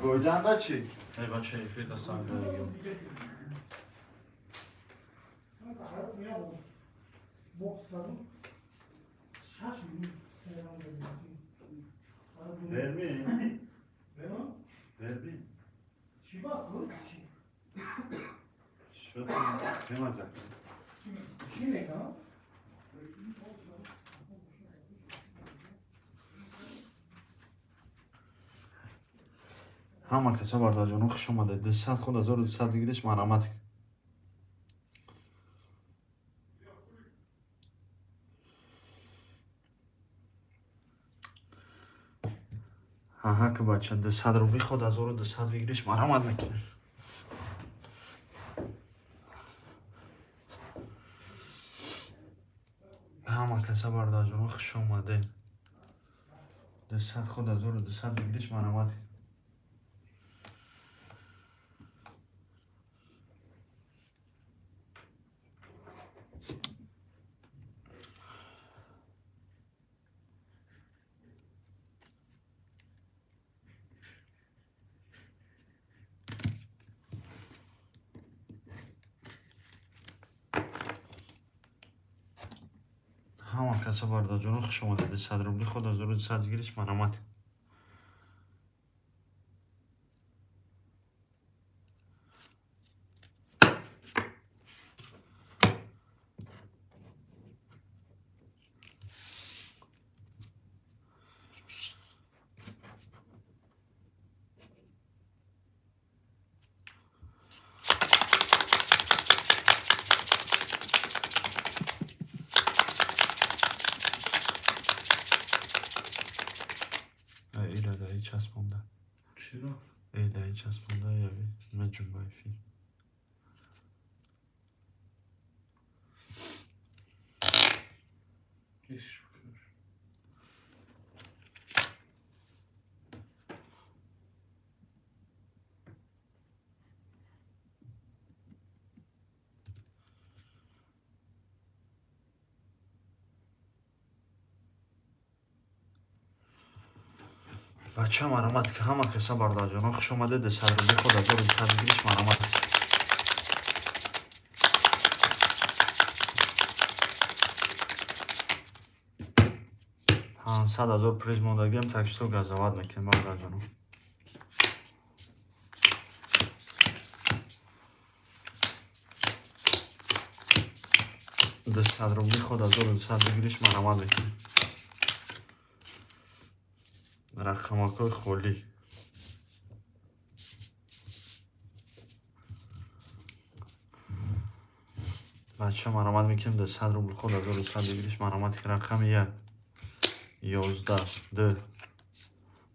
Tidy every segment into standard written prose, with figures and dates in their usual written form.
Гойданда чӣ? Эй, бача, эфир да сангдаригим. Верми? Верми? Шо чемаза? Ҳама каса, бародарҷоно, хуш омадед. 200 худ 1200 выигрыш, марҳамат. Ҳаҳа, ки бача, 200 рубли худ 1200 выигрыш, марҳамат мекунем. Ҳама каса, бародарҷоно, хуш омадед. 200 худ 1200 выигрыш, марҳамат. Ҳама каса, бародарҷоно, хуш омадед. 200 рубли худ 1200 выигрыш, марҳамат. Ира даи часпонда. Чиро? Э, даи часпонда яви меҷунба эфир. Иш шуш. Бача, марҳамат ки. Ҳама каса, бародарҷоно, хуш омадед. 200 рубли худ 1200 выигрыш, марҳамат. 500 000 приз мондагиам, так что газоват мекунем, бародарҷоно. 200 рубли худ 1200 выигрыш, марҳамат мекунем. Рақамакҳои холӣ. Бача, марҳамат мекунем. 200 рубл худ 1200 выигрыш, марҳамат. Рақами як, 11, ду,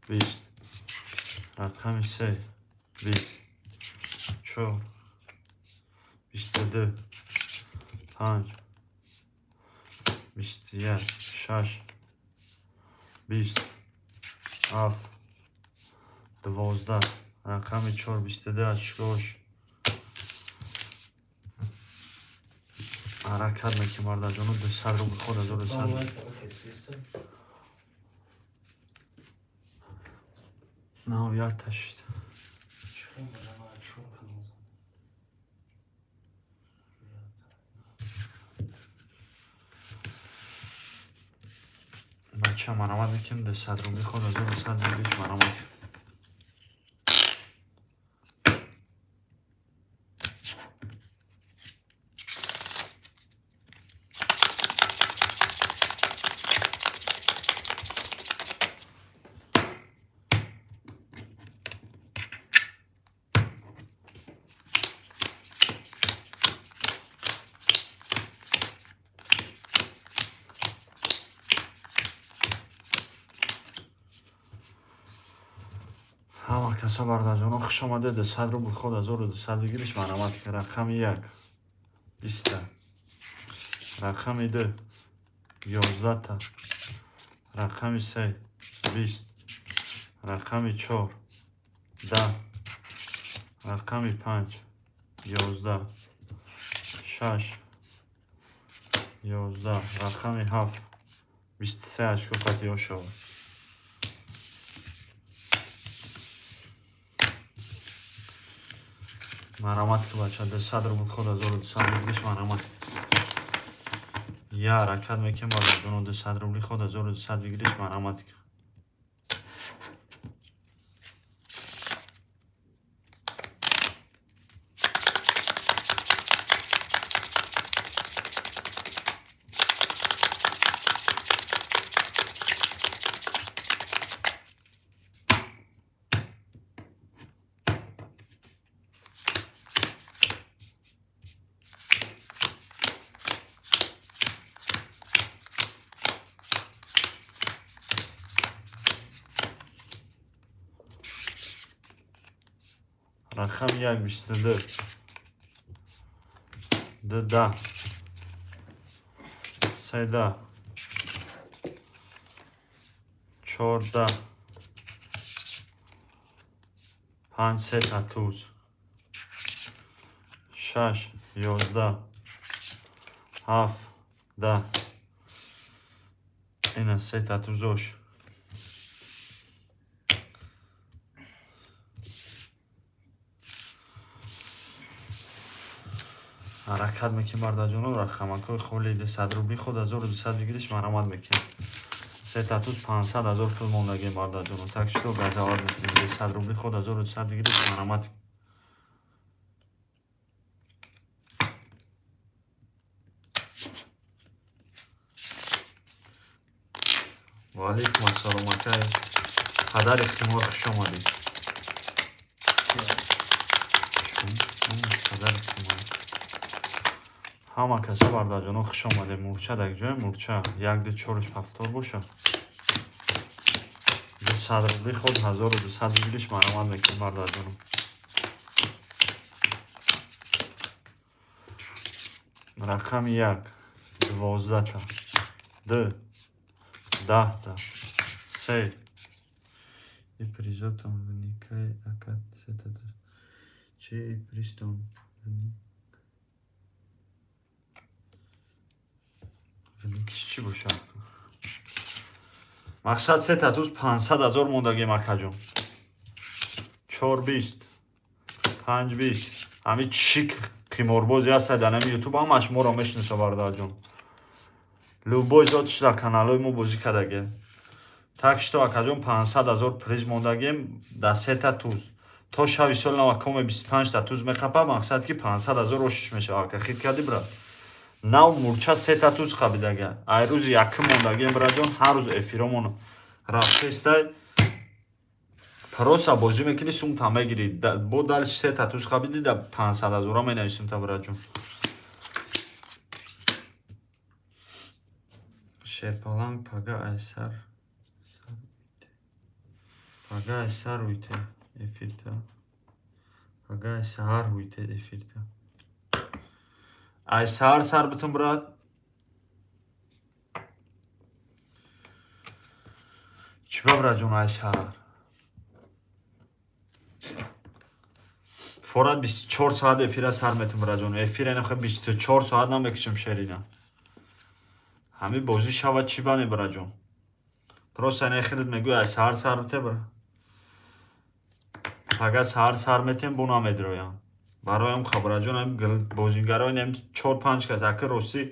20, рақами се, 20, чор, 22, панҷ, 21, шаш, 20, ҳафт, 12, рақами чор, 22 очкош. Ҳаракат мекунем, бародарҷоно. 200 рубл худ 1200. Нав якта шуд. Чиқем, бача, чор канал. Бача, марҳамат мекунем. 200 рубли худ 1200 выигрыш, марҳамат. Ҳама каса, бародарҷоно, хуш омадед. 200 рубл худ 1200 выигрыш, марҳамат. Рақами як, 20-та, рақами ду, 11-та, рақами се, 20, рақами чор, 10, рақами панҷ, 11, шаш, 11, рақами ҳафт, 23 очко фатиҳо шавад. Марҳамат ки, бача, 200 рубл ход, 1200 рублиш, марҳамат. Я ҳаракат мекунем, бародарҷоно, 200 рубли ход, 1200 выигрыш, марҳамат ки. Рақами як, 22, ду, 10, се, 10, чор, 10, панҷ, сета туз, шаш, 11, ҳафт, 10. Ина сета тузош. Ҳаракат мекунем, бародарҷоно, рақамакҳои холи 200 рубли худ, 1200 выигрыш, марҳамат мекунем. Сета туз, 500 000 пул мондагем, бародарҷоно. Так что газават мекунем. 200 рубли худ, 1200 выигрыш, марҳамат. Ваалайкум ассалом, акай падари химор, хуш омадед. Падари химор. Ҳама каса, бародарҷоно, хуш омадед. Мурча дар ҷоя, мурча як, ду, чорш ҳафтор боша. 200 рубли худ, 1200 выигрыш, марҳамат мекунем, бародарҷоно. Рақами як, 12-та, ду, 10-та, се. И призотон вникай, ака, сета. Чи и пристон вник? Вникиш чӣ бошад? Мақсад, сета туз, 500 000 мондагем, акаҷон. Чор, 20, панҷ, 20. Ҳами чӣ қиморбозе ҳастад дар ҳами Ютуб, ҳамаш моро мешиноса, бародарҷон. Любой зотш дар каналҳои мо бозӣ кардаге. Так что, акаҷон, 500 000 приз мондагем дар сета туз. То шави соли нава коме 25-та туз мехапа, мақсад ки 500 000 ошиш мешава. Ака, хит кардӣ, брат. Нав мурча сета туз хабидага. Ай рӯзи якум мондагем, браҷон, ҳар рӯз эфиромон рафтестай. Просто бозӣ мекунӣ, сумта мегирӣ. Бо дальше сета туз хабидӣ, да 500 000-а менависем та, браҷон. Шерпаланг, пага айсар, пага айсар уйте эфирта. Пага ай саҳар уйте эфирта. Ай саҳар сар битун, брат. Чӣ ба, браҷон, ай саҳар? Форат 24 соат эфира сар метун, браҷон. Эфир энахе 24 соат намекушем, шерина. Ҳами бозӣ шавад, чӣ бане, браҷон? Просто ина хелет мегӯй, ай саҳар сар бите, бра. Пага саҳар сар метем, бо намедроям. Бароям хабраҷон, бозигарои нем чор панҷ кас аки ростӣ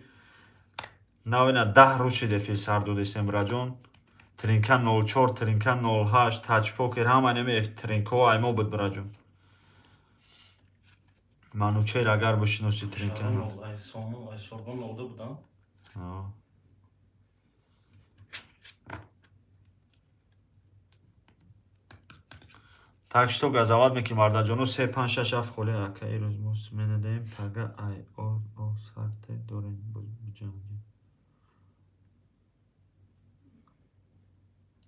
навина 10 рӯз шид эфир сар додестем, браҷон. Тринка 04, тринка 08, тач покер, ҳама неми тринкао аймо буд, браҷон. Манучер, агар бишиноси, тринка. Ай сомон, ай сорбон нолда будам. А. Так что газават мекунем, бародарҷоно, се, панҷ, шаш, ҳафт холи. Ака, ирӯз мо смена даем, пага ай о сарте дорем биҷангем.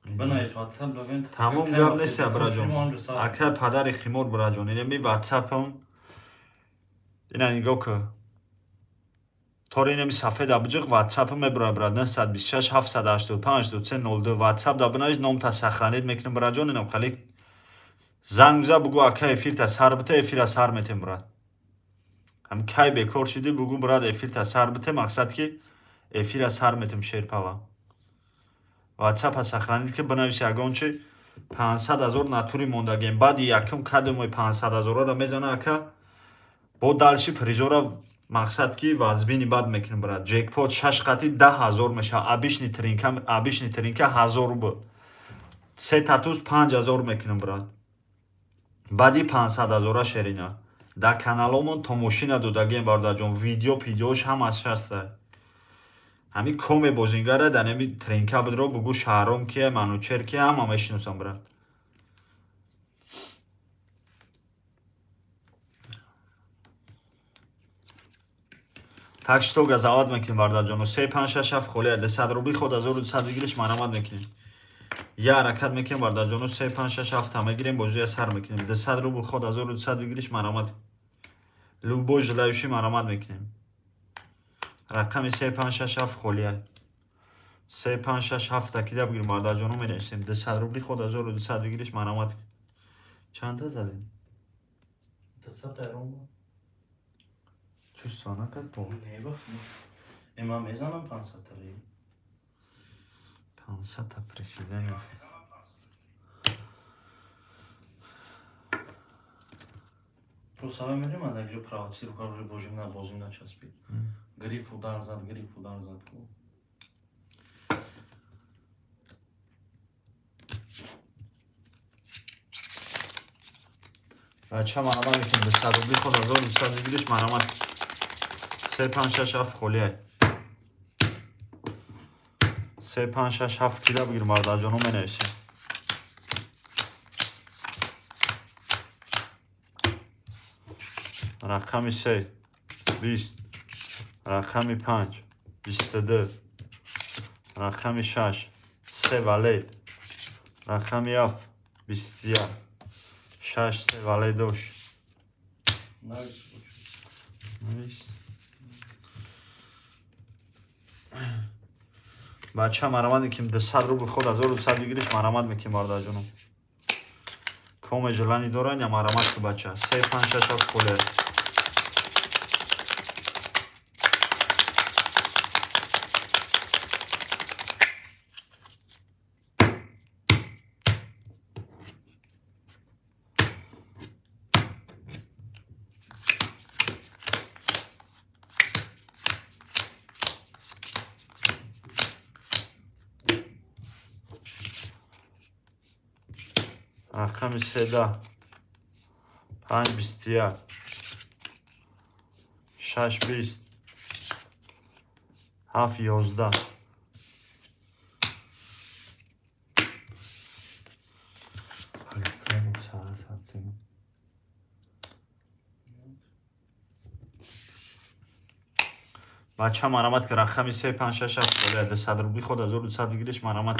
Бинавис WhatsApp бибин. Тамом гап нест, браҷон. Ака падари химор, браҷон, инами WhatsApp-ам ина нигоҳ кӯ. Тори инами сафеда биҷиқ, WhatsApp мебурад, брат, 926 785 23 02. WhatsApp да бинавис, номта сохранить мекунем, браҷон. Инам хали занг биза, бугӯ, ака, эфирта сар бите, эфира сар метем, брат. Ҳам кай бекор шидӣ, бугӯ, брат, эфирта сар бите, мақсад ки эфира сар метем, шерпала. WhatsApp-а сохранить ки, бинавис ягон чи. 500 000 натури мондагем. Баъди якум кадомои 500 000-ро мезана, ака. Бо дальше призора мақсад ки вазбини бад мекунем, брат. Ҷекпот 6 қати 10 000 мешавад. Обычный тринка, обычный тринка 1000 рубл. Се татуз 5000 мекунем, брат. Баъди 500 ҳазора шерина. Дар каналомон томошина додагием, бародарҷон, видео пидеош ҳамаш ҳаста. Ҳами коме бозингара дар ҳами тринка будро бугу, Шаҳром кия, Манучер кия, ҳама мешиносам, брат. Так что газават мекунем, бародарҷоно. Се, панҷ, шаш, ҳафт холия. 200 рубли ход 1200 выигрыш марамат мекунем. Я ҳаракат мекунем, бародарҷоно. Се, панҷ, шаш, ҳафта мегирем, бозия сар мекунем. 200 рубл ход 1200 выигрыш марамат. Любой желающий марамат мекунем. Рақами се, панҷ, шаш, ҳафт холия. Се, панҷ, шаш, ҳафта кида бигирем, бародарҷоно, менависем. 200 рубли ход 1200 выигрыш марамат. Чанда задем? 200 айрон. Чувство накард бо? Не, баф. Ман мезанам 500 тари. 500 та президент. Просто ҳама мерем, ада ҷо провоциру кар, уже божим на бозим начаспид. Гриф удар зад, гриф удар зад ку. Бача, марамат мекунем. 200 рубли ход 1200 выигрыш марамат. Се, панҷ, шаш, ҳафт холия. Се, панҷ, шаш, ҳафт кида бигир, бародарҷоно, менависем. Рақами се 20, рақами панҷ 22, рақами шаш се валет, рақами ҳафт 21, шаш се валет дошт. Навис. Навис. Бача, марамат мекунем. 200 рубл ход 1200 выигрыш марамат мекунем, бародарҷоном. Коме желание доран, я марамат ку, бача. Се, панҷ, шаш, ҳафт холе. Рақами се 10, панҷ 21, шаш 20, ҳафт 11. Бача, марамат ки. Рақами се, панҷ, шаш, ҳафт холия. 200 рубли ход 1200 выигрыш марамат.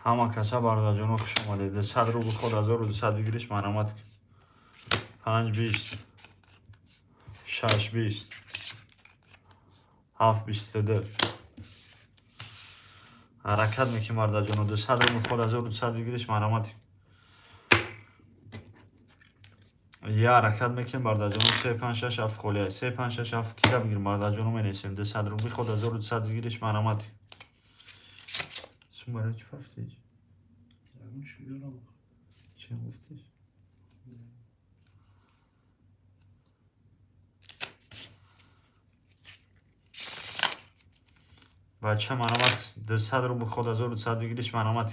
Ҳама каса, бародарҷоно, хуш омадед. 200 рубл ход 1200 выигрыш марамат. Панҷ 20, шаш 20, ҳафт 22. Ҳаракат мекунем, бародарҷоно. 200 рубл ход 1200 выигрыш марамат. Я ҳаракат мекунем, бародарҷоно. Се, панҷ, шаш, ҳафт холия. Се, панҷ, шаш, ҳафт кида бигирем, бародарҷоно, менависем. 200 рубли ход 1200 выигрыш марамат. Сум барои чӣ пафтиш? Чӣ ёрам? Чӣ гуфтиш? Бача, марамат. 200 рубл ход 1200 выигрыш марамат.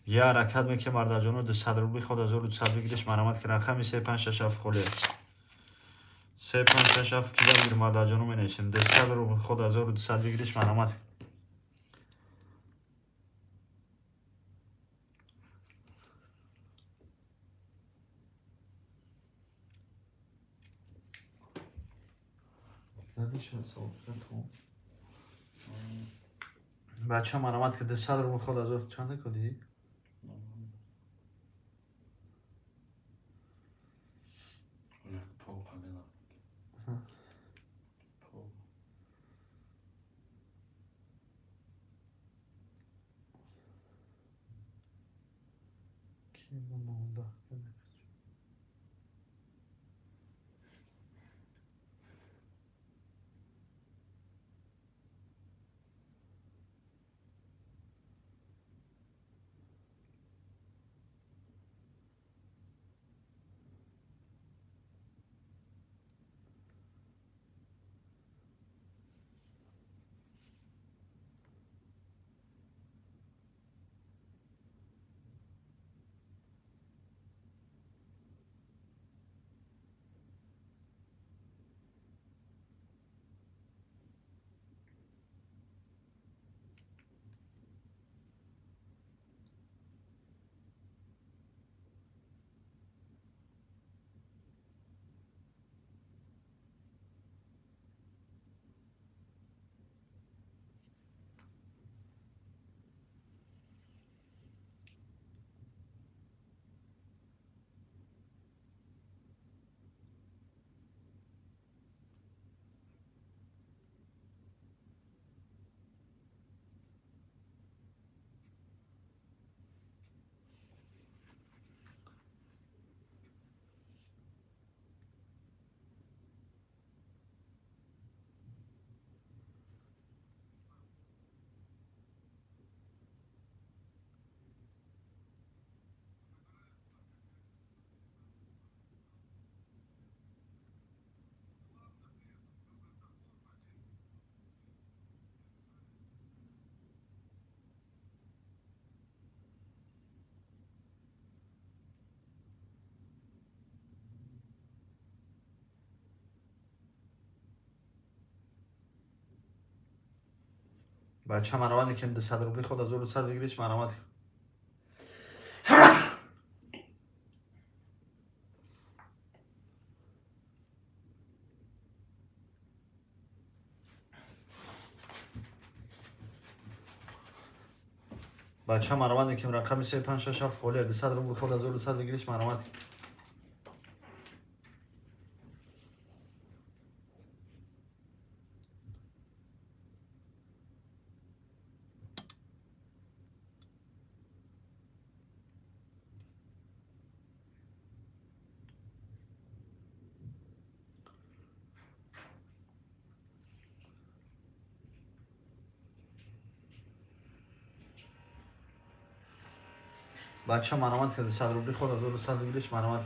Я ҳаракат мекунем, бародарҷоно. 200 рубли ход 1200 выигрыш марамат ки. Рақами се, панҷ, шаш, ҳафт холия. Се, панҷ, шаш, ҳафт кида бигирем, бародарҷоно, менависем. 200 рубл ход 1200 выигрыш марамат. Зада шуд савол. Бача, марамат ки. 200 рубл ход ҳазор чанда кунӣ? Пол пагана. Монда. Бача маромад кем 200 рубли худ 1200 выигрыш маромад. Бача маромад кем рақами 3 5 6 7 холи 200 рубли худ 1200 выигрыш маромад. Бача маромад кем 200 рубли худ 1200 выигрыш маромад.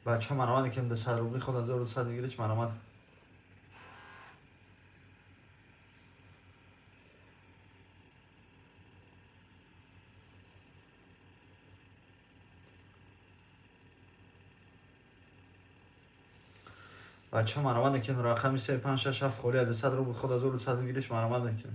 Бача маромад кем 200 рубли худ 1200 выигрыш маромад. Бача маромад кем рақами 3 5 6 7 холи 200 рубли худ 1200 выигрыш маромад кем.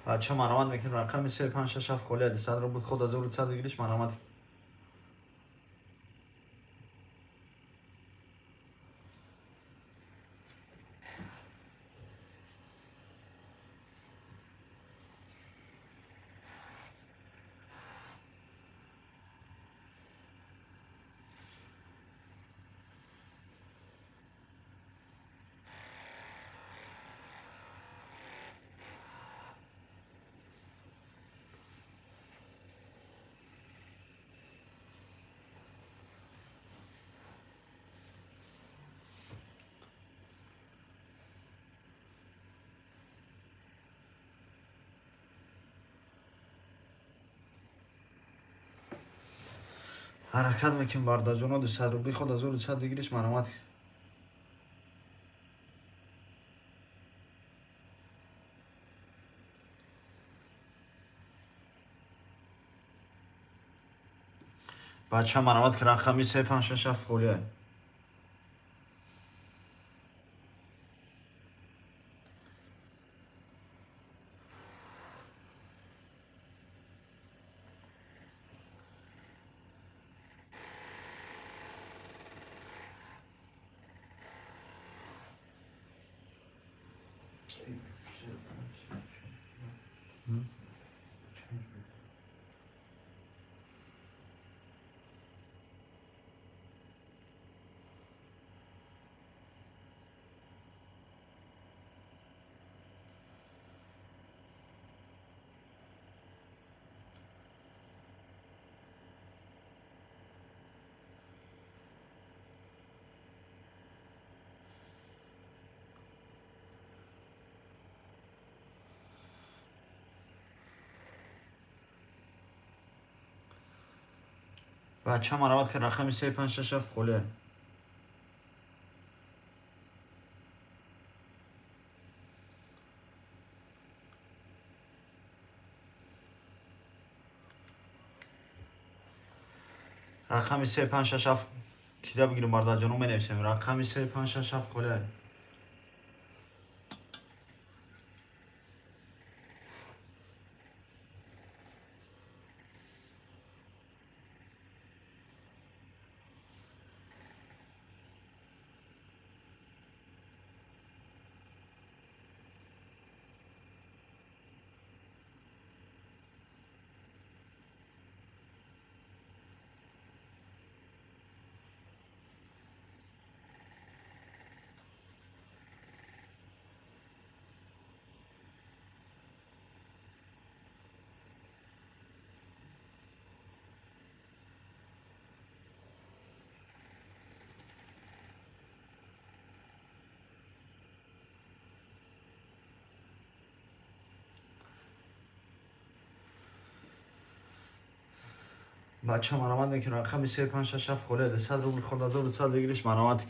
Бача маромад мекунем рақами 3 5 6 7 холи 200 рубл худ 1200 выигрыш маромад. Ҳаракат мекунем, бародарҷоно, 200 рубли худ 1200 выигрыш, марҳамат. Бача, марҳамат, ки рақами 3, 5, 6, 7 холия. Бача, марҳамат, ки рақами 3, 5, 6, 7 холия. Рақами 3, 5, 6, 7 кида бигирем, бародарҷоно, менависем. Рақами 3, 5, 6, 7 холия. Бача, марҳамат мекунам, рақами 3, 5, 6, 7 холия, 200 рубл хурд, 1200 выигрыш, марҳамат.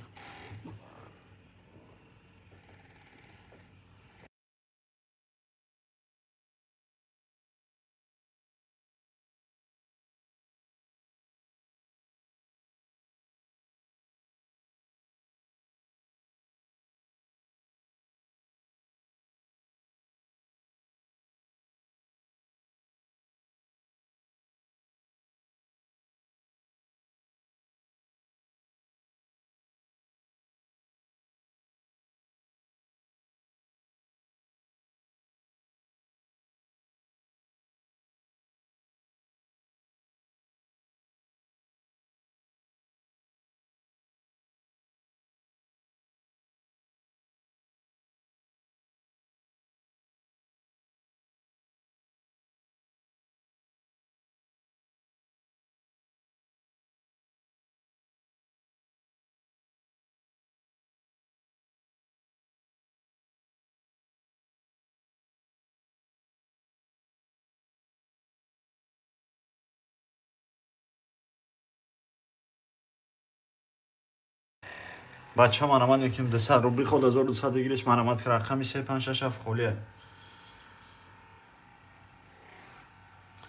Бача, марҳамат мекунем, 200 рубли худ, 1200 выигрыш, марҳамат, ки рақами 3, 5, 6, 7 холия.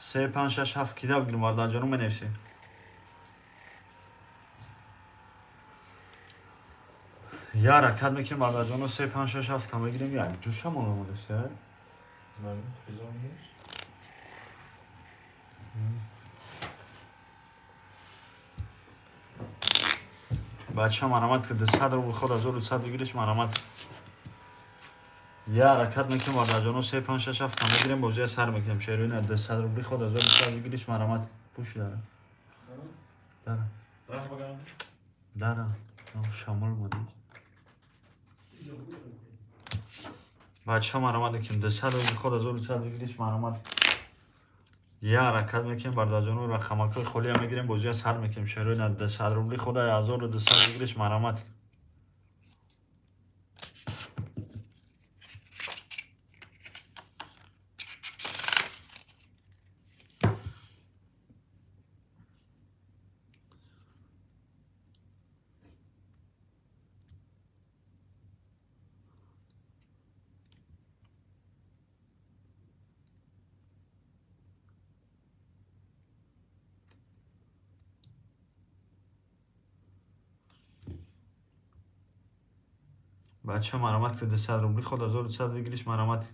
3, 5, 6, 7 кида бигирем, бародарҷоно, менависем. Я ҳаракат мекунем, бародарҷоно, 3, 5, 6, 7 та мегирем, як ҷӯша монамонест. Бача, марҳамат, ки 200 рубл худ, 1200 выигрыш, марҳамат. Я ҳаракат мекунем, бародарҷоно, 3, 5, 6, 7 та мегирем, бозия сар мекунем. Шероина, 200 рубли худ, 1200 выигрыш, марҳамат. Пуши дара. Дара. Дара. Шамол модӣ. Бача, марҳамат мекунем, 200 рубли худ, 1200 выигрыш, марҳамат. Я ҳаракат мекунем, бародарҷоно, рақамакҳои холия мегирем, бозия сар мекунем. Шероина, 200 рубли худ, 1200 выигрыш, марҳамат. Бача, марамат, 200 рубли ход, 1200 выигрыш, марамат.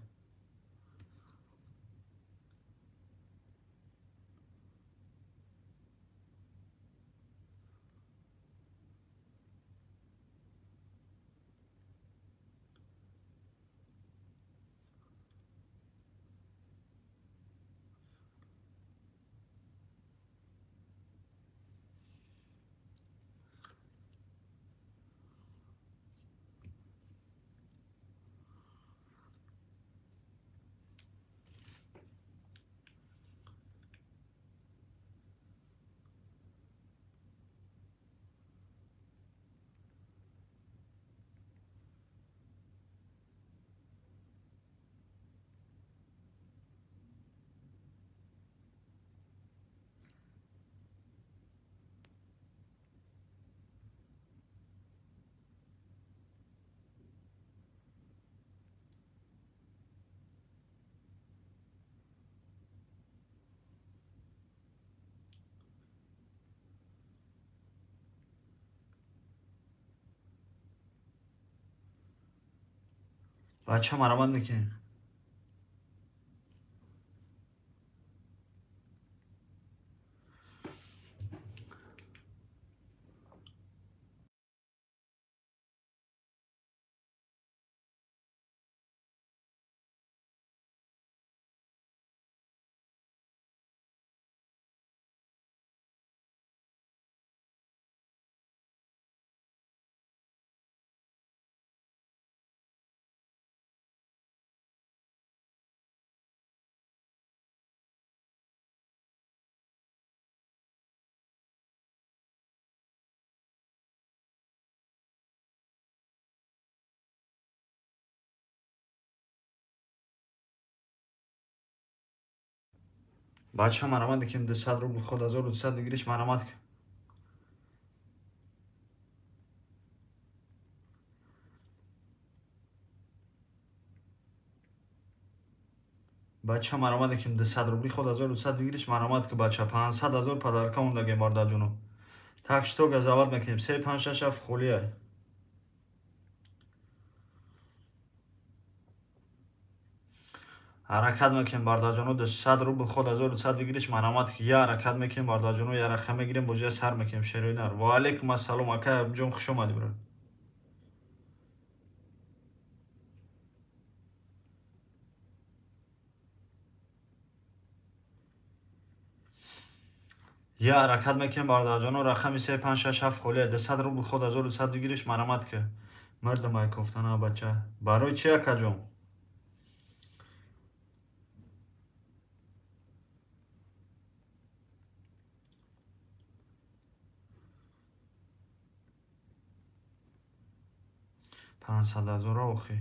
Бача, марамат мекунем. Бача, марамат мекунем, 200 рубл ход, 1200 выигрыш, марамат. Бача, марамат мекунем, 200 рубли ход, 1200 выигрыш, марамат ки, бача, 500 ҳазор подарка мондагем, бардаҷоно. Так что газават мекунем. 3, 5, 6, 7 холия. Ҳаракат мекунем, бардаҷоно, 200 рубл ход, 1200 выигрыш, марамат. Я ҳаракат мекунем, бардаҷоно, я раха мегирем, бозия сар мекунем. Шерои нар. Ва алейкум ассалом, ака ҷон, хуш омадӣ, брат. Я ҳаракат мекунем, бародарҷоно, рақами 3, 5, 6, 7 холия, 200 рубл ход, 1200 выигрыш, марамат ки. Мардамай кофтана, бача. Барои чи, акаҷон? 500 ҳазора охи.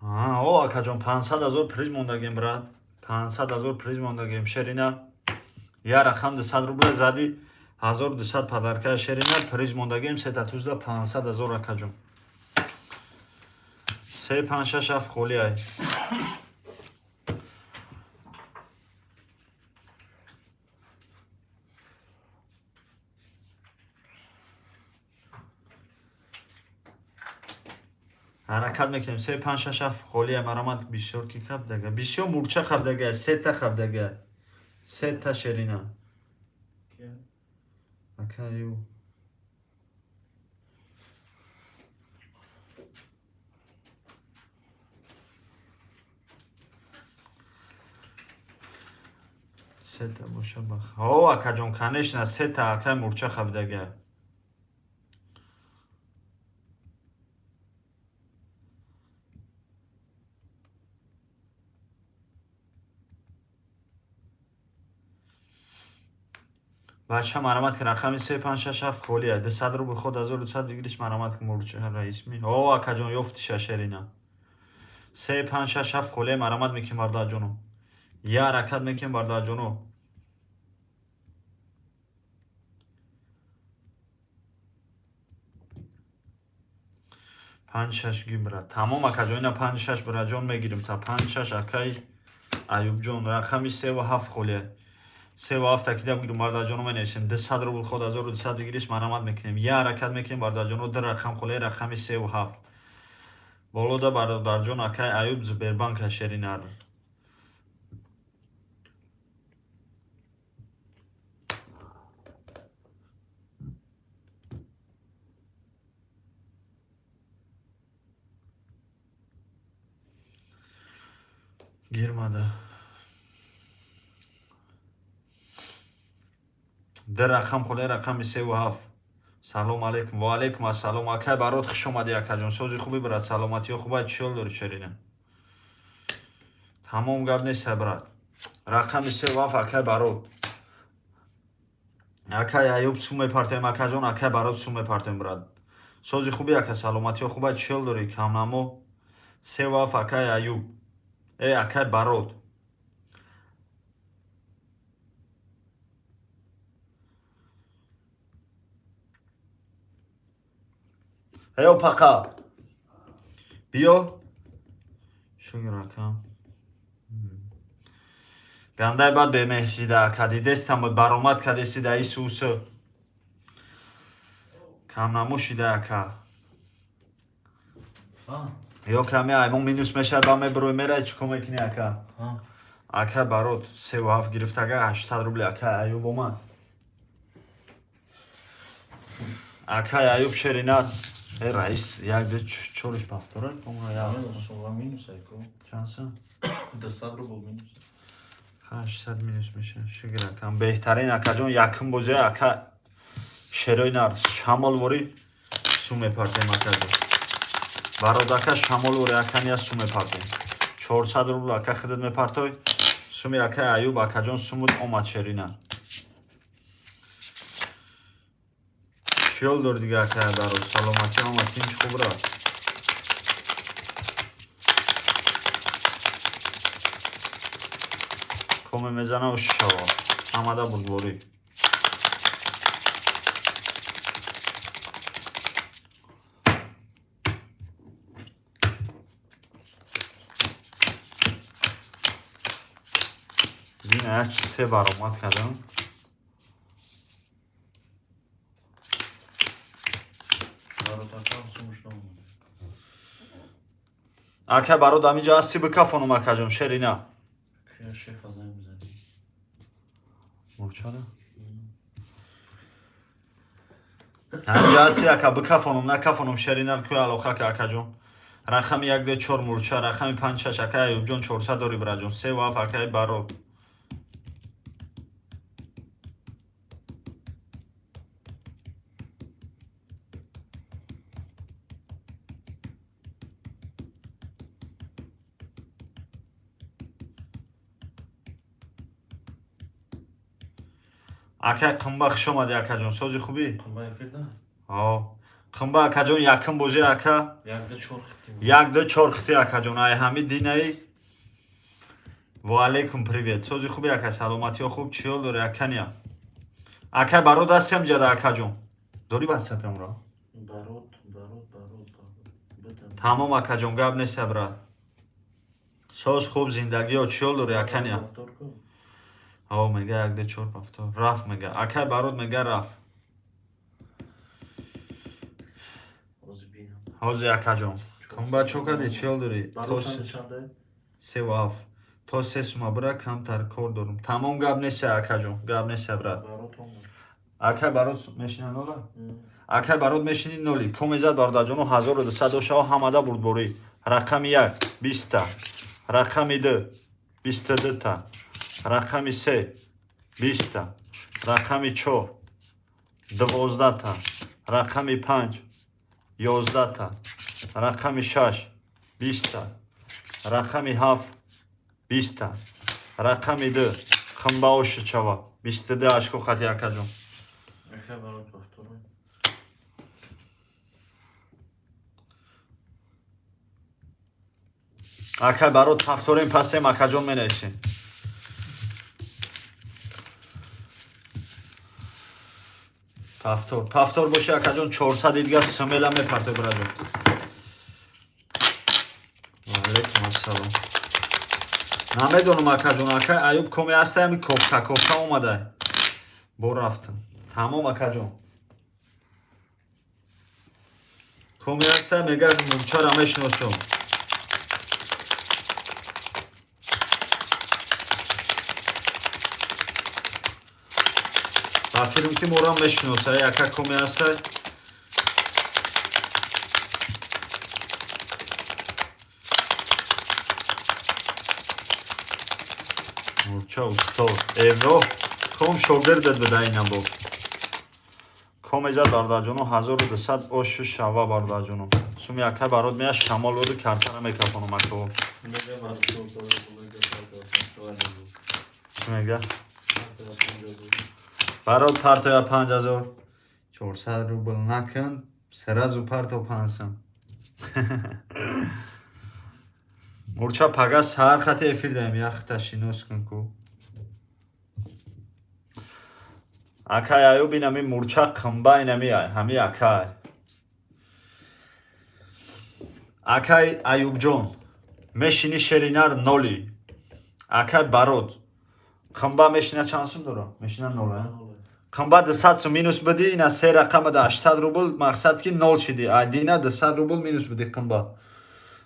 О, акаҷон, 500 ҳазор приз мондагем, брат. 500 ҳазор приз мондагем, шерина. Я рақам 200 рубля зади, 1200 подарка, шерина, приз мондагем, сета тузда 500 ҳазор, акаҷон. Се, панҷ, шаш, ҳафт холиай. Ҳаракат мекунем. Се, панҷ, шаш, ҳафт холия, марамат. Бисёр ки хабдага, бисёр мурча хабдага, сета хабдага, сета, шерина. Акаю. Сета боша бах. О, акаҷон, конечно, сета, акай, мурча хабдага. Бача, марамат ки, рақами се, панҷ, шаш, ҳафт холия, 200 рубл ход, 1200 выигрыш, марамат ки, мурча раисми. О, акаҷон, ёфтиша, шерина. Се, панҷ, шаш, ҳафт холия, марамат мекунем, бародарҷоно. Я ҳаракат мекунем, бародарҷоно. Панҷ, шаш гибра. Тамом, акаҷон, ина панҷ, шаш, бираҷон, мегирем та панҷ, шаш, акай Аюбҷон, рақами севу ҳафт холия. Севу ҳафта кида бигирем, бародарҷоно, менависем. 200 рубл ход 1200 бигириш, марамат мекунем. Я ҳаракат мекунем, бародарҷоно, ду рақам холе, рақами севу ҳафт. Болода, бародарҷон, акай Аюб, Сбербанка, шеринар. Гирмада. Ду рақам холе, рақами севу ҳафт. Салом алейкум. Ва алейкум ассалом. Акай Барот, хуш омадӣ, акаҷон. Сози хуби, брат, саломатиё хуба, чӣ ҳол дорӣ, шерина? Тамом, гап нест, брат. Рақами севу ҳафт, акай Барот. Акай Аюб, сум мепартоем, акаҷон, акай Барот, сум мепартоем, брат. Сози хуби, ака, саломатиё хуба, чӣ ҳол дорӣ, камнамо? Севу ҳафт, акай Аюб. Э, акай Барот. Эё пақа. Биё. Шукр, акам. Гандай бад бемеҳшида, ака, дидестам буд, баромад кардесида ису усу. Камнамо шида, ака. Ё каме аймон минус мешавад, ба мебурӯй, мерай, чӣ кор мекунӣ, ака? Ака Барот севу ҳафт гирифт, ага, 800 рубли, ака Аюб омад. Акай Аюб, шеринат. Э, раис, як ду чориш повторай, по-моему, я. Сумма минус айко. Чанд сум? 200 рубл минус. 800 минус меша. Шукр, акам. Беҳтарин, акаҷон, якум бозӣ, ака, шерои нар шамолворӣ сум мепартем, акаҷон. Бародака, шамолворӣ, акания, сум мепартем. 400 рубл, ака, худат мепартой. Суми ака Аюб, акаҷон, сумуд омад, шерина. Чӣ ҳол дори дига, ака Барот? Саломатӣ омад, тинч, хуб рафт. Коме мезана шава. Ҳамада бурдворӣ. Дина як се баромад кардам. Барот акам сумуш намонад. Ака Барот, амиҷа ҳасти, бикафонум, акаҷон, шерина. Кия шефа занг мизанӣ? Мурчара? Ҳамиҷа ҳасти, ака, бикафонум, накафонум, шерина, кӯ алоқа ка, акаҷон. Рақами як ду чор мурча, рақами панҷ шаш, ака Аюбҷон, 400 дори, браҷон. Севу ҳафт, акаи Барот. Акай Қумба, хуш омадӣ, акаҷон. Сози хубӣ? Қумба эфирда? Ҳо. Қумба, акаҷон, якум бозӣ, ака. Як ду чор хити. Як ду чор хити, акаҷон. Ай ҳами динаи. Ва алейкум, привет. Сози хуби, ака, саломатиё хуб, чӣ ҳол дорӣ, акания? Акай Барот ҳастиам ҷада, акаҷон. Дорӣ ватсапи амро? Барот, Барот, Барот, Барот. Битам. Тамом, акаҷон, гап нест, брат. Соз, хуб, зиндагиё, чӣ ҳол дорӣ, акания? Повтор ку. Ҳо, мега як ду чор повтор. Рафт, мега. Акай Барот мега рафт. Ҳозир бинам. Ҳозир, акаҷон. Кумба, чо кардӣ, чӣ ҳол дорӣ? То Барот чанда? Севу ҳафт. То се сума бира, камтар кор дорум. Тамом, гап нест, акаҷон. Гап нест, брат. Барот омад. Акай Барот мешина нола? Акай Барот мешини ноли. Коме зад, бародарҷоно, 1200 дошава, ҳамада бурдборӣ. Рақами як 20-та. Рақами ду 22-та. Рақами се 20-та. Рақами чор 12-та. Рақами панҷ 11-та. Рақами шаш 20-та. Рақами ҳафт 20-та. Рақами ду қимбаоши чава. 22 ашко хати, акаҷон. Акай Барот повтор. Акай Барот повторим, пасем, акаҷон, менависем. Повтор. Повтор боше, акаҷон, 400 дига смело мепарте, браҷон. Ва алейкум ассалом. Намедонам, акаҷон, акай Аюб коме ҳаста, ами кофта кофта омада. Бо рафтам. Тамом, акаҷон. Коме ҳаста, мега мурчара мешиносам. Ба филм ки морам мешиноса, яка коме ҳаста. Мурча устод. Эво, ком шогирдат буда ина бо. Ком эҷад бародарҷоно 1200 ошу шава бародарҷоно. Суми яка барод мея шамол оду картара мекафонам ако. Чӣ мега? Барод партоя 5000. 400 рубл накун, сразу парто 500. Мурча пага саҳар хати эфир даем, яхта шинос кун ку. Акай Аюб инами мурча қимба инами ай, ҳами акай. Акай Аюбҷон, мешини шеринар ноли. Акай Барод, қимба мешина чанд сум дора? Мешина нол, а? Қимба 200 сум минус биди, ина се рақама да 800 рубл, мақсад ки нол шиди. Айдина 200 рубл минус биди қимба.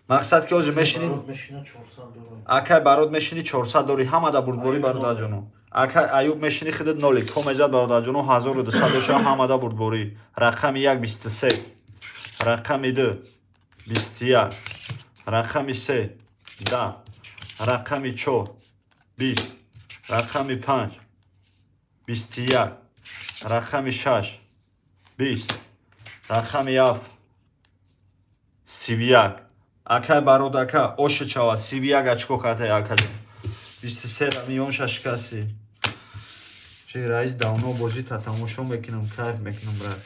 Мақсад ки ҳозир мешини Барод мешина 400 дорад. Акай Барод мешини 400 дори, ҳама да бурдборӣ бародарҷоно. Акай Аюб мешини худат ноли, ком эҷад бародарҷоно 1200 доша, ҳама да бурдборӣ. Рақами 1 23, рақами 2 21, рақами 3 10, рақами 4 20, рақами 5 21, рақами 6 20, рақами 7 31. Акай Барод ака оша чава 31 очко хатай акаҷон. 23 миёнша шикасти. Чи раис давно бозӣ та тамошо мекунам, кайф мекунам, брат.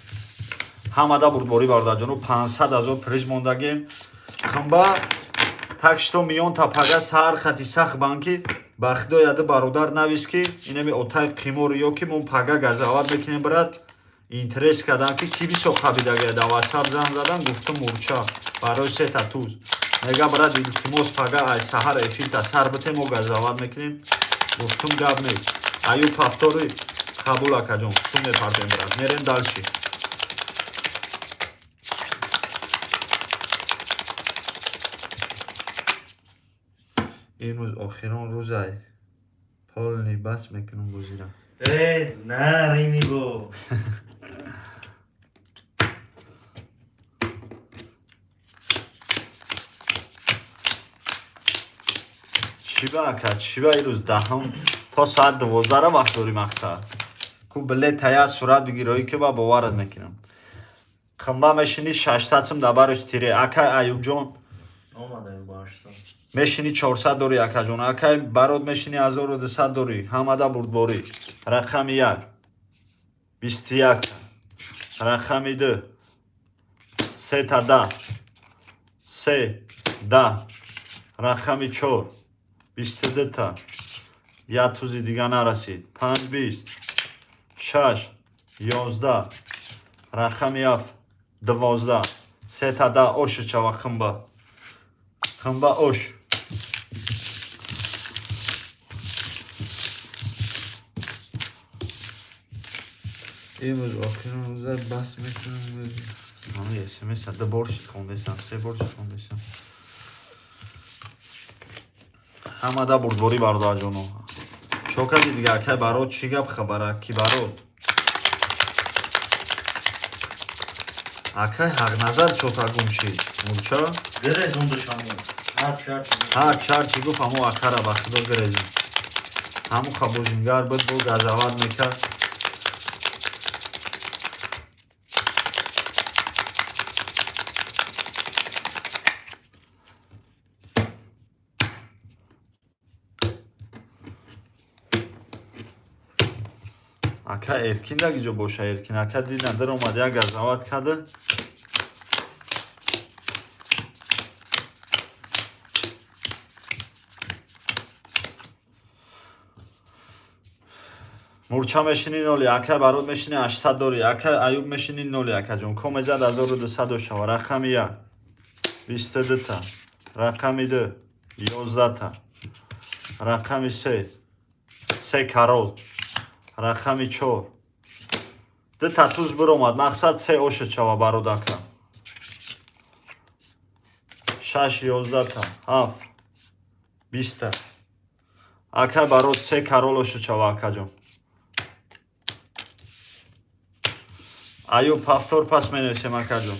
Ҳамада бурдборӣ бародарҷоно 500 ҳазор приз мондагем. Қимба так что миён та пага саҳар хати сах банки ба худо яды бародар навис ки инами отай қимор ё ки мон пага газават мекунем, брат. Интерес кардам ки ки бисо хабидага да WhatsApp занг задан, гуфтам мурча барои сета туз. Мега брат илтимос пага ай саҳар эфир та сар бите мо газават мекунем. Гуфтам гап нест. Аю повтори қабул акаҷон, сум мепартем брат. Мерем дальше. Имрӯз охирон рӯзай. Полный бас мекунам бозира. Э, на, рини бо. Чӣ ба ака, чӣ ба ирӯз даҳум то соат 12 вақт дорӣ мақсад. Ку билет тая сурат бигирӣ ки ба боварат мекунам. Қимба мешини 600 сум дабараш тире. Акай Аюбҷон Омада ю ба 800. мешини 400 дорӣ акаҷон. Акай Барод мешини 1200 дорӣ. Ҳамада бурдборӣ. Рақами 1 21, рақами 2 3 та 10, 3 10, рақами 4 22 та, як тузи дига нарасид, 5 20, 6 11, рақами 7 12, 3 та 10 ошу чава қимба. Қимба ош. Имрӯз охирон рӯза бас мекунам бозӣ. Ами СМС ду бор шид хондесам, се бор шид хондесам. Ҳамада бурдборӣ бародарҷоно. Чо кардӣ дига акай Барод, чӣ гап хабара? Ки Барод? Акай Ҳақназар чота гум шид. Мурча? Гирез он душамо. Ҳарчи ҳарчи. Ҳарчи ҳарчи гуфт ҳамо акара ба худо гирезим. Ҳамон хабозингар буд, бо газават мекард. Ака Эркин даги ҷо боша, Эркин ака дидан дар омад як газават карда. Мурча мешини ноли, ака Барод мешини 800 дори, ака Аюб мешини ноли, акаҷон. Ком эҷад 1200 дошава. Рақами 1 22 та, рақами 2 11 та, Рақами се, се король. Рақами чор, дута туз биромад. Мақсад се оша чава, бародака. Шаш, 11-та, ҳафт, 20-та. Акай Барод, се король оша чава, акаҷон. Аюб, повтор пас менависем, акаҷон.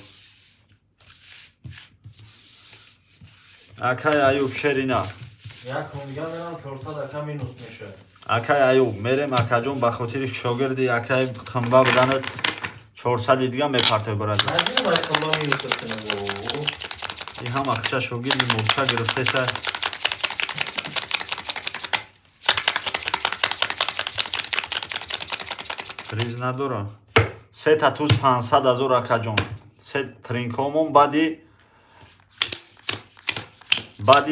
Акай Аюб, шерина. Як дига мерам, 400 ака минус мешавад. Акай Аюб, мерем, акаҷон, ба хотири шогирди акай қимба буданат 400 дига мепартой, бародар. Наҷим, ай қимба минус кунем. И ҳам ахча шогирди мурча гирифтеса. Приз надора. Сета туз 500 000, акаҷон. Се тринкомон баъди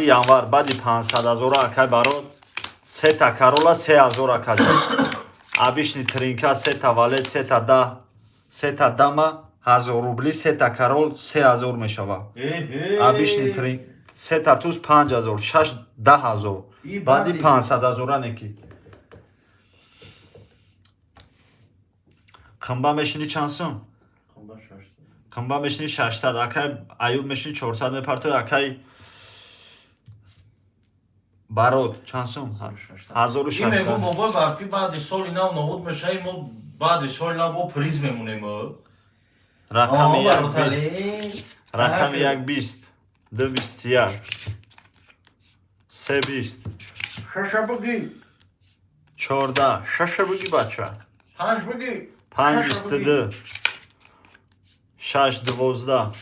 январ, баъди 500 000, акай Барод. Сета корола 3000, акаҷон. Обычный тринка, сета валет, сета да, сета дама 1000 рубли, сета король 3000 мешава. Обычный трин, сета туз 5000, шаш 10 000. Баъди 500 000 неки. Қимба мешини чанд сум? Қимба мешини 600. Акай Аюб мешини 400 мепартой. Акай Барод, чанд сум? 1600. Мегӯ, бобои барфӣ, баъди соли нав нобуд мешавӣ, мо баъди соли нав бо приз мемонем. Рақами як, рақами як, 20, ду, 21, се, 20. Шаша бугӣ. 14, шаша бугӣ, бача. Панҷ бугӣ. Панҷ, 22, шаш, 12,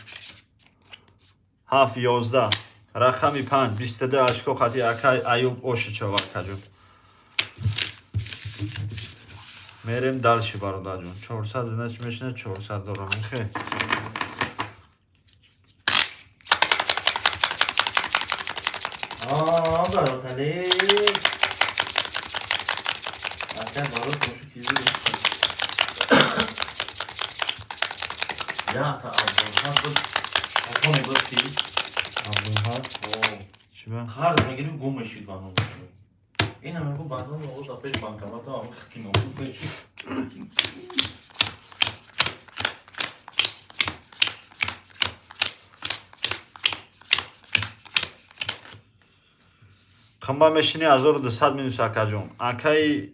ҳафт, 11. Рақами панҷ, 22 очко хати акай Аюб ошичава, акаҷон. Мерем дальше, бародарҷон. 400, значит, мешина 400 дорам хе. Баротали, акай Барот бошу кизи ята Абдулҳақ буд, атоне буд ки Абдулҳақ чиба? Қарз мегирӣ, гум мешид ба ном. Ина мегу, ба номи ода пеш банкомата ам хки нобуд мешид. Қимба мешини 1200 минус, акаҷон. Акаи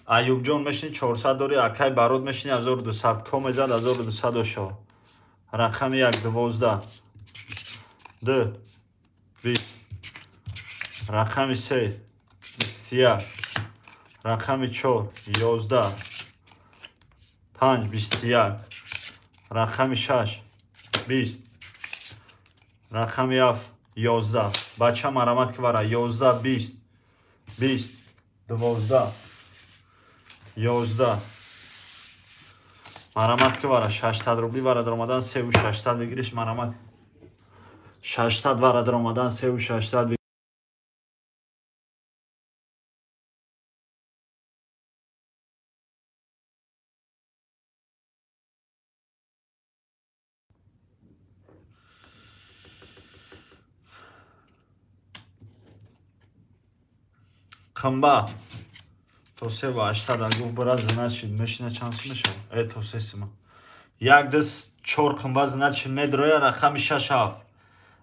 Аюбҷон, мешини 400 дорӣ. Акай Барод, мешини 1200 ко мезад, 1200 ошо. Рақами як, 12, ду, 20. Рақами се, 21. Рақами чор, 11, панҷ, 21. Рақами шаш, 20. Рақами ҳафт, 11. Бача, марамат ки вара. 11, 20, 20, 12, 11. Марамат ки вара. 600 рубли вара даромадан, севу 600 бигириш. Марамат, 600 вара даромадан, севу 600. Қимба то севу 800 гуфт, брат, значит, мешина чанд сум мешава? То се сима, як, ду, чор. Қимба, значит, медроя. Рақами шаш, ҳафт.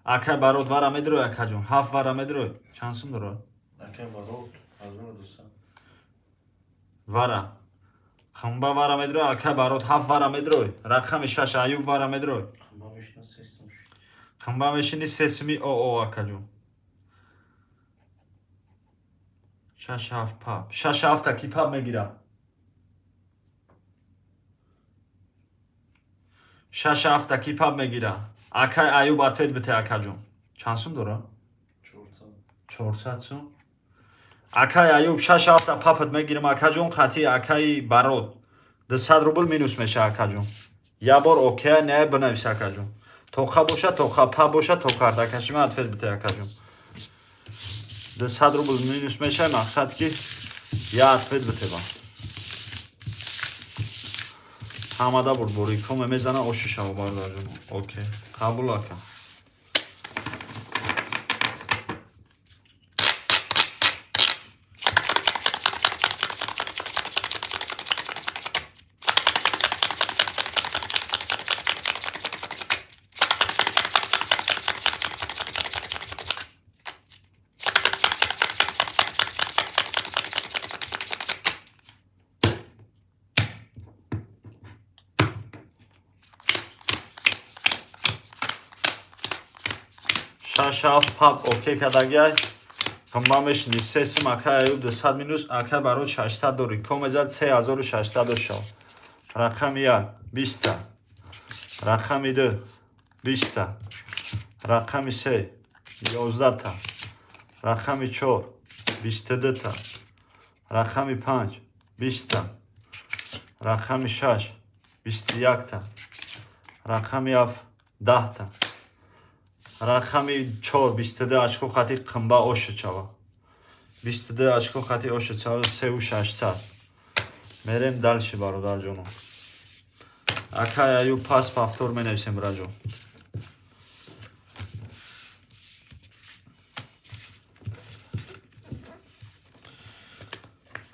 Акай Барод, вара медрой? Акаҷон, ҳафт вара медрой? Чанд сум дорад? Акай Барод, 1200. Вара қимба вара медрой? Акай Барод, ҳафт вара медрой? Рақами шаш, Аюб, вара медрой? Қимба мешина се сум. Қимба мешини се суми оо, акаҷон. Шаш, ҳафт, пап. Шаш, ҳафта ки пап мегирам? Шаш, ҳафта ки пап мегира? Акай Аюб, ответ бите, акаҷон. Чанд сум дора? 400. 400 сум. Акай Аюб, шаш, ҳафта папат мегирам, акаҷон, қатъи акаи Барод 200 рубл минус меша, акаҷон. Я бор окея не бинавис, акаҷон. Тоқа боша, тоқа, па боша, токард. Акашима ответ бите, акаҷон. 200 рубл минус меша. Мақсад ки я ответ битеба. Ҳамада бурдборӣ коме мезана, ошишава, бародарҷон. Окей, қабул, ака. Шаш ҳафт пап окей кардагиай. Қимба мешини се сим акай Аюб 200 минус, акай барот 600 дорӣ. Комезад 3600 шав. Рақами як 20-та. Рақами ду 20-та. Рақами се 11-та. Рақами чор 22-та. Рақами панҷ 20-та. Рақами шаш 21-та. Рақами ҳафт 10-та. Рақами чор 22 очко хати қимба ошучава. 22 очко хати ошучава, 3600. Мерем дальше, бародарҷоно. Акай Аюб, пас повтор менависем, браҷон.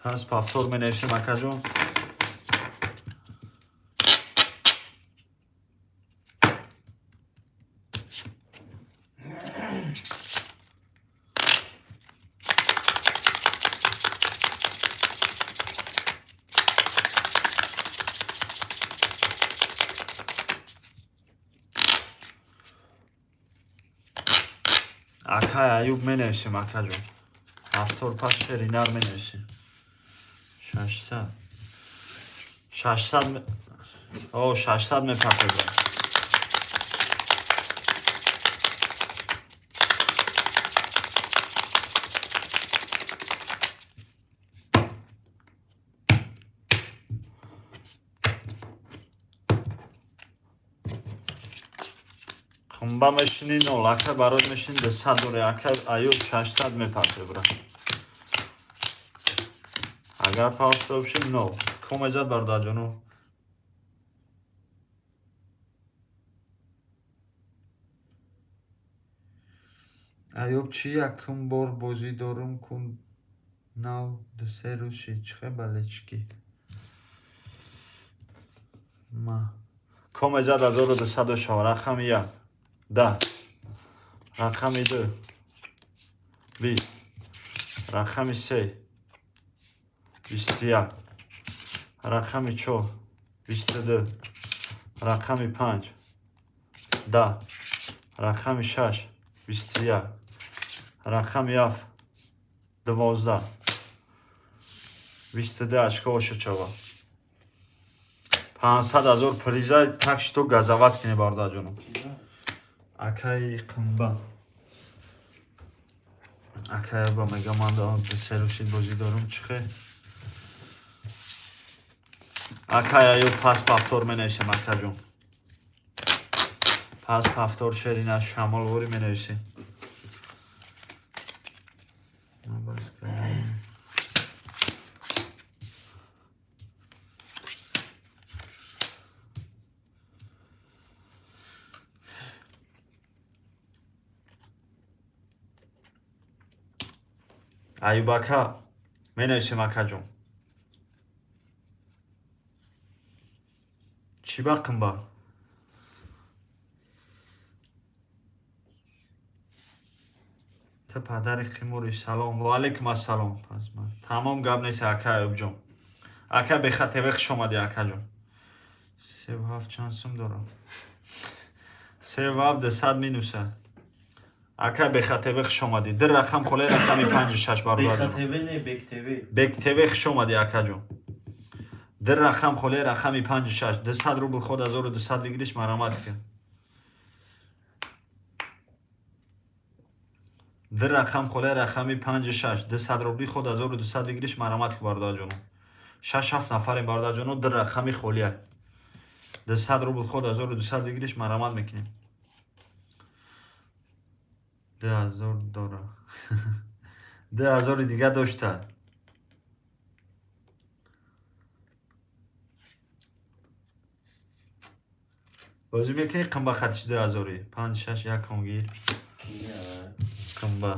Пас повтор менависем, акаҷон. Акай Аюб менависем, акаҷон. Ҳафтор пас шеринар менависем. 600. 600 о 600 мепартозам. Қимба мешини нол, ака барот мешини 200 дори, ака Аюб 600 мепарте, бра. Агар пафтоб шид нол. Комезад, бародарҷоно. Аюб, чӣ якум бор бозӣ дорум кун, нав дусе рӯз шид, чихе болельщики ма. Комезад 1200 шава. Рақами як 10. Рақами ду 20. Рақами се 21. Рақами чор 22. Рақами панҷ 10. Рақами шаш 21. Рақами ҳафт 12. 22 очко ошучава. 500 000 приза, так что газават кине, бародарҷоно. Акаи қимба. Акай ба мега ман се рӯз шид бозӣ дорум, чихе? Акай Аюб, пас повтор менависем, акаҷон. Пас повтор шерина шамолворӣ менависем. Ма бас кардам. Аюб ака, менависем, акаҷон. Чӣ ба қимба? Та падари қимури, салом. Ва алайкум ассалом. Пас ман. Тамом, гап нест, ака Аюбҷон. Ака Беха ТВ, хуш омадӣ, акаҷон. Севу ҳафт чанд сум дорам? Севу ҳафт 200 минуса. Ака Беха ТВ, хуш омадӣ. Ду рақам холе, рақами панҷу шаш, бародарҷон. Беха ТВ не, Бек ТВ. Бек ТВ, хуш омадӣ, акаҷон. Ду рақам холе, рақами панҷу шаш. 200 рубл ход 1200 выигрыш, марамат кун. Ду рақам холе, рақами панҷу шаш. 200 рубли ход 1200 выигрыш, марамат кун, бародарҷоно. Шаш ҳафт нафарем, бародарҷоно, ду рақами холия. 200 рубл ход 1200 выигрыш, марамат мекунем. 2000 дора. 2000 дига дошта. Бозӣ мекунӣ қимба хатиш 2000-и. Панҷ шаш як хонгир. Қимба.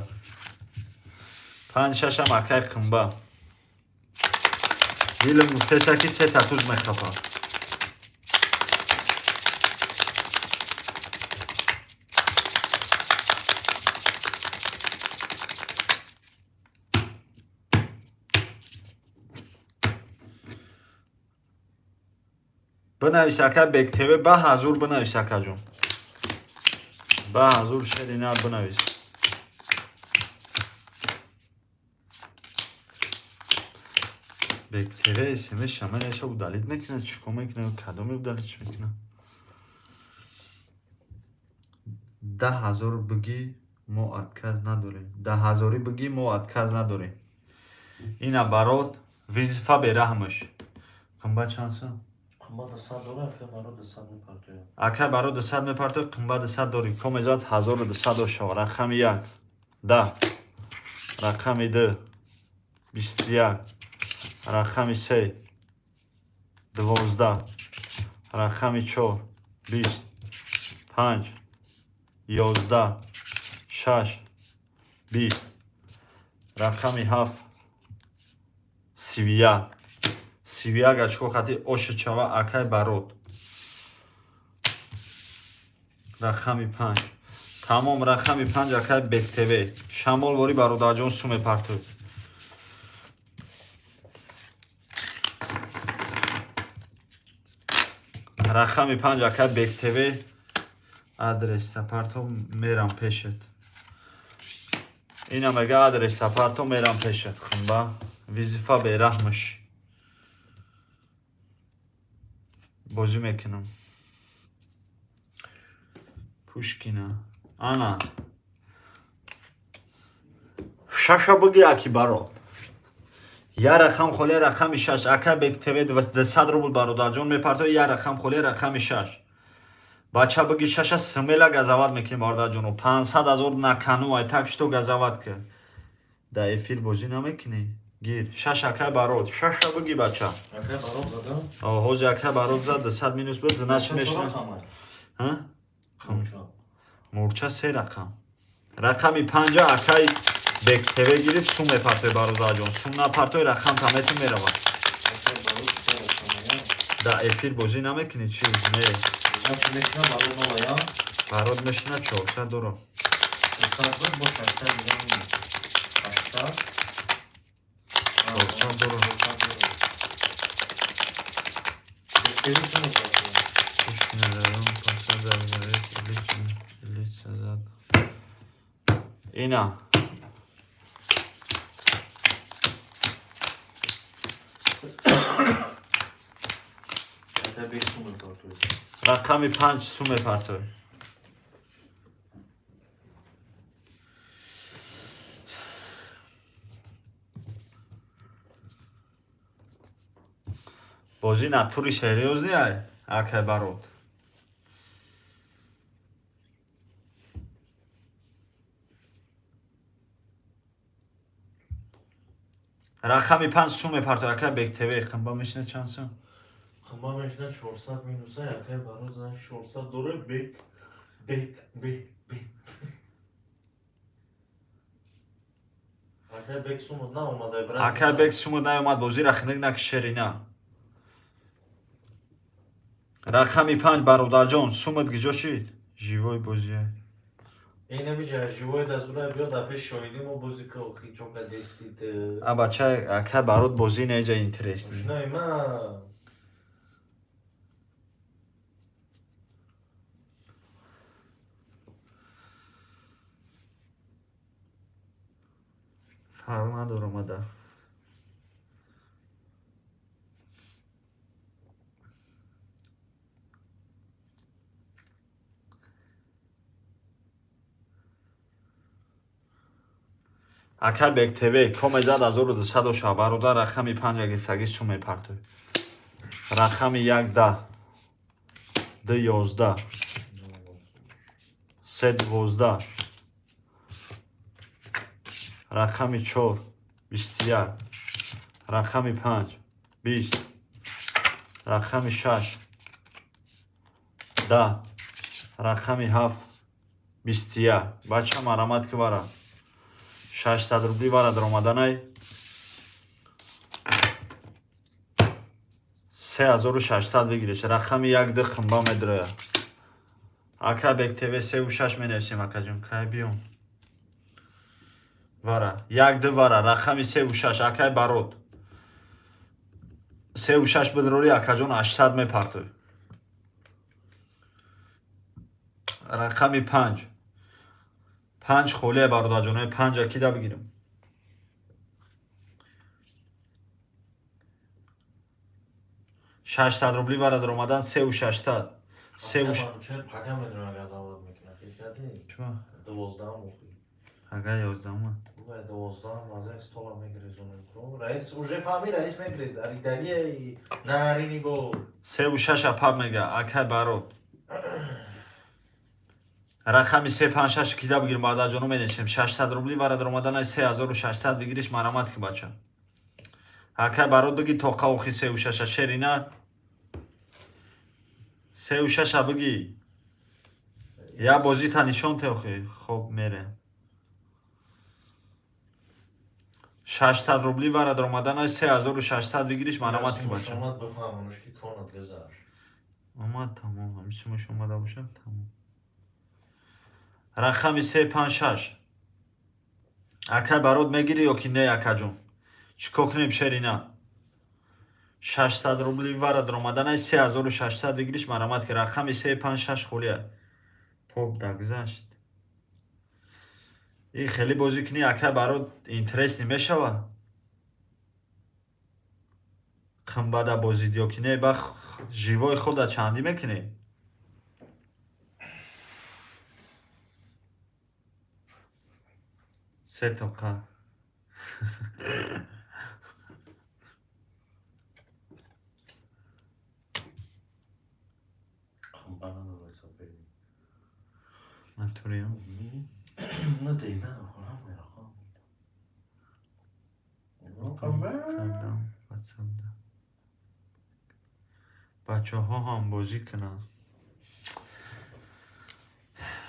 Панҷ шашам акай қимба. Дилам гуфтеса ки се татуз мехапа. Бинавис, ака Бек ТВ, ба ҳазур бинавис, акаҷон. 10 000 шери нар бинавис. Бектв смс шаманаша удалить мекунад, чӣ кор мекунад, кадоме удалить мекунад? 10 000 бигӣ, мо отказ надорем. 10 000-ӣ бигӣ, мо отказ надорем. Ина барот визифа бераҳмаш. Қимбат чанд сум? Қимбат 200 дора, ака баро 200 мепартояд. Ака баро 200 мепартояд, қимбат 200 дорӣ. Комезад 1200 дошава. Рақами як 10, рақами ду 21, рақами се 12, рақами чор 20, панҷ 11, шаш 20, рақами ҳафт 31. 31 очко хати ошичава акай барот. Рақами панҷ. Тамом, рақами панҷ акай Бектв. Шамол ворӣ бародарҷон су мепартояд. Рақами панҷ акай Бектв. Адреста парто, мерам пешет. Ина мега, адреста парто, мерам пешет. Хумба визифа бераҳмаш бозӣ мекунам. Пушкина ана шаша буги, аки барот. Я рақам холе, рақами шаш. Ака Бектв 200 рубл бародарҷон мепартояд. Я рақам холе, рақами шаш. Бача, буги шаша, смело газават мекунем, бародарҷоно. 500 000 на кону ай, так что газават ки. Дар эфир бозӣ намекунӣ? Гир шаш, акай барот, шаша буги, бача. Ака баро зада? Ҳози акай барот зад, 200 минус буд, значит мешина. Мурча се рақам. Рақами панҷа акай Бектв гирифт, сум мепартои, бародарҷон. Сум напартои, рақам тамету меравад. Дар эфир бозӣ намекунӣ чӣ? Не, барот мешина, 400 дорам. 400 дорам. Пушкина район, 500 Ильич зад. Ина рақами панҷ сум мепартои. Бозӣ натури серьёзный ай, акай барот. Рақами панҷ сум мепартои акай Бектв. Қимба мешина чанд сум? Қимба мешина 400 минуса, акай барот зан 400 дора, бек бек бек бек. Акай бек сумуд наомада, брат. Акай бек сумуд наомад, бозира хинак накишерина. Рақами панҷ, бародарҷон, сумуд гиҷо шид? Живой бозия. Инамиҷа живой дазура биё, дар пеш шоҳидӣ мо бозӣ ка, охи чока дестид. А бача, акай барот бозӣ неҷа интересный. Ошнои ман. Фарқ надорам ада. Акай Бектв комезад 1200 оша, бародар. Рақами панҷ агистаги сум мепартои. Рақами як 10, ду 11, се 12, рақами чор 21, рақами панҷ 20, рақами шаш 10, рақами ҳафт 21. Бача, марамат ки, вара 600 рубли вара даромаданай. 3600 выигрыш. Рақами як ду химба медроя. Ака Бектв сеу шаш менависем, акаҷон, кай биём. Вара як ду вара, рақами сеу шаш, акай барот. Сеу шаш бидрори, акаҷон, 800 мепартои. Рақами панҷ. Панҷ холия, бародарҷонои, панҷа кида бигирам? 600 рубли вара даромадан, 3600. Севу Пага медонам, газавод мекунад. Хел кардӣ? Чо? 12-ам охи. Ага, 11-ма. 12-ам аз ин стола мегрезонем. Раис уже фаҳмид, раис мегрез. Аридагии нари нигоҳ. Севу шаша паб мега, акай барод. Рақами се панҷ шаш кида бигирем, бародарҷоно, менешем. 600 рубли вара даромадан, ай 3600 бигириш, марамат ки, бача. Акай барод, биги тоқа охи севу шаша, шерина. Севу шаша биги. Я бозита нишон те охи. Хоб мере. 600 рубли вара даромадан, ай 3600 бигириш, марамат ки, бача. Омад, бифаҳмонуш ки конат гузашт. Омад, тамом. Ҳамин сумаш омада бошад, тамом. Рақами се панҷ шаш. Акай барод, мегирӣ ё ки не, акаҷон? Чӣ кор кунем, шерина? 600 рубли вара даромадан, ай 3600 бигириш, марамат ки, рақами се панҷ шаш холия. Поп дагзашт. И хеле бозӣ кунӣ, акай барод, интересный мешава? Қимбада бозид ё ки не, ба живой худа чандӣ мекунӣ? Се тоқа. Қамба надора соперник. Натуриям. На дейна, хонам мерахам. Қамба. Кардам ватсапда. Бачаҳо ҳам бозӣ кунанд.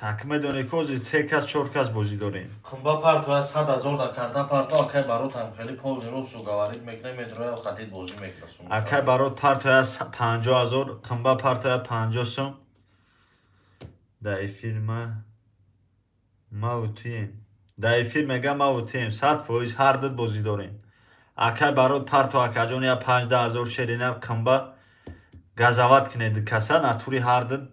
Ак медонӣ, ки ҳозир се кас, чор кас бозӣ дорем. Қумба парту аз 100 000 да карта парту, акай барот ҳам хеле полный росту говорит мекунад, медроя, хатид бозӣ мекунад. Акай барот партоя 50 000, қимба партоя 50 сум. Дар эфир ма маву туем. Дар эфир мега маву туем, 100% ҳар дуд бозӣ дорем. Акай барот парто, акаҷон, я 15 000 шеринар қимба газават кунед, каса натури ҳар дуд.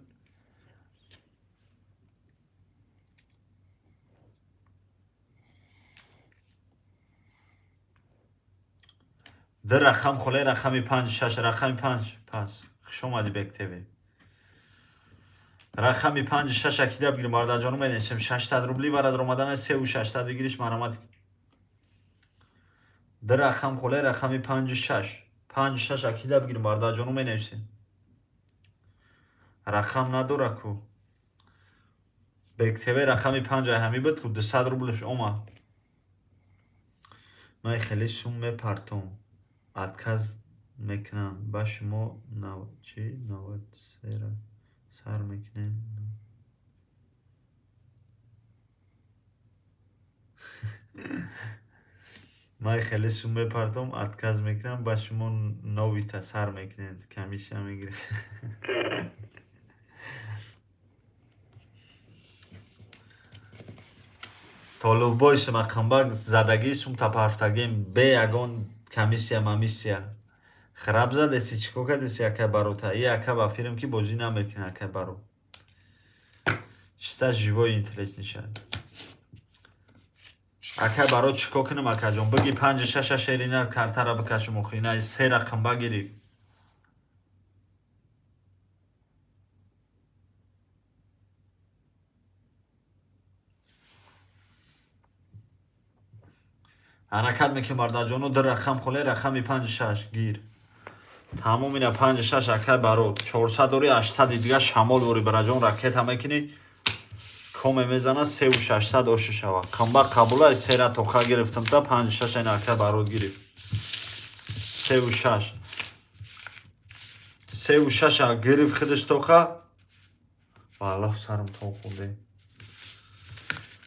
Ду рақам холе, рақами панҷ шаш, рақами панҷ пас. Хуш омадӣ, Бек ТВ. Рақами панҷ шаш акида бигирем, бародарҷону, менесем. 600 рубли вара даромадан, 3600 бигириш, марамат. Ду рақам холе, рақами панҷ шаш. Панҷ шаш акида бигирем, бародарҷону, менависем. Рақам надора ку. Бек ТВ, рақами панҷ ай ҳами буд ку, 200 рублш омад. Ман хеле сум мепартом. Отказ мекунам. Ба шумо чи навад сера сар мекунем. Ман хеле сум мепартом, отказ мекунам, ба шумо новита сар мекунед. Комиссия мегиред. Толуббой сума қимба задагӣ, сум тапарфтагем бе ягон комиссия мамиссия. Храб задеси, чӣ кор кардеси, акай барота? И ака ба фирм ки бозӣ намекунад, акай баро. Чиста живой интересный шад. Акай баро, чӣ кор кунам, акаҷон? Биги панҷ шаша, шерина, картара бикашам охи. Ина се рақам гирифт. Ҳаракат мекунем, бародарҷоно, ду рақам холе, рақами панҷ шаш гир. Тамом, ина панҷ шаш, акай баро. 400 дори, 800 дига шамол вори, бараҷон, ракета мекунӣ. Коме мезана, 3600 ошу шава. Қимба қабула, сера тоқа гирифтам та панҷ шаш, ина акай барот гирифт. Севу шаш. Севу шаша гирифт худаш тоқа. Валлоҳ, сарам то хӯрде.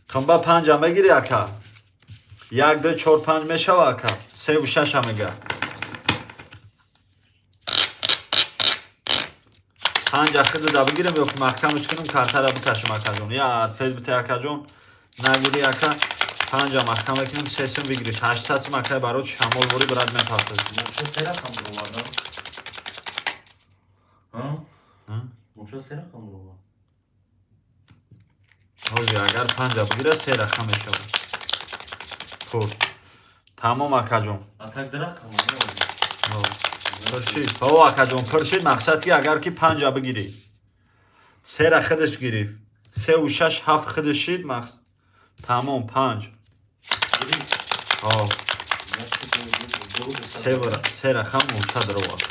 Қимба панҷа мегири, ака? Як, ду, чор, панҷ мешава, ака. Севу шаша мега. Панҷа худуда бигирам ё ки маҳкамаш кунам, картара бикашам, акаҷон? Я ответ бите, акаҷон. Нагири, ака. Панҷа маҳкам мекунем, се сум бигириш. 800 сум, акай барот, шамол вори брат мепартад. Мурча се рақам бироварда? А? А? Мурча се рақам бировард. Ҳозир агар панҷа бигира, се рақам мешавад. Пур. Тамом, акаҷон. А так рақам. Пуршид. Ҳо, акаҷон, пуршид. Мақсад ки агар ки панҷа бигирӣ. Сера худаш гирифт. Сеу шаш ҳафт худаш шид. Тамом, панҷ. Ҳо. Се рақам муртад ровад.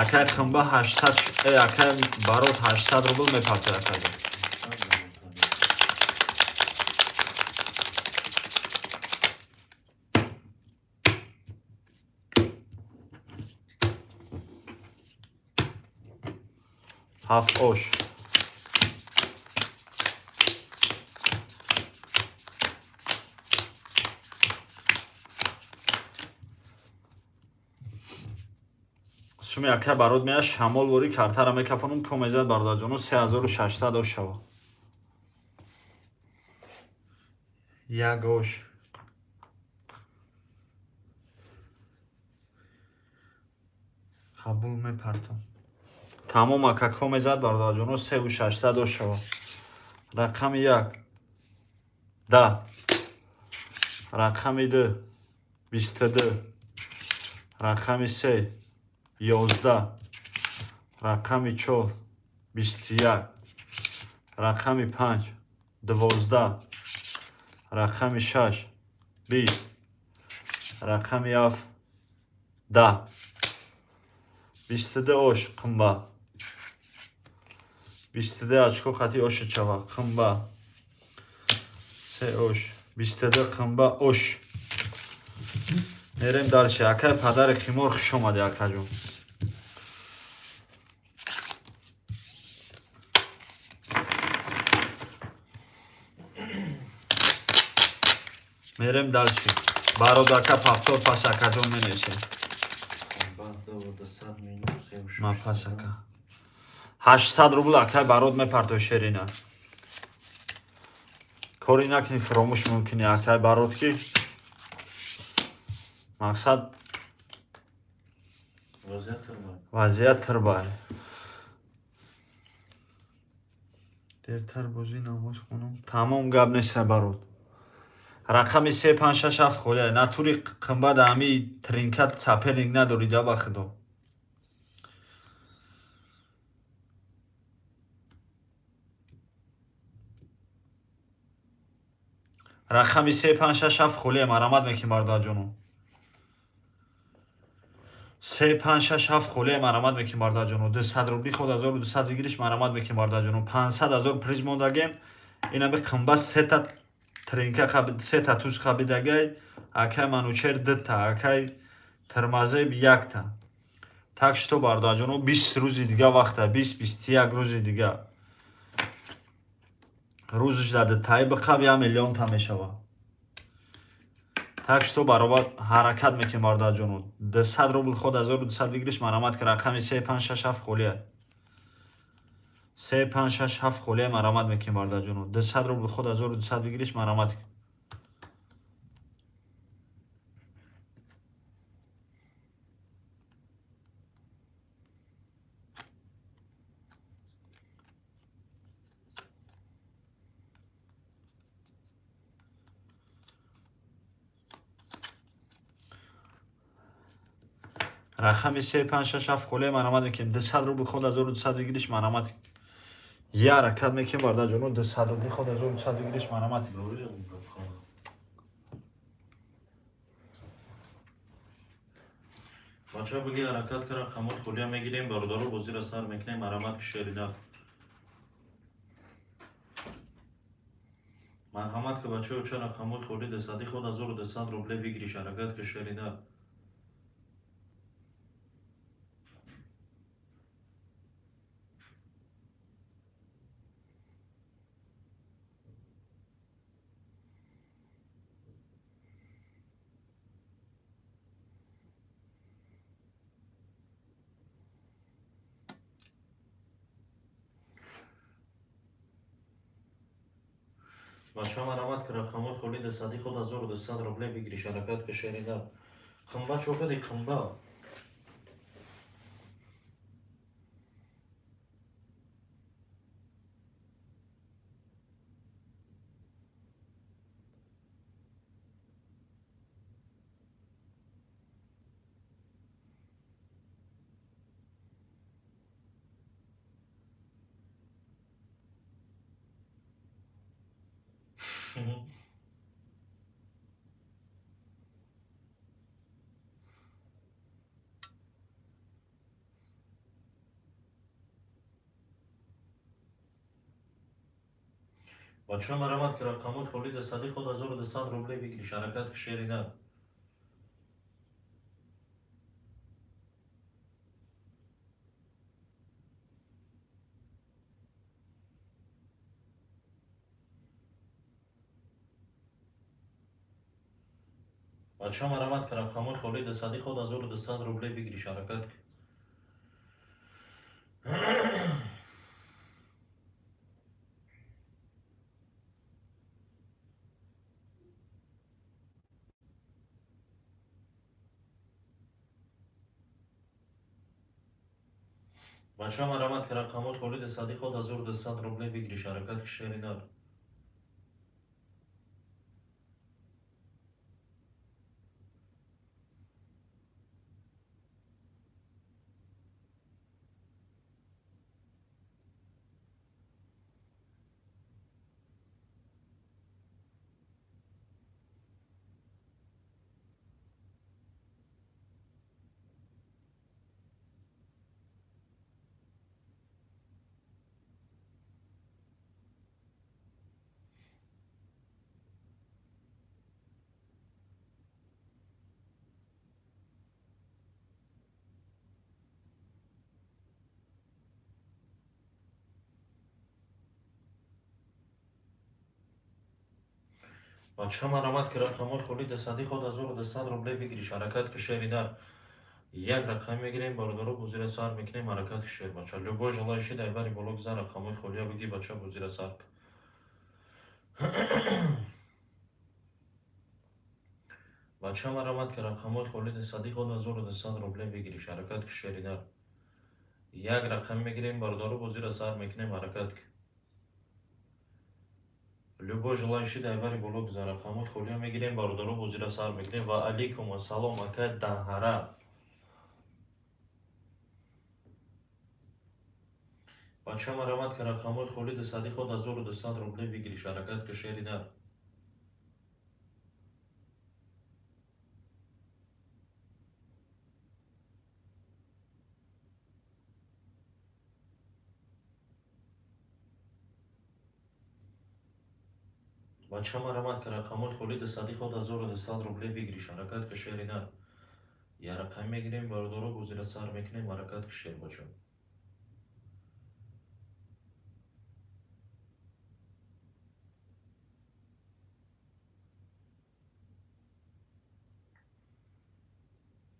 Акай қимба 800, акай барот 800 рубл мепартад, акаҷон. Ҳафт ош. Суми акай барот меяд, шамол вори картара мекафонум, ко мезад, бародарҷоно, 3600 ош шава. Як ош. Қабул, мепартам. Тамом, ака, ко мезад, бародарҷоно, 3600 ош шава. Рақами як 10, рақами ду 22, рақами се 11, рақами чор 21, рақами панҷ 12, рақами шаш 20, рақами ҳафт 10. 22 ош қимба. 22 очко хати оши чава қимба. Се ош. 22 қимба ош. Мерем дальше. Акай падари химор, хуш омадӣ, акаҷон. Мерем дальше. Бародака повтор пас, акаҷон, менесем. Ма пас, ака. 800 рубл акай барод мепартой шерина. Кори накунӣ, фуромӯш мумкини, акай барод, ки мақсад вазъият тирбай. Дертар бозӣ, намоз хонам. Тамом, гап нест, барод. Рақами се, панҷ, шаш, ҳафт холия. Натури қимбат ами тринкат соперник надорӣ да, ба худо. Рақами се, панҷ, шаш, ҳафт холия, марамат мекунем, бародарҷоно. Се, панҷ, шаш, ҳафт холия, марамат мекунем, бародарҷоно. 200 рубли худ 1200 выигрыш, марамат мекунем, бародарҷоно. 500 000 приз мондагем. Инами қимбат сета тринка, сета туз хабидагай. Акай Манучер дута, акай Тирмазеб якта. Так что, бародарҷоно, 20 рӯзи дига вақта, 20, 21 рӯзи дига. Рӯзш дар дутаи биқаб 1 миллионта мешавад. Так что баробар ҳаракат мекунем, бародарҷоно. 200 рубл худ 1200 выигрыш, марамат ки рақами се, панҷ, шаш, ҳафт холия. Се, панҷ, шаш, ҳафт холия, марамат мекунем, бародарҷоно. 200 рубл худ 1200 выигрыш, марамат. Рақами се, панҷ, шаш, ҳафт холия, марамат мекунем. 200 рубл худ 1200 выигрыш, марамат. Я ҳаракат мекунем, бародарҷоно. 200 рубли худ 1200 выигрыш, марамат. Бача, биги, ҳаракат кара, хамор холия мегирем, бародаро, бозиро сар мекунем, марамат кишерина. Марҳамат ки, бачао, чара хамои холи десади худ 1200 рубле выигрыш, ҳаракат ки, шерина. Бача, марамат ки, рақамои холи десади худ 1200 рубле выигрыш, ҳаракат ки, шерида. Қимба чо кади, қимба? Бачаҳо, марамат, ки рақамҳои холӣ дасади худ 1200 рубле выигрыш, ҳаракат, ки, шери нар. Бачаҳо, марамат, ки рақамҳои холӣ дасади худ 1200 рубле выигрыш, ҳаракат ки. Бачаҳо, марамат, ки рақамҳои холӣ дасади худ 1200 рубле выигрыш, ҳаракат, ки, шери нар. Бачаҳо, марамат, ки рақамҳои холӣ дасади худ 1200 рубле выигрыш, ҳаракат, ки, шери нар. Як рақам мегирем, бародаро, бозира сар мекунем, ҳаракат, ки, шер бача. Любой желающий дар бари боло гузар, рақамҳои холия бигӣ, бача, бозира сар кун. Бачаҳо, марамат, ки рақамҳои холӣ дасади худ 1200 рубле выигрыш, ҳаракат, ки, шери нар. Як рақам мегирем, бародаро, бозира сар мекунем, ҳаракат ки. Любой желающий дар бари боло гузар, рақамҳои холия мегирем, бародаро, бозира сар мекунем. Ва алейкум ассалом, ака Даҳара. Бачаҳо, марамат, ки рақамҳои холӣ дасади худ 1200 рубле выигрыш, ҳаракат, ки, шери нар. Бачаҳо, марамат, ки рақамҳои холӣ дасади худ 1200 рубле выигрыш, ҳаракат, ки, шери нар. Як рақам мегирем, бародаро, бозира сар мекунем, ҳаракат, ки, шер бача.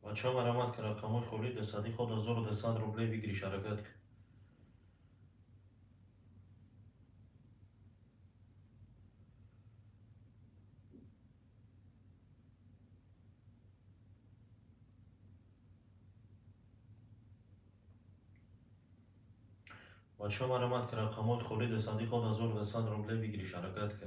Бачаҳо, марамат, ки рақамҳои холӣ дасади худ 1200 рубле выигрыш, ҳаракат ки. Бачаҳо, марамат, ки рақамҳои холӣ дасади худ 1200 рубле выигрыш, ҳаракат ки.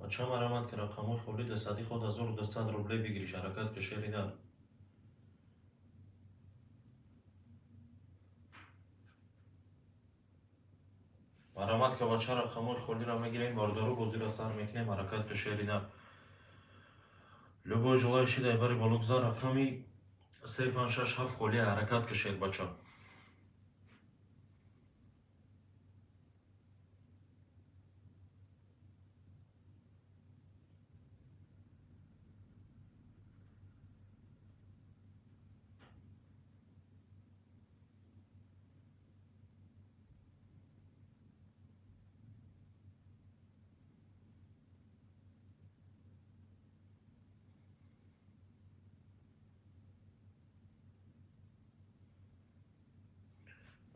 Бачаҳо, марамат, ки рақамҳои холӣ дасади худ 1200 рубле выигрыш, ҳаракат, ки, шери нар. Марамат, ки, бача, рақамҳои холиро мегирем, бародаро, бозиро сар мекунем, ҳаракат, ки, шери нар. Любой желающий дар бари боло гузар, рақами се, панҷ, шаш, ҳафт холия, ҳаракат, ки, шер бача.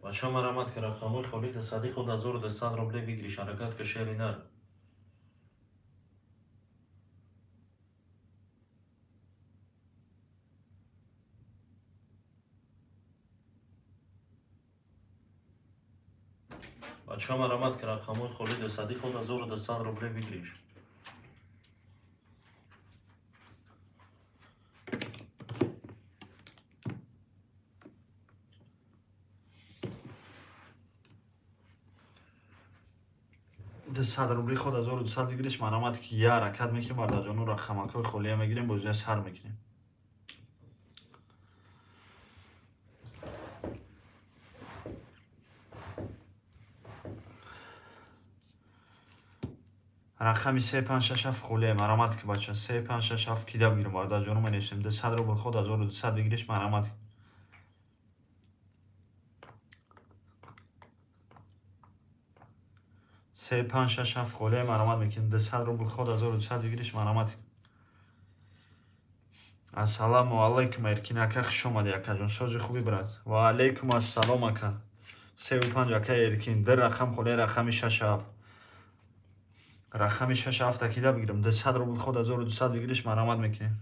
Бачаҳо, марамат, ки рақамҳои холӣ дасади худ 1200 рубле выигрыш, ҳаракат, ки, шери нар. Бачаҳо, марамат, ки рақамҳои холӣ дасади худ 1200 рубле выигрыш. 200 рубли ход 1200 выигрыш марамат ки я ҳаракат мекунем бародарҷону рақамакҳои холия мегирем, бозия сар мекунем. Рақами 3 5 6 7 холия марамат ки бача 3 5 6 7 кида бигирем бародарҷону менависем 200 рубл ход 1200 выигрыш марамат. Се 5 6 7 холия марамат мекунем 200 рубл ход 1200 выигрыш марамат. Ассалому алайкум Эркин ака, хуш омадӣ акаҷон, сози хуби брат. Ва алайкум ассалом ака. 3 5 ака Эркин, ду рақам холия рақами 6 7. Рақами 6 7 акида бигирам 200 рубл ход 1200 выигрыш марамат мекунем.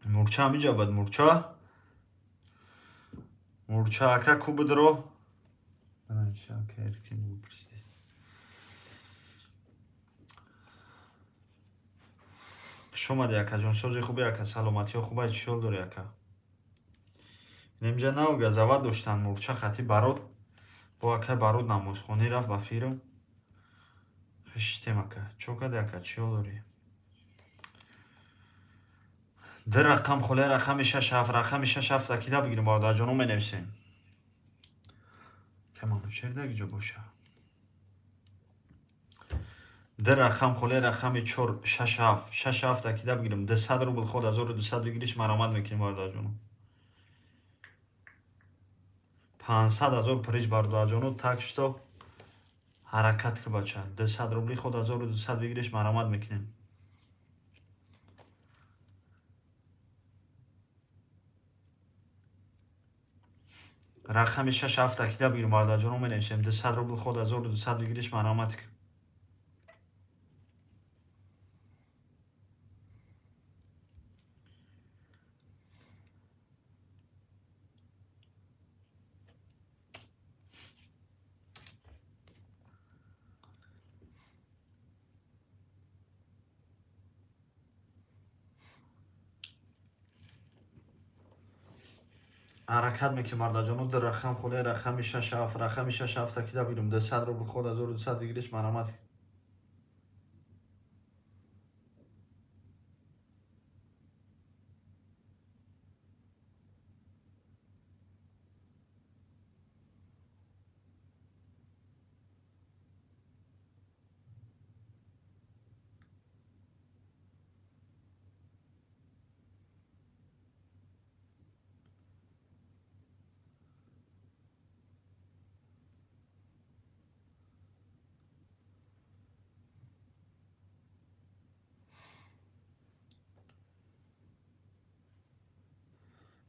Мурча миҷабад мурча. Мурча ака ку бидро. Хуш омадӣ акаҷон, сози хуби ака, саломатиҳо хуба, чӣ ҳол дорӣ ака? Инҷа нав газават доштанд мурча хати барод. Бо ака барод намозхонӣ рафт ба фирм. Хештем ака. Чо кади ака, чӣ ҳол дорӣ? Ду рақам холия рақами 6 7, рақами 6 7 акида бигирем бародарҷоно менависем. Каманучер дар ҷо боша. Ду рақам холия рақами 4 6 7, 6 7 акида бигирем 200 рубл ход 1200 выигрыш марамат мекунем бародарҷоно. 500 ҳазор приз бародарҷоно, так что ҳаракат ки бача 200 рубли ход 1200 выигрыш марамат мекунем. Рақами 6 7 акида бигирем бародарҷоно менависем 200 рубл ход 1200 выигрыш марамат. Ҳаракат мекунем бародарҷоно, ду рақам холия рақами 6 7, рақами 6 7 акида бигирем 200 рубл ход 1200 выигрыш марамат.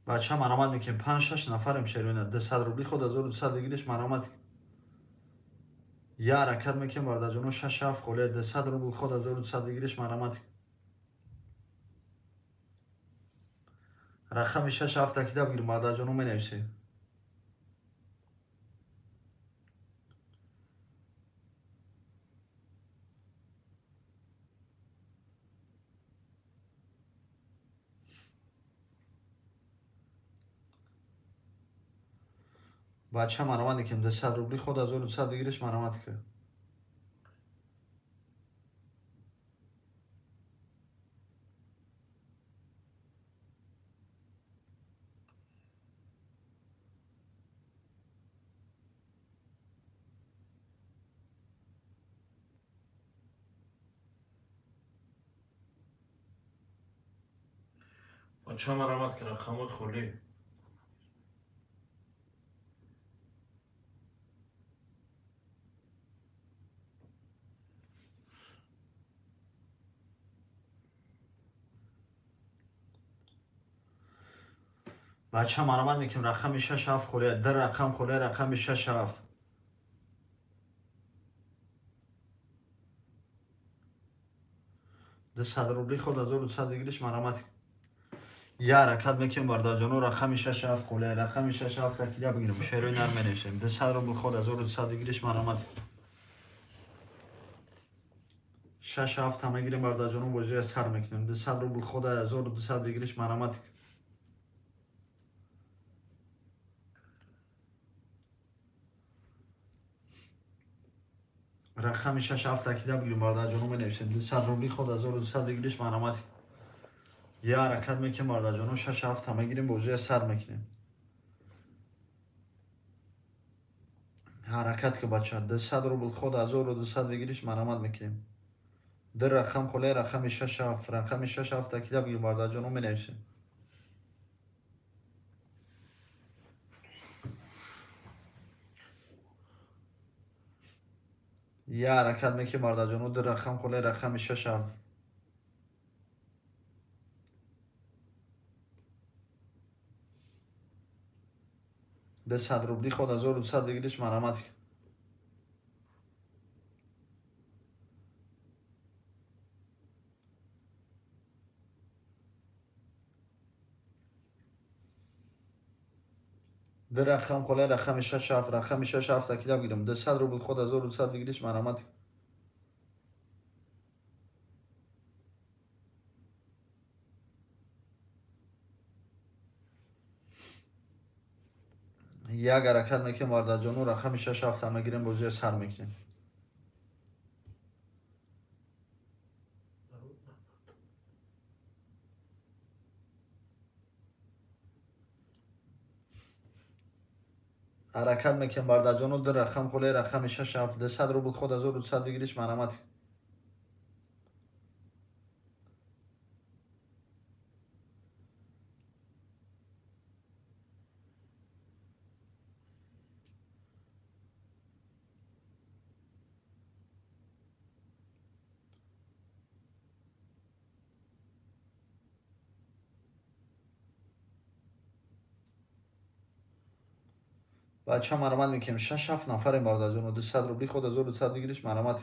Бача марамат мекунем 5-6 нафарем шервина 200 рубли ход 1200 выигрыш марамат. Я ҳаракат мекунем бародарҷоно 6 7 холия 200 рубл ход 1200 выигрыш марамат. Рақами 6 7 акида бигирем бародарҷоно менависем. Бача марамат мекунем 200 рубли ход 1200 выигрыш марамат ки. Бача марамат ки рақамҳои холӣ. Бача марамат мекунем рақами 6 7 холия, ду рақам холия рақами 6 7. 200 рубли ход 1200 выигрыш марамат. Я ҳаракат мекунем бародарҷоно рақами 6 7 холия, рақами 6 7 акида бигирем шерои нар менависем 200 рубл ход 1200 выигрыш марамат. 6 7 мегирем бародарҷоно бозия сар мекунем 200 рубл ход 1200 выигрыш марамат. Рақами 6 7 кида бигирем, бародарҷоно, менависем. 200 рубли ход 1200 выигрыш, марҳамат. Я ҳаракат мекунем, бародарҷоно, 6 7 мегирем, бозия сар мекунем. Ҳаракат ки, бача, 200 рубл ход 1200 выигрыш, марҳамат мекунем. Ду рақам холе, рақами 6 7, рақами 6 7 кида бигирем, бародарҷоно, менависем. Я ҳаракат мекунем, бародарҷоно, ду рақам холе, рақами 6 7. 200 рубли ход 1200 выигрыш, марҳамат. Ду рақам холе, рақами 6 7, рақами 6 7 кида бигирем. 200 рубл ход 1200 выигрыш, марҳамат. Як ҳаракат мекунем, бародарҷоно, рақами 6 7 мегирем, бозия сар мекунем. Ҳаракат мекунем, бародарҷоно, ду рақам холе, рақами 6 7, 200 рубл ход 1200 выигрыш, марҳамат. Бача, марҳамат мекунем. 6 7 нафарем, бародарҷоно. 200 рубли ход 1200 выигрыш, марҳамат.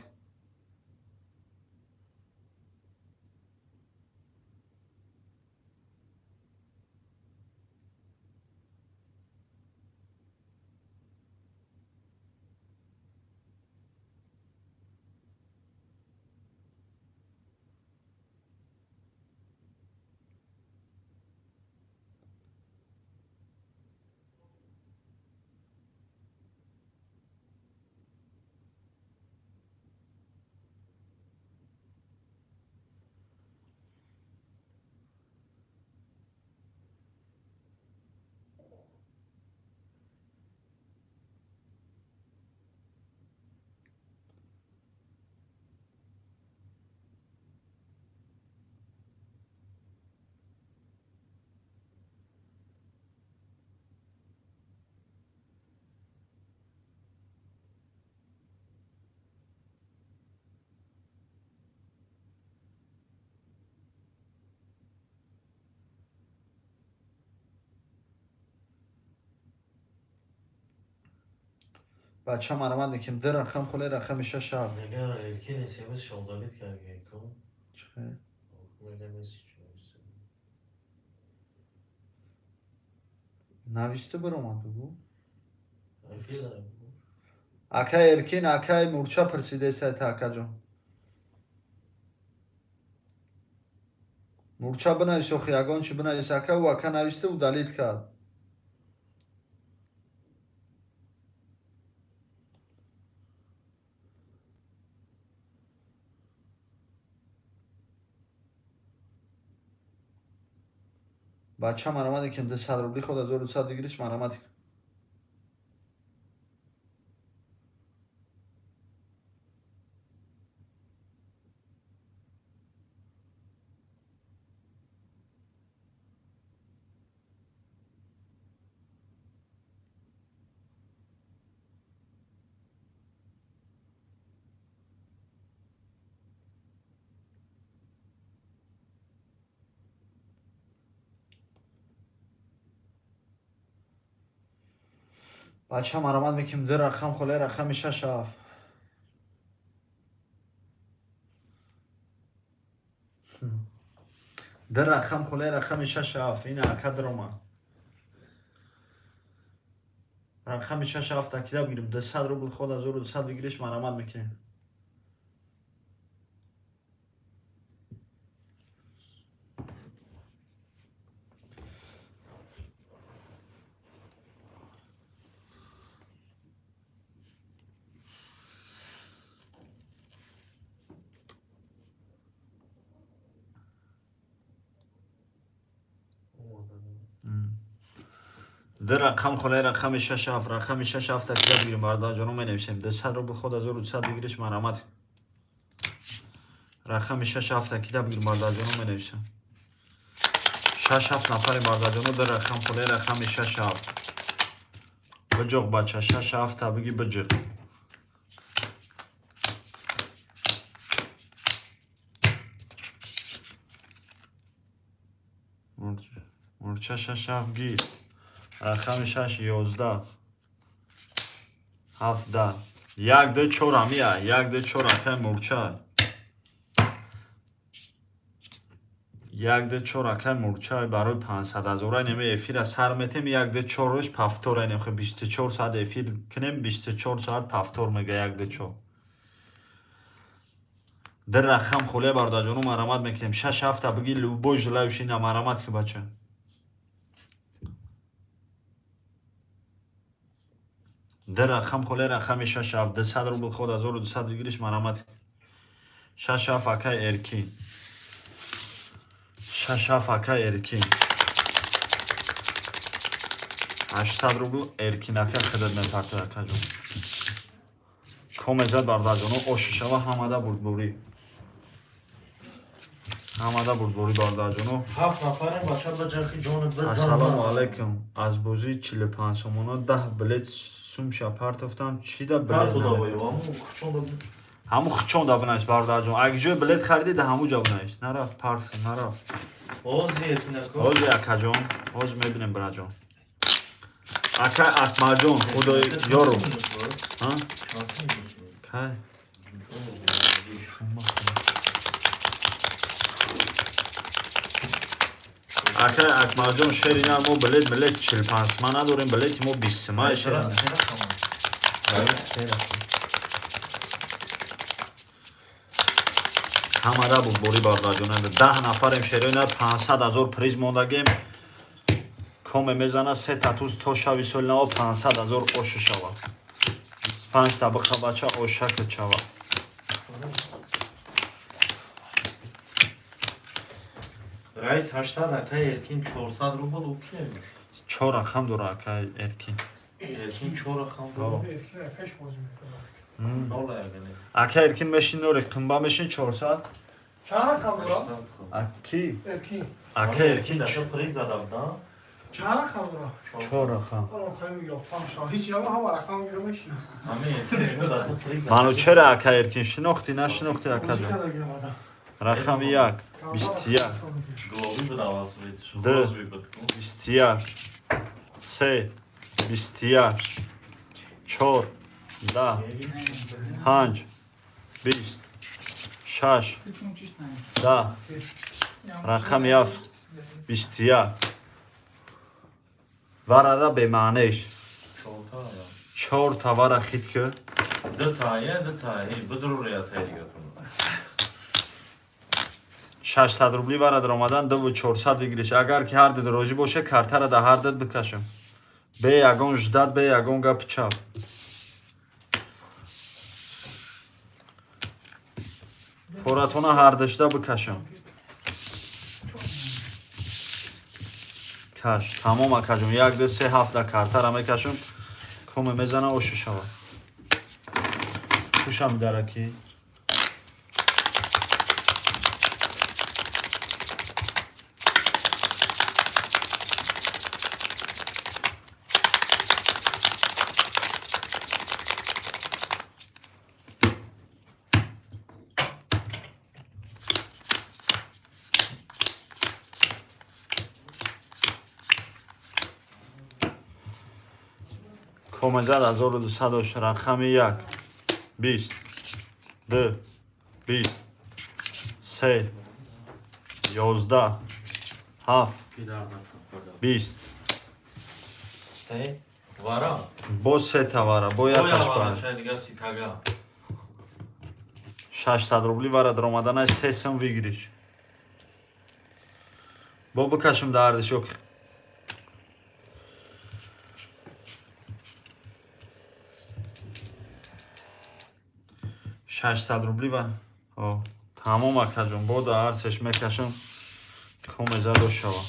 Бача, марҳамат мекунем. Ду рақам холе, рақами 6 7. Нигар, Эркин смс удалить кард ку. Чихе? Мега месседж нависта. Навишта баромад, бугу. Эфир дорам. Акай Эркин, акай Мурча пурсидесайта, акаҷон. Мурча, бинавис, охи, ягон чи бинавис, ака. Ӯ ака нависта, удалить кард. Бача, марҳамат мекунем. 200 рубли ход 1200 выигрыш, марҳамат. Бача, марҳамат мекунем. Ду рақам холе, рақами 6 7. Ду рақам холе, рақами 6 7. Ина ака даромад. Рақами 6 7 кида бигирем. 200 рубл ход 1200 выигрыш, марҳамат мекунем. Ду рақам холаи рақами шаш ҳафт, рақами шаш ҳафта кида бигирем, бародарҷоно, менависем. 200 рубл ход 1200 выигрыш, марҳамат. Рақами шаш ҳафта кида бигирем, бародарҷоно, менависем. Шаш ҳафт нафари, бародарҷоно, ду рақам холаи рақами шаш ҳафт. Биҷоқ, бача, шаш ҳафта биги, биҷиқ. Мурча, шаш ҳафт гир. Рақами шаш, 11, ҳафт, 10, як, ду, чор, ҳамия, як, ду, чор, акай мурча, як, ду, чор, акай мурча. Барои 500 000 неми эфира сар метем, як, ду, чорш повтор нем, 24 соат эфир кунем, 24 соат повтор мега, як, ду, чор. Ду рақам холия, бародарҷоно, марҳамат мекунем. Шаш ҳафта биги, любой желающий на, марҳамат ки, бача. Ду рақам холия рақами шаш ҳафт, 200 рубл ход 1200 выигрыш, марҳамат. Шаш ҳафт, акай Эркин, шаш ҳафт, акай Эркин, 800 рубл. Эркин ака, хидат мепартои, акаҷон. Комезад, бародарҷоно, оши шава, ҳамада бурдборӣ, ҳамада бурдборӣ, бародарҷоно. Ҳафт нафарем, бача, ба ҷархи ҷонат. Ассалому алайкум, аз бозии 45 сомона 10 билет сумша партофтам, чӣ да билет? Ҳамун хучонда бинавис, бародарҷон. Аг ҷои билет харидӣ, да ҳамун ҷо бинавис. Нарафт, парф нарафт. Ҳозир, акаҷон, ҳозир мебинем, бираҷон. Ака Акмалҷон, худои ёру. Кай? Ака Акмалҷон, шери на, мо билет милет 45 сима надорем, билети мо 20 сима, шери. Ҳамада бурдборӣ, бародарҷон. 10 нафарем, шерои на, 500 000 приз мондагем. Коме мезана, се татуз то шави соли нава 500 000 ошу шава. Панҷта биха, бача, ошака чава. Раис, 800, акай Эркин 400 рубл, ӯ ки намеш? Чор рақам дора акай Эркин. Эркин чор рақам дора. Ака Эркин, мешин, нори қимба мешин, 400. Чанд рақам дора? Ки? Эркин. Ака Эркин. Приз зада буда. Чанд рақам дора? Чор рақам. Ҳеҷ нама, ҳама рақам гиромеши. Манучера, ака Эркин, шинохтӣ, нашинохтӣ, акаҷон? Рақами як, 21, ду, 21, се, 21, чор, 10, панҷ, 20, шаш, 10, рақами ҳафт, 21. Варара бемаънеш. Чорта вара хит ки. Дутая, дутая, бидурурията дигатон. 600 рубли вара даромадан, дуву 400 выигрыш. Агар ки ҳар дуд розӣ боше, картара да ҳар дуд бикашам. Бе ягон ждать, бе ягон гапи чап. Форатона ҳардушда бикашам. Каш, тамом, акаҷон. Як, ду, се, ҳафта картара мекашам. Коме мезана, ошу шава. Хушам дараки. Комезад 1200 дошт. Рақами як, 20, ду, 20, се, 11, ҳафт, 20. Се вара. Боз сета вара, бо якаш панҷ. 600 рубли вара даромаданаш, се сум выигрыш. Бо бикашам дардиш ё 600 рубли ва тамом, акаҷон, бо да ҳарсеш мекашам, комезадо шава.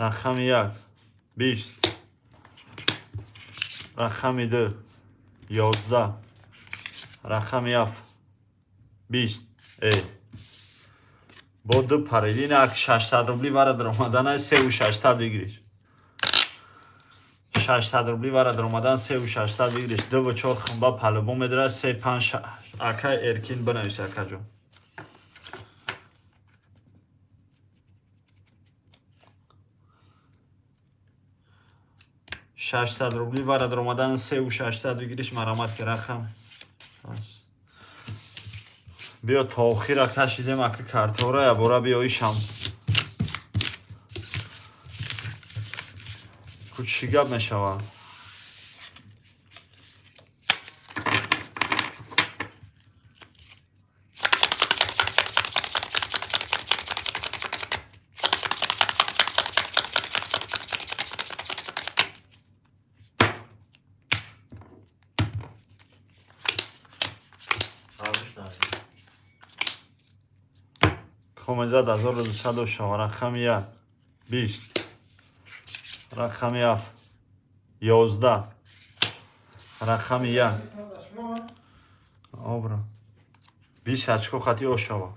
Рақами 1 20. Рақами 2 11. Рақами 7 20. Бо ду парид. Ин 600 рубли вара даромадан 3600 выигрыш. 600 рубли вара даромадан 3600 выигрыш. 2 ва 4 хумба палубо медара 3 5 6. Акай Эркин бинавис акаҷон. 600 рубли вара даромадан 3600 выигрыш марамат ки рақам. Биё то охира кашидем ака картора ябора биёишам. Ку чӣ гап мешавад? Комезад 1200 шава. Рақами 1 20. Рақами 7 11. Рақами 1 обра 20 очко хати ошава.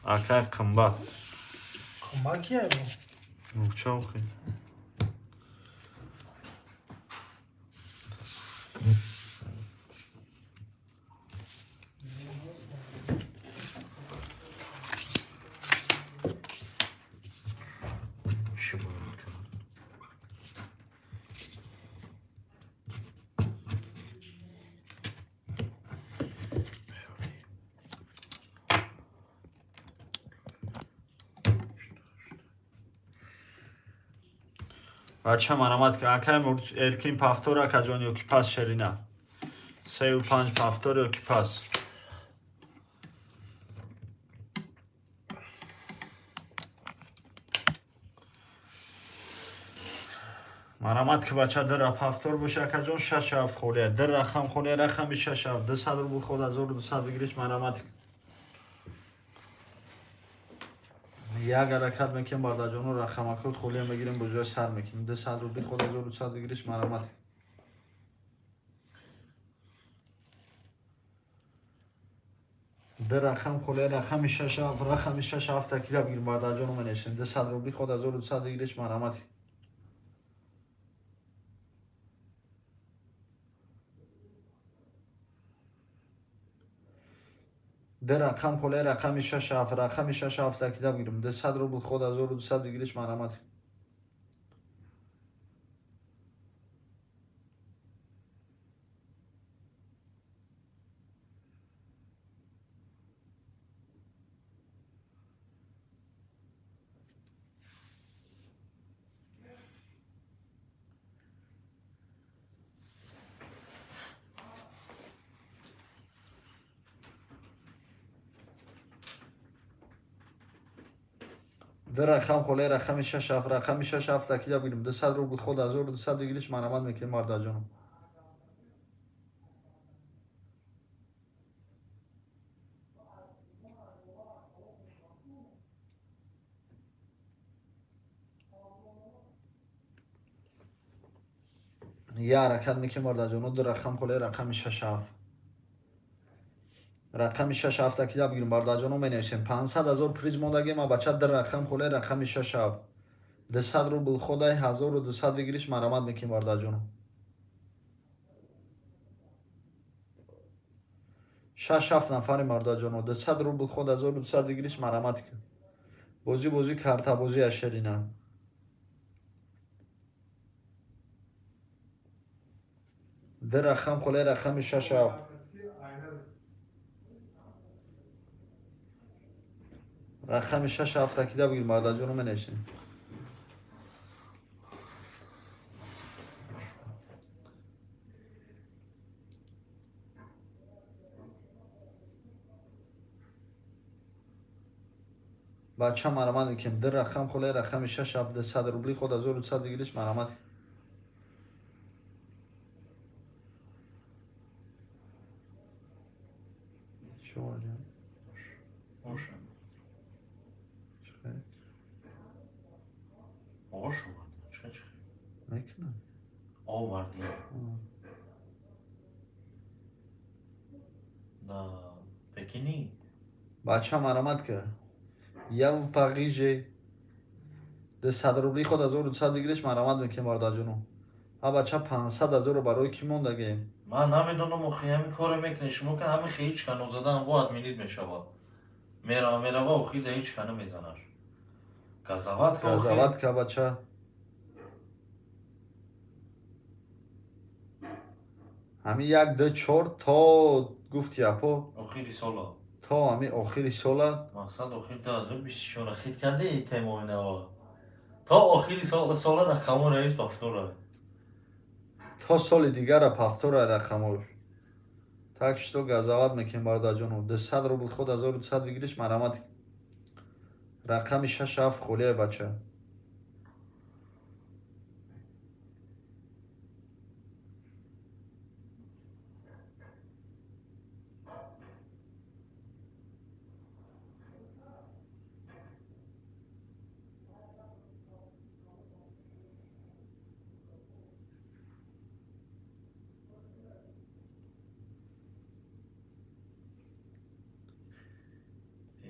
Акай қимбат. Қимбат кия бо? Мурча охи. Бача марамат ки акай Эркин пафтор акаҷон ё ки пас шерина. 3 5 пафтор ё ки пас. Марамат ки бача дира пафтор боша акаҷон 6 7 холия. Дир рақам холия рақами 6 7 200 рубл ход 1200 выигрыш марамат. Як ҳаракат мекунем бардаҷону рақамакҳои холия мегирем бо ҷоя сар мекунем. 200 рубли ход 1200 выигрыш марамат. Ду рақам холия рақами 6 7 рақами 6 7 такида бигирем бардаҷону менешем. 200 рубли ход 1200 выигрыш марамат. Ду рақам холия рақами 6 7 рақами 6 7 такида бигирем. 200 рубл ход 1200 выигрыш марамат. Ду рақам холия рақами 6 7 рақами 6 7 такида бигирем. 200 рубл ход 1200 выигрыш марамат мекунем бардаҷоном. Я ҳаракат мекунем бардаҷоно. Ду рақам холия рақами 6 7 рақами 6 7 такида бигирем бардаҷоно менависем. 500 000 приз мондагем а бача ду рақам холия рақами 6 7 200 рубл ходай 1200 выигрыш марамат мекунем бардаҷоно. 6 7 нафари мардаҷоно 200 рубл ход 1200 выигрыш марамат кун. Бозӣ картабозӣ ашерина. Ду рақам холия рақами 6 7 рақами 6 7 такида бигир мардаҷоно менависем. Бача марамат мекунем. Ду рақам холия рақами 6 7 200 рубли ход 1200 выигрыш марамат. Оша. Мекунам. Овардӣ. Да Пекини? Бача, марамат ка. Я в Париже. 200 рубли худ 1200 выигрыш, марамат мекунем, бародарҷоно. Ҳа, бача, 500 ҳазорро барои кӣ мондагем? Ман намедонам, охи, ҳамин коре мекунед шумо, ки ҳамин ҳеҷ ка нозадаам бо отменить мешавад. Мерава, мерава, охи, да ҳеҷ ка намезанаш. Газават ка, охи. Газават ка, бача. Ҳамин як, ду, чор то гуфти апо. Охири сола. То ҳамин охири сола. Мақсад охири 2024 хит кардӣ темои нава. То охири сола рақамо раис повтора. То соли дигара повтора рақамош. Так что газават мекунем, бародарҷоно. 200 рубл худ 1200 выигрыш, марамат. Рақами шаш, ҳафт холия, бача.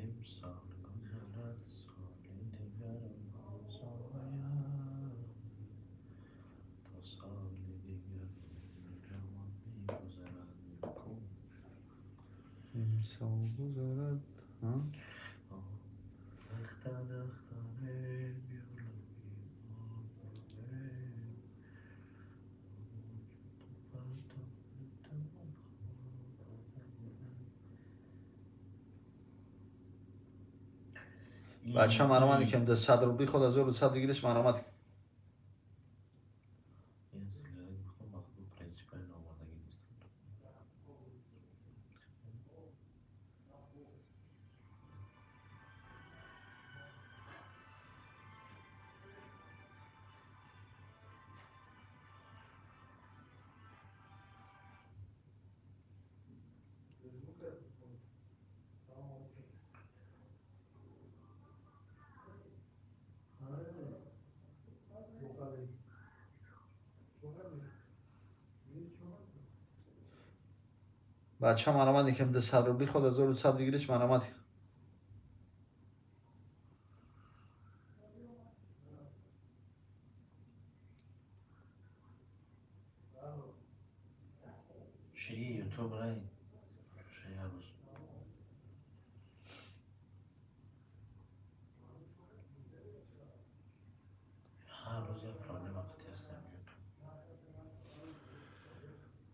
Имсол гузарад, соли дигар боз ояд. То соли дигар ҷавон мегузарад. Имсол гузарад. А? Дахта дахта Бача, марамат мекунем. 200 рубли худ 1200 выигрыш, марамат. Принципиально овардагӣ нестам. Бача, марамат мекунем. 200 рубли худ 1200 выигрыш, марамат. Чӣ ютуб рай? Шая рӯз. Ҳар рӯз як проблема қатъи ҳастам ютуб.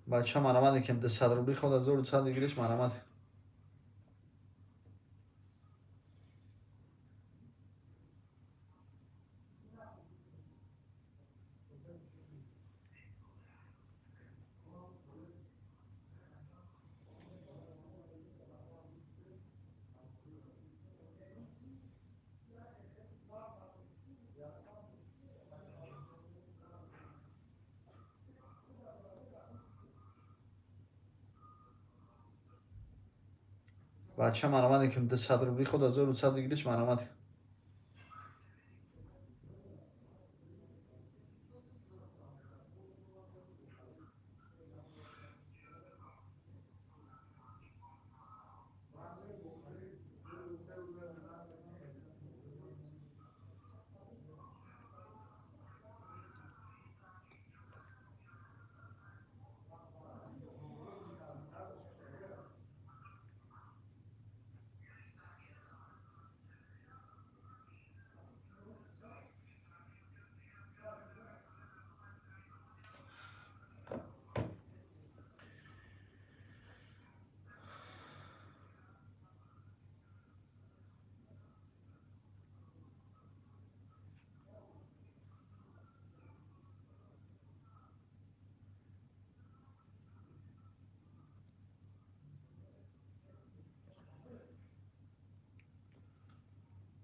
Бача, марамат мекунем. 200 рубли худ 1200 выигрыш, марамат. Бача, марамат мекунем. 200 рубли худ 1200 выигрыш, марамат.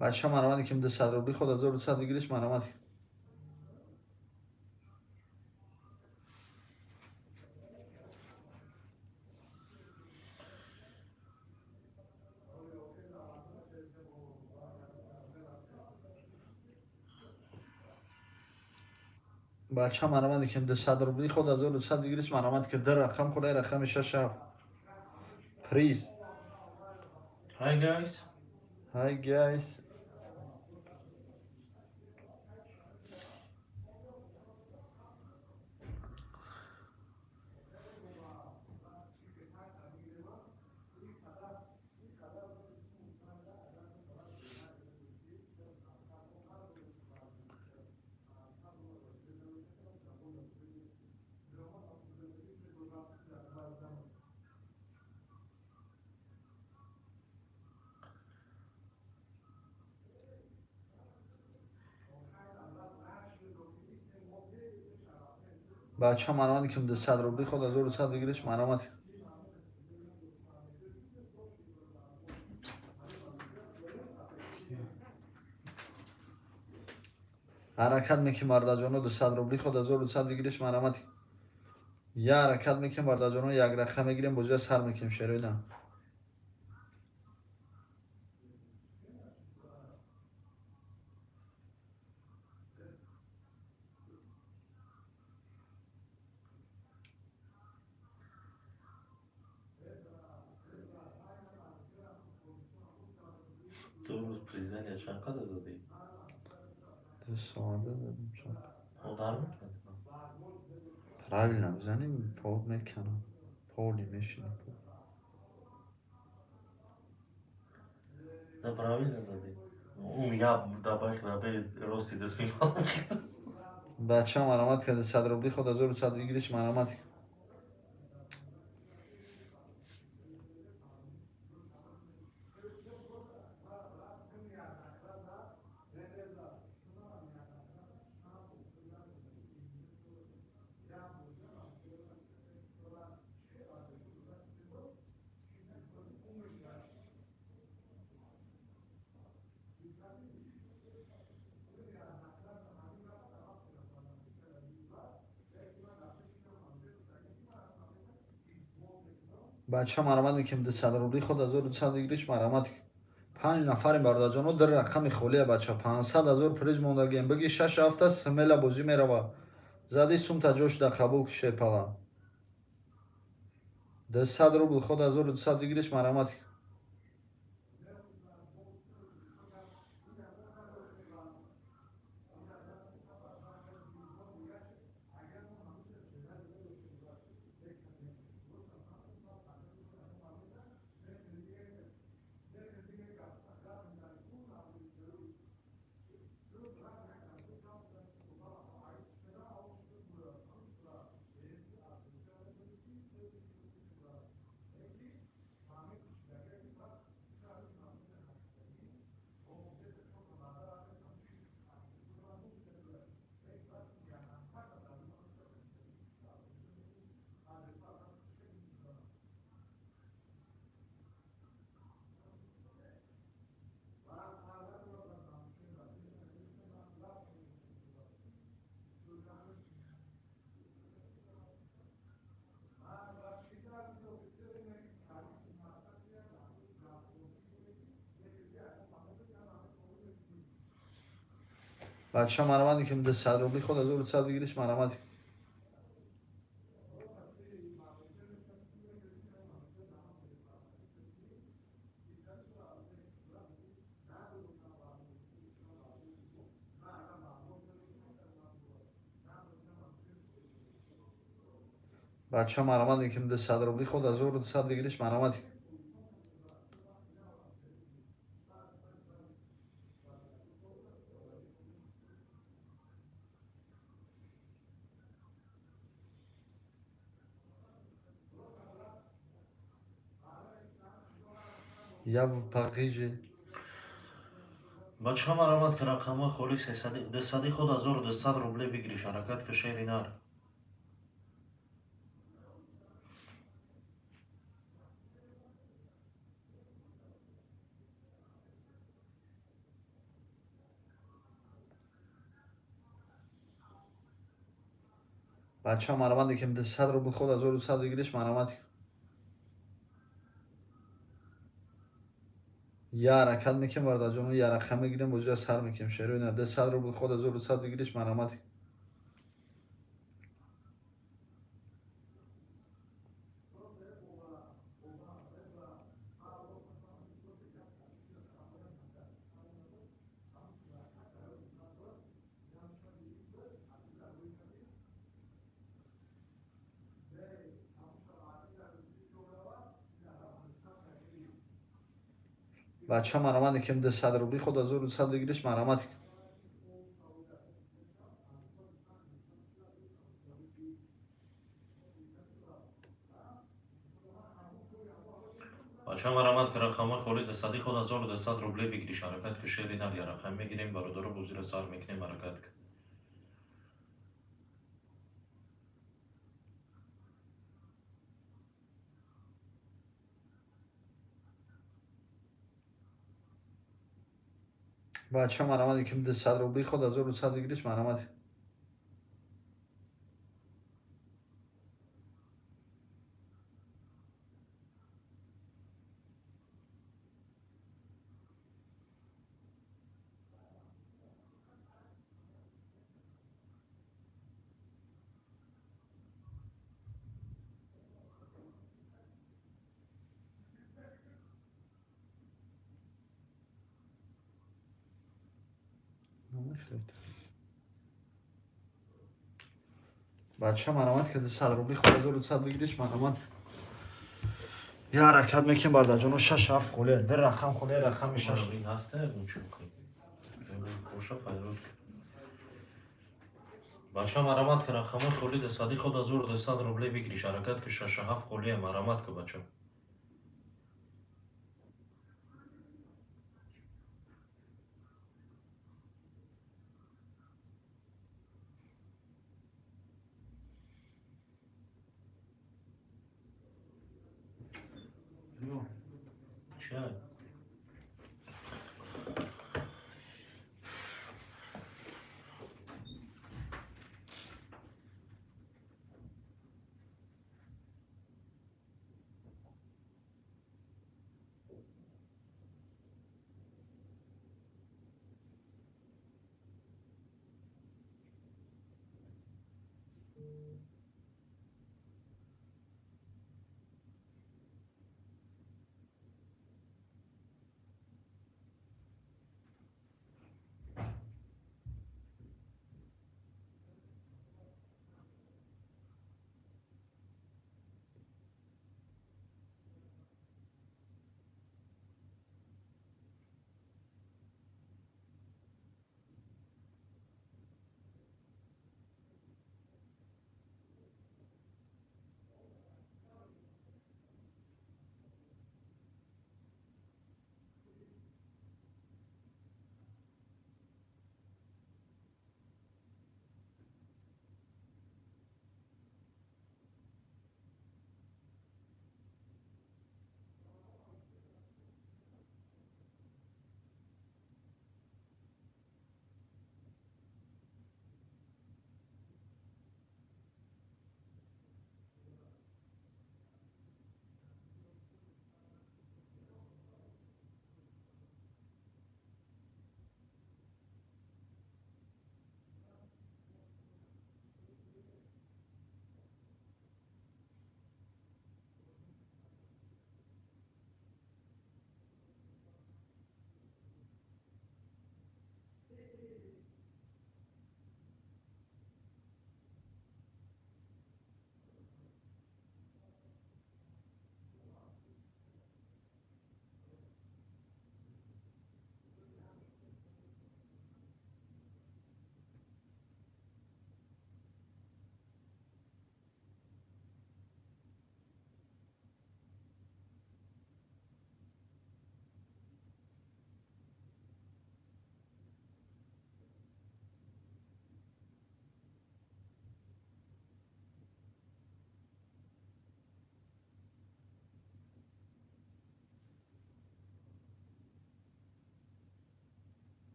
Бача, марамат мекунем. 200 рубли худ 1200 выигрыш, марамат. Бача марамад кем 200 рубли худ 1200 выигрыш марамад ки дар рақам хулай рақами 6 7. Приз. Hi guys. Hi guys. Бача марамад кем 200 рубли худ 1200 выигрыш марамад. Ҳаракат мекунем бардаҷоно 200 рубли худ 1200 выигрыш марамад. Я ҳаракат мекунем бардаҷоно як рақам мегирем бозия сар мекунем шероида. Ту рӯз президент чанд қадар задӣ? Ду соата задем чанд. Удар мекунад? Правильно бизанем пол мекунам. Поли мешинам. Да правильно задӣ. Он я да байк рости даст мефалам. Бача марамад карда 100 рубли худ 1200 выигрыш марамад. Бача марамад мекунем 200 рубли худ 1200 выигрыш марамад. 5 нафарем бародарҷоно дар рақами холия бача 500 ҳазор приз мондагием. Биги 6 ҳафта смела бозӣ мерава. Зади сумта ҷош да қабул кише пала. 200 рубл худ 1200 выигрыш марамад. Бача марамад мекунем 200 рубли худ 1200 выигрыш марамад. Бача марамад мекунем 200 рубли худ 1200 выигрыш марамад. Я в Париже. Бача марамад ки рақамҳои холи 200 худ 1200 рубле выигрыш ҳаракат ки шери нар. Бача марамад мекунем 200 рубл худ 1200 выигрыш марамад. Я ҳаракат мекунем бародарҷоно я рақам мегирем бозия сар мекунем шероина 200 рубл худ 1200 выигрыш марамад. Бача марамат кем 200 рубли худ 1200 выигрыш марамат. Бача марамат рақамҳои холи дусади худ 1200 рубле выигрыш ҳаракат ки шери нар я рақам мегирем бародаро бозиро сар мекунем ҳаракат ки. Бача марамат кем 200 рубли худ 1200 выигрыш марамат. Бача марамат ки 200 рубли худ 1200 выигрыш марамат. Я ҳаракат мекунем бародарҷоно 6 7 холе, ду рақам холе, рақами 6. Ин ҳаста чӣ боша файрод. Бача марамат ки рақамҳои холи дусади худ 1200 рубле выигрыш ҳаракат ки 6 7 холия марамат ки бача. Чай.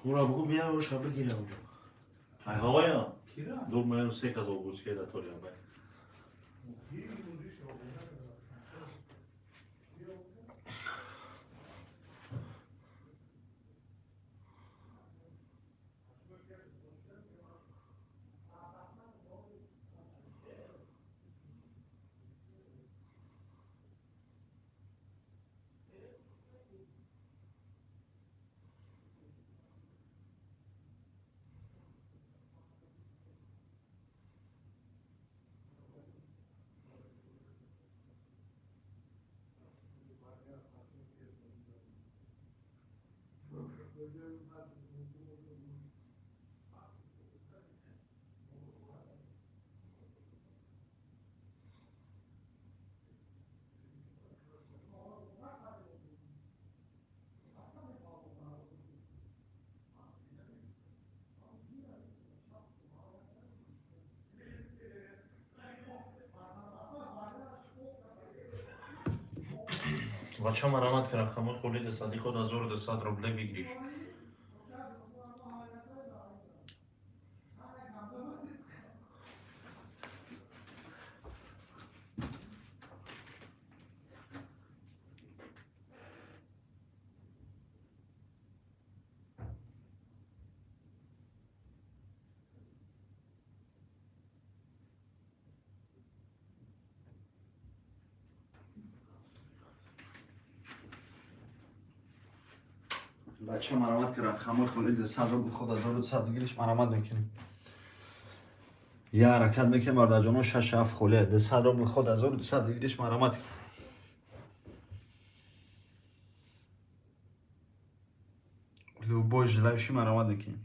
Ура бугу бия оша бигира уҷо. Ай ҳавая? Дур маям се казо гурския да тория бай. Бача марамат ки рақамои холида садиқо 1200 рубле выигрыш. Бача марамат ки рақамои холи 200 рубл худ 1200 выигрыш марамат мекунем. Я ҳаракат мекунем бародарҷоно 6 7 холия 200 рубл худ 1200 выигрыш марамат. Любой желающий марамат мекунем.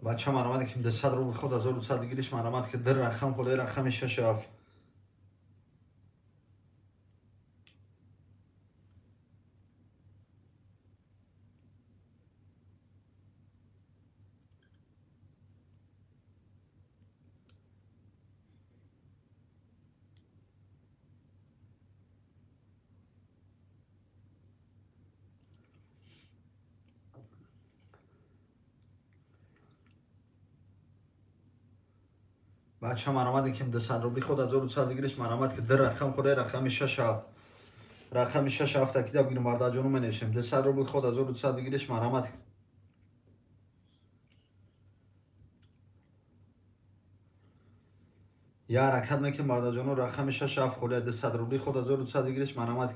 Бача марамат ки 200 рубл худ 1200 выигрыш марамат ки дар рақам холе рақами 6 7. Бача марамат ки 200 рубли худ 1200 выигрыш марамат ки дар рақам холе рақами 6 7. Рақами 6 7 такида бигирем бародарҷоно менависем. 200 рубл худ 1200 выигрыш марамат. Я ҳаракат мекунем бародарҷоно рақами 6 7 холе 200 рубли худ 1200 выигрыш марамат.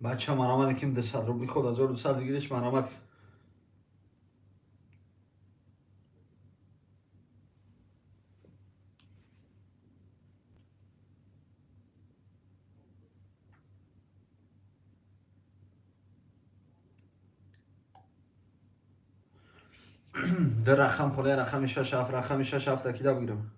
Бача марамат ки 200 рубли худ 1200 выигрыш марамат. Ду рақам холия, рақами шаш ҳафт, рақами шаш ҳафта кида бигирам?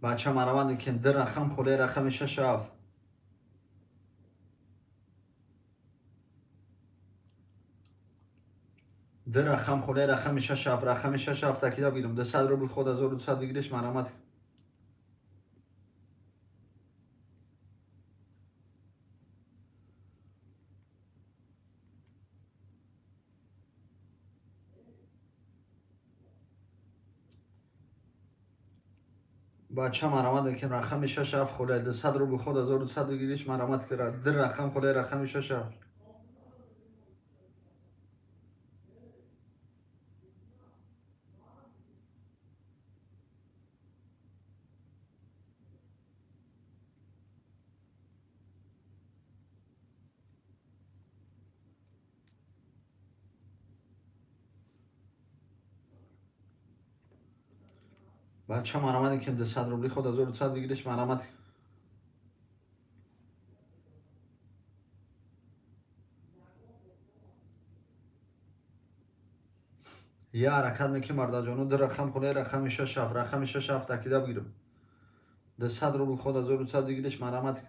Бача, марамад мекунем. Ду рақам холия, рақами шаш ҳафт. Ду рақам холия, рақами шаш ҳафт, рақами шаш ҳафта кида бигирам? 200 рубл ход 1200 выигрыш, марамад. Бача, марамад мекунем. Рақами шаш ҳафт холия, 200 рубл ход 1200 выигрыш, марамад кира. Ду рақам холия, рақами шаш ҳафт. Бача, марамад мекунем. 200 рубли ход 1200 выигрыш, марамад. Я ҳаракат мекунем, бародарҷоно. Ду рақам холия, рақами шаш ҳафт, рақами шаш ҳафта кида бигирам? 200 рубл ход 1200 выигрыш, марамад.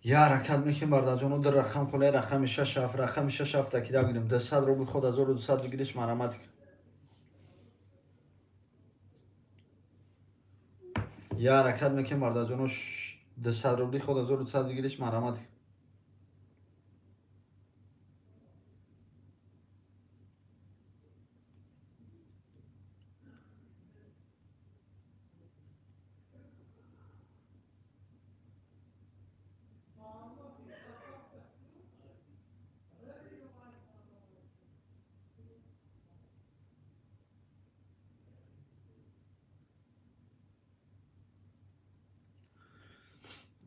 Я ҳаракат мекунем, бародарҷоно. Ду рақам холия, рақами шаш ҳафт, рақами шаш ҳафта кида бигирем? 200 рубл ход 1200 выигрыш, марамад. Я ҳаракат мекунем, бародарҷоно. 200 рубли ход 1200 выигрыш, марамад.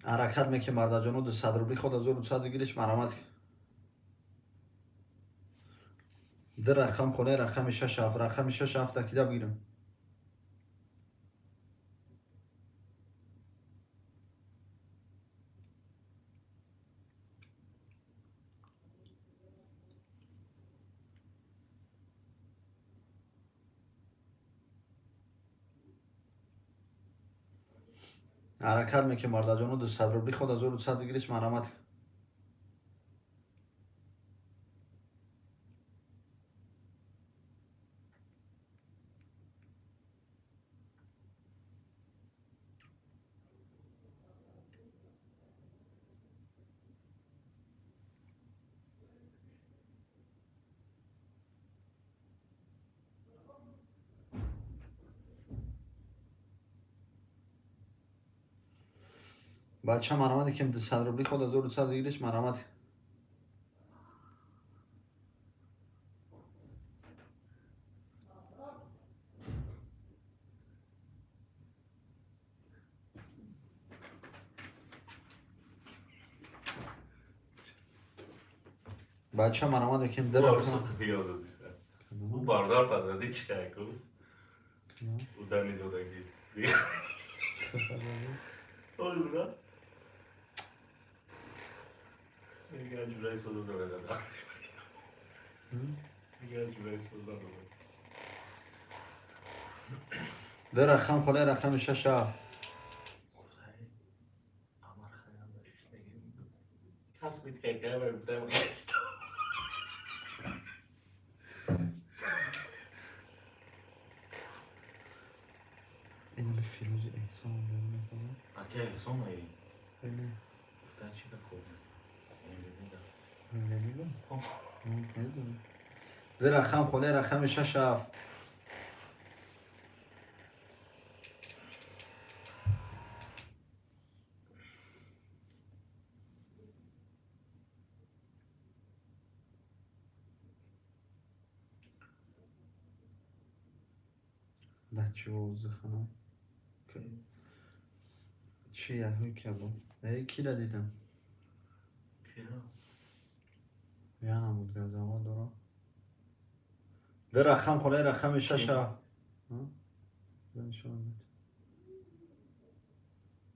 Ҳаракат мекунем, бародарҷоно. 200 рубли ход 1200 выигрыш, марамад. Ду рақам холия, рақами шаш ҳафт, рақами шаш ҳафта кида бигирам? Ҳаракат мекунем, бародарҷоно. 200 рубли ход 1200 выигрыш, марамад. Бача, марамад кем. 200 рубли ход 1200 выигрыш, марамад. Бача, марамад кем. Ӯ бародар падади чӣ кар ку? Ӯ дани додагӣ. Ой, ура. Дигар ҷураи сода дорад. Дигар ҷураи сода дорад. Ду рақам холия, рақами шаш ҳафт. Амар Хаям касбит какая гуфтаем хаста. Инами Фирӯзи Эҳсон. Ака Эҳсон ай. Гуфтан чи да хуб. Намедонам. Ду рақам холия, рақами шаш ҳафт. Да чего узихана? Чи яҳуй кабо? Эй, кира дидам. Кира? Я намуд газава дора. Ду рақам холаи рақами шаша. Нишон.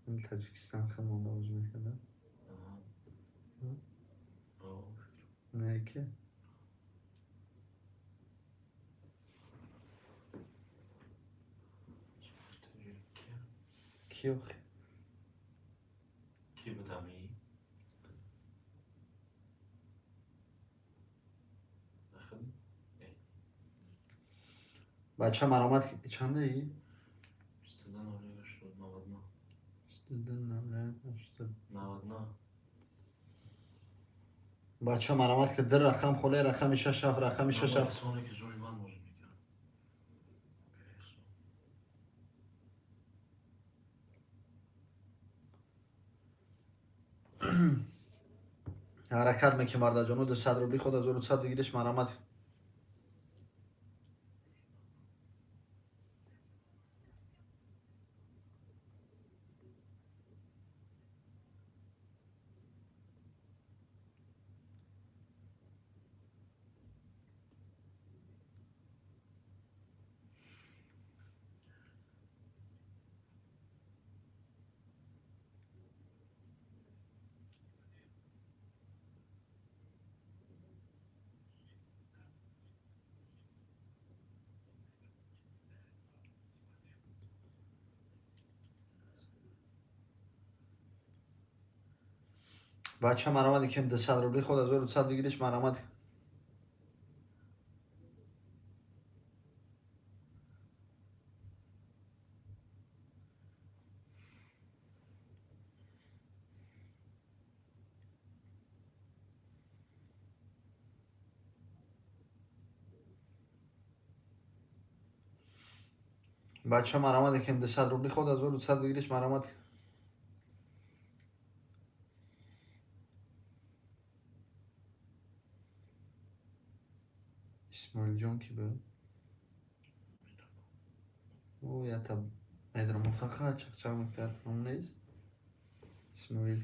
Ин Таҷикистон хел монда бозӣ мекарда? Не, ки? Ки охи? Ки будами? Бача маромад чандаи? 22.01 22.01 99. Бача маромад ки ду рақам холаи рақами шаш ҳафт рақами шаш ҳафт. Соне ки ҷои ман бозӣ мекард. Ҳаракат мекунем бародарҷоно, 200 рубли худ 1200 выигрыш маромад. Бача маромад кем 200 рубли худ 1200 выигрыш маромад. Бача маромад кем 200 рубли худ 1200 выигрыш маромад. Исмоилҷон ки буд? О, ята медромо фақат чақчақ мекард, ном нест? Исмоил.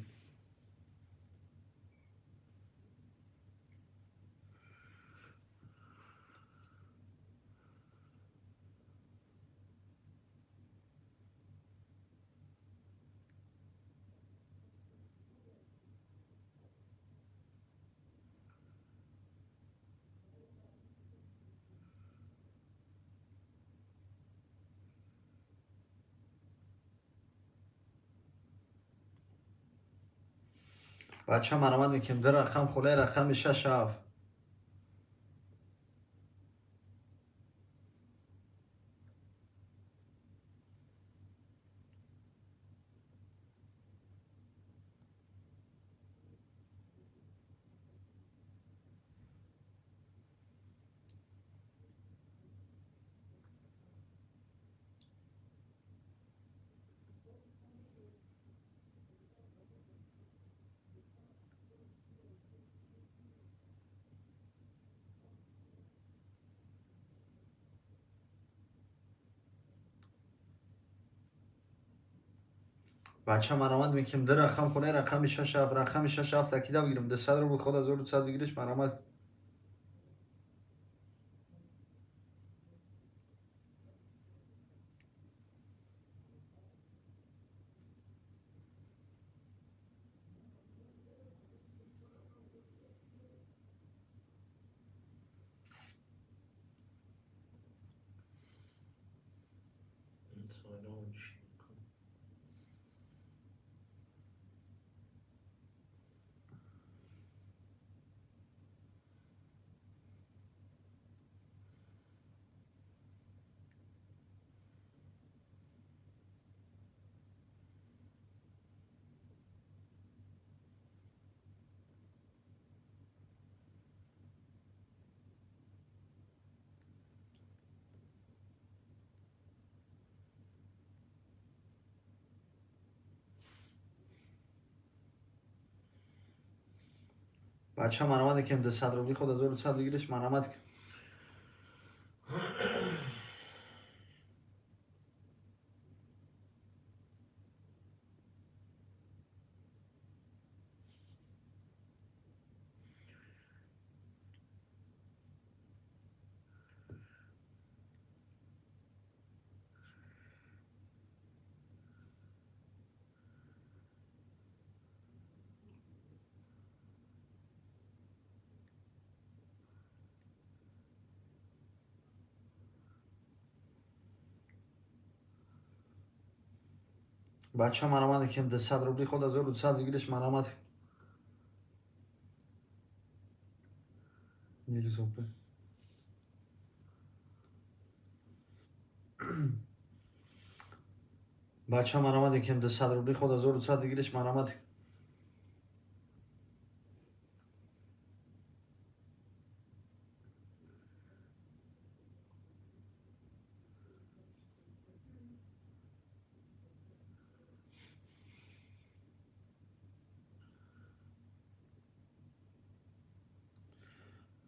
Бача маромад мекунем ду рақам холаи рақами шаш ҳафт. Бача маромад мекунем ду рақам холаи рақами шаш ҳафт рақами шаш ҳафт такида бигирем 200 рубл худ 1200 выигрыш маромад. Бача маромад кем 200 рубли худ 1200 выигрыш маромад. Бача марамат кем 200 рубли ход 1200 выигрыш марамат. Нельзопы. Бача марамат кем 200 рубли ход 1200 выигрыш марамат.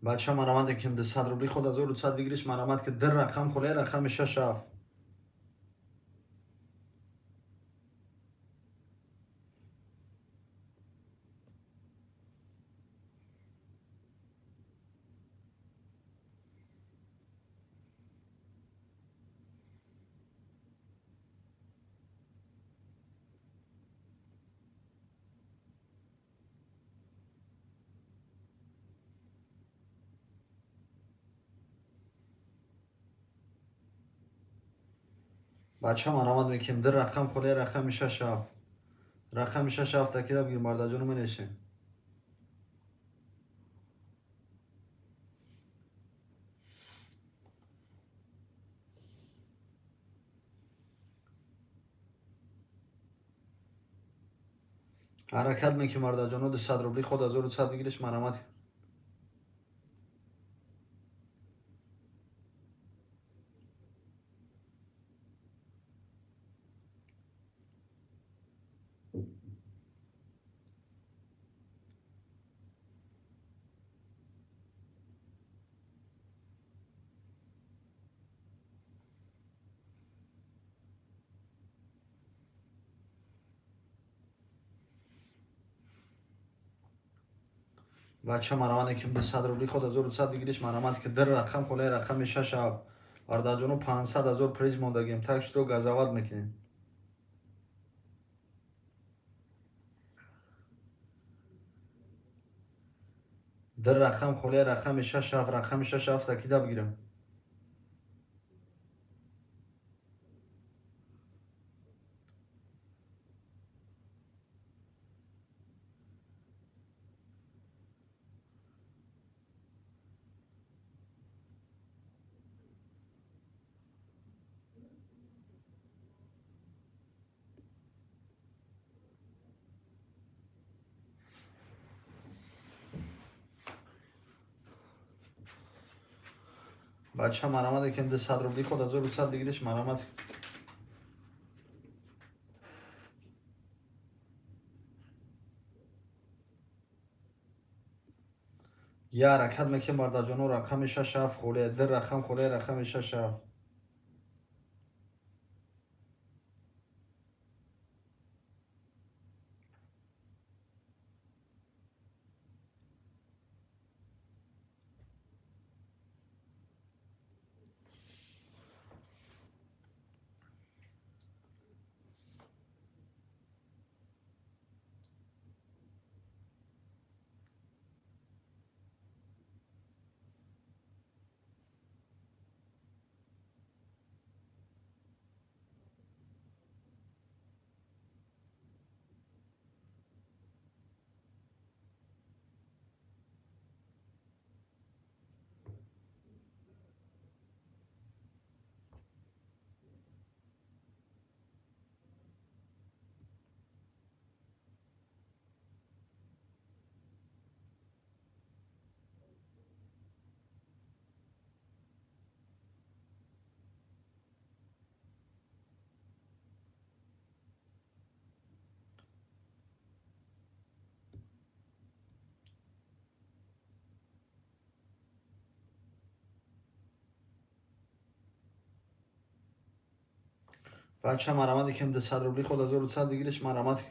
Бача марамат кем 200 рубли ход 1200 выигрыш марамат ки дар рақам холе рақами 6 7. Бача марамат мекем дар рақам холе рақами 6 7. Рақами 6 7 такида бигир мардаҷону менешем. Ҳаракат мекем мардаҷону 200 рубли ход 1200 выигрыш марамат. Бача марамат кем 200 рубли ход 1200 выигрыш марамат ки дар рақам холе рақами 6 7. Бардаҷону 500 ҳазор приз мондагем, так что газават мекунем. Дар рақам холе рақами 6 7, рақами 6 7 такида бигирам. Бача марамат кем 200 рубли ход 1200 выигрыш марамат. Я ҳаракат мекем бардаҷону рақами 6 7 холе дар рақам холе рақами 6 7. Бача марамат кем 200 рубли ход 1200 выигрыш марамат.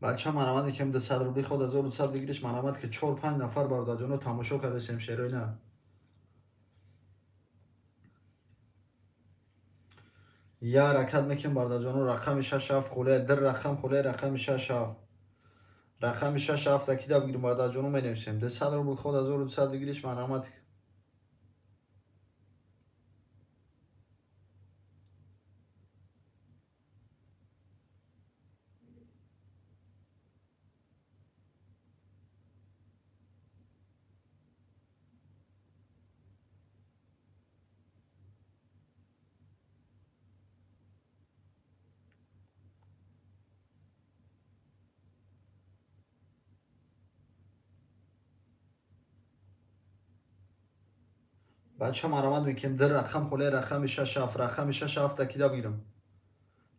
Бача марамат кем 200 рубли ход 1200 выигрыш марамат ки 4-5 нафар бародарҷоно тамошо кардасем шерои на. Я ҳаракат мекунем бародарҷоно рақами 6-7 холия дар рақам холия рақами 6-7. Рақами 6-7 такида бигирем бародарҷоно менависем. 200 рубл ход 1200 выигрыш марамат. Бача марамат мекунем дар рақам холия рақами 6-7 рақами 6-7 такида бигирам.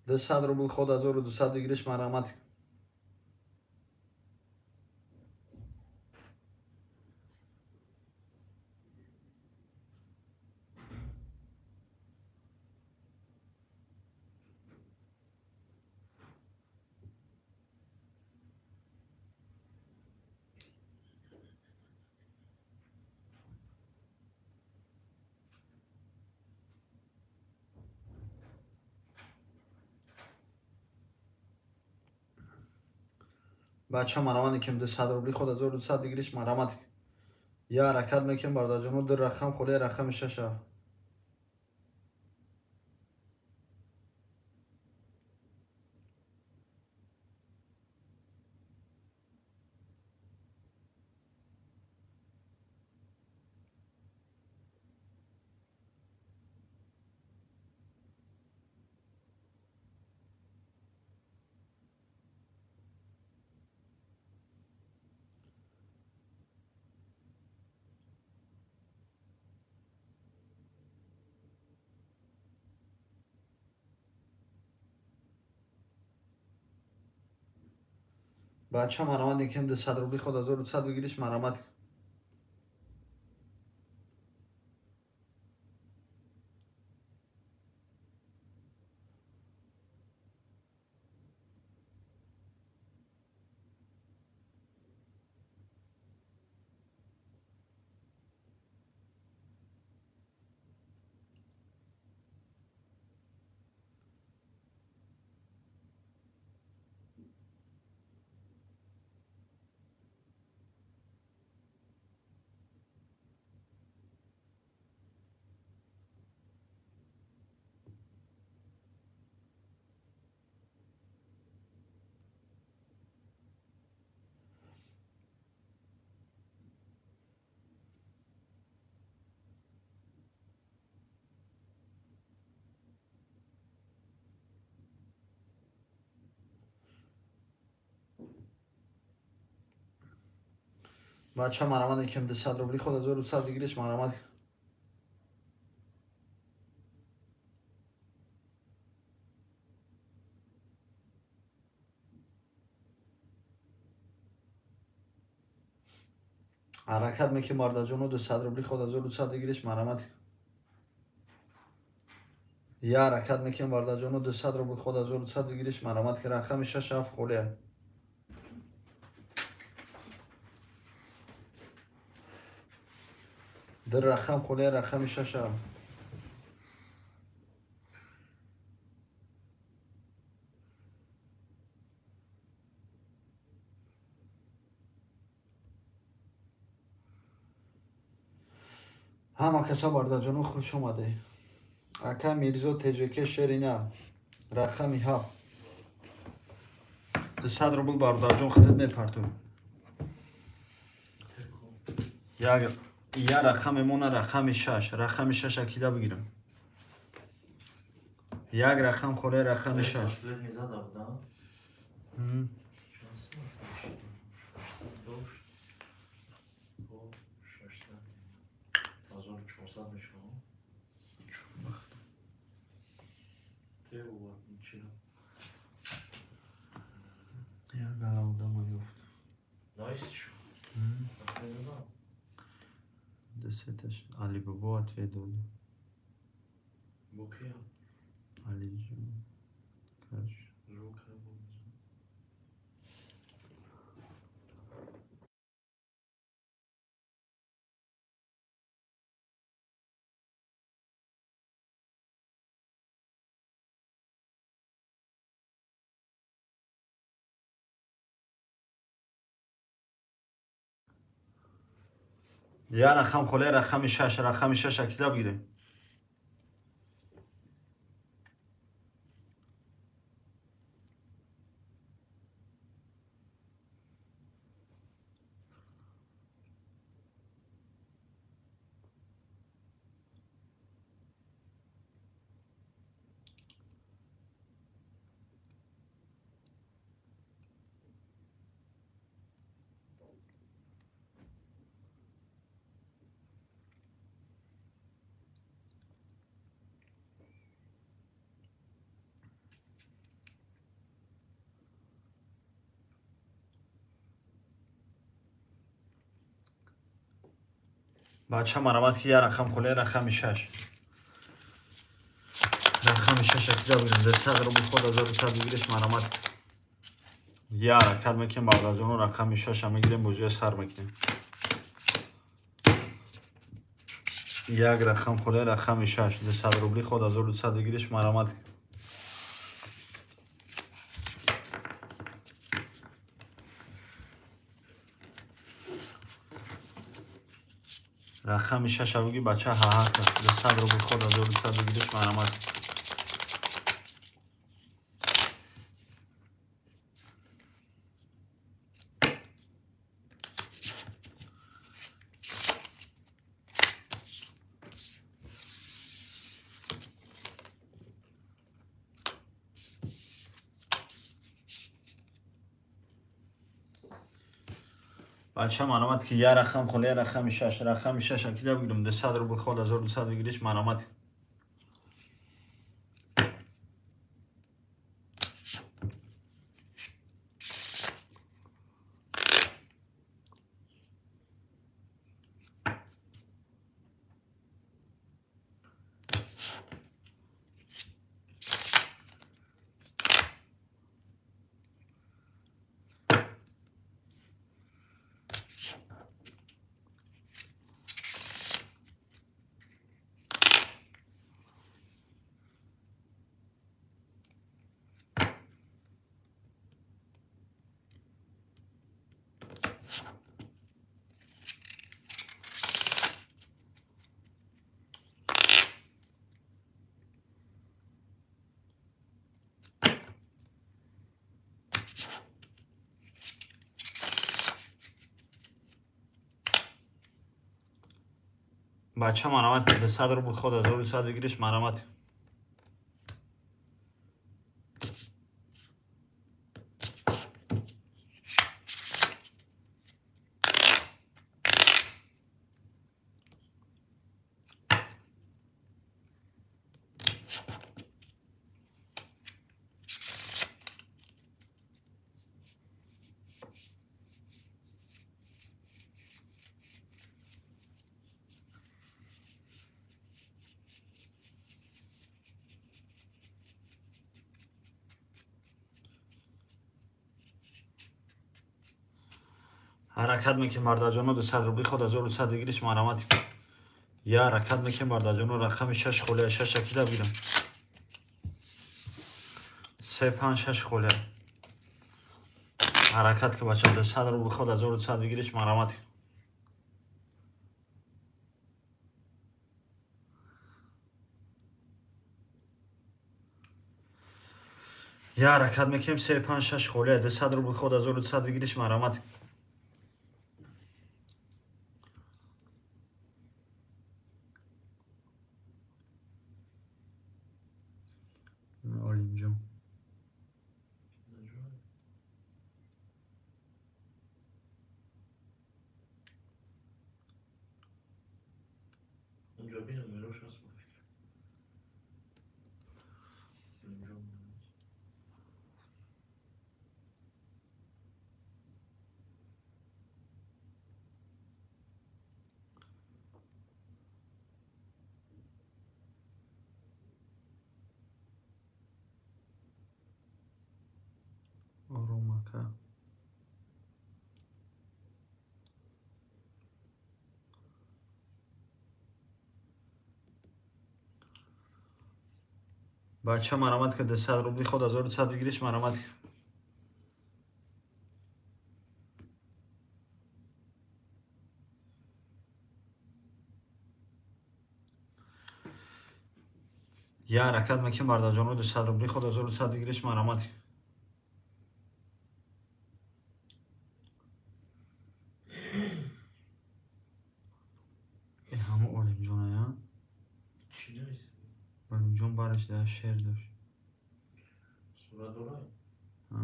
200 рубл ход 1200 выигрыш марамат. Бача марамат мекунем 200 рубли ход 1200 выигрыш марамат. Я ҳаракат мекунем бародарҷоно дар рақам холия рақами 6-7. Бача марамат мекунем 200 рубли ход 1200 выигрыш марамат. Бача марамат мекунем 200 рубли ход 1200 выигрыш марамат. Ҳаракат мекунем бародарҷоно 200 рубли ход 1200 выигрыш марамат. Я ҳаракат мекунем бародарҷоно 200 рубл ход 1200 выигрыш марамат ки рақами 6-7 холия. Дар рақам холия рақами 6-7. Ҳама каса бародарҷоно хуш омаде. Ака Мирзо ТЖК Шерина рақами 7. 200 рубл бародарҷон худат мепарту. Я рақам мемона рақами 6. Рақами 6 акида бигирам. Як рақам холия рақами 6. Последний задав, да? 600 600 1400 мешавад. Вақт. Як гала одама ёфт. Найс шо. Десеташ Алибобо ответ дод. Бо кия? Алиҷон. Каш. Звук. Я рақам холе, рақами шаш, рақами шаш акида бигирем. Бача, марамат ки, я рақам холе, рақами шаш. Рақами шаш акида бигирем. 200 рубл ход 1100 бигиреш, марамат. Я ҳаракат мекунем, бародарҷоно, рақами шаша мегирем, бозия сар мекунем. Як рақам холе, рақами шаш. 200 рубли ход 1200 бигиреш, марамат. Рақами шаша буги, бача, ҳаҳа кард. 200 рубл ход 1200 бигириш, марамат. Бача, марамат ки, я рақам холе, рақами шаш, рақами шаш акида бигирам. 200 рубл ход 1200 бигириш, марамат. Бача, марамат ки, 200 рубл ход 1100 бигириш, марамат. Ҳаракат мекунем, бародарҷоно, 200 рубли ход 1100 бигириш, марамат. Я ҳаракат мекунем, бародарҷоно, рақами шаш холия, шаш акида бигирам. Се, панҷ, шаш холия. Ҳаракат ки, бача, 200 рубл ход 1100 бигириш, марамат. Я ҳаракат мекунем, се, панҷ, шаш холия, 200 рубл ход 1200 бигириш, марамат. Олимҷон. Унҷо бинам, мерош аст, ба фикр. Олимҷон. Ором, ака. Бача, марамат ки, 200 рубли ход 1100 бигириш, марамат. Я ҳаракат мекунем, бародарҷоно, 200 рубли худ 1200 выигрыш, марҳамат. Э, ҳамо Олимҷоная? Чӣ нависӣ? Олимҷон бараш да шер дошт. Сурат дорай? А.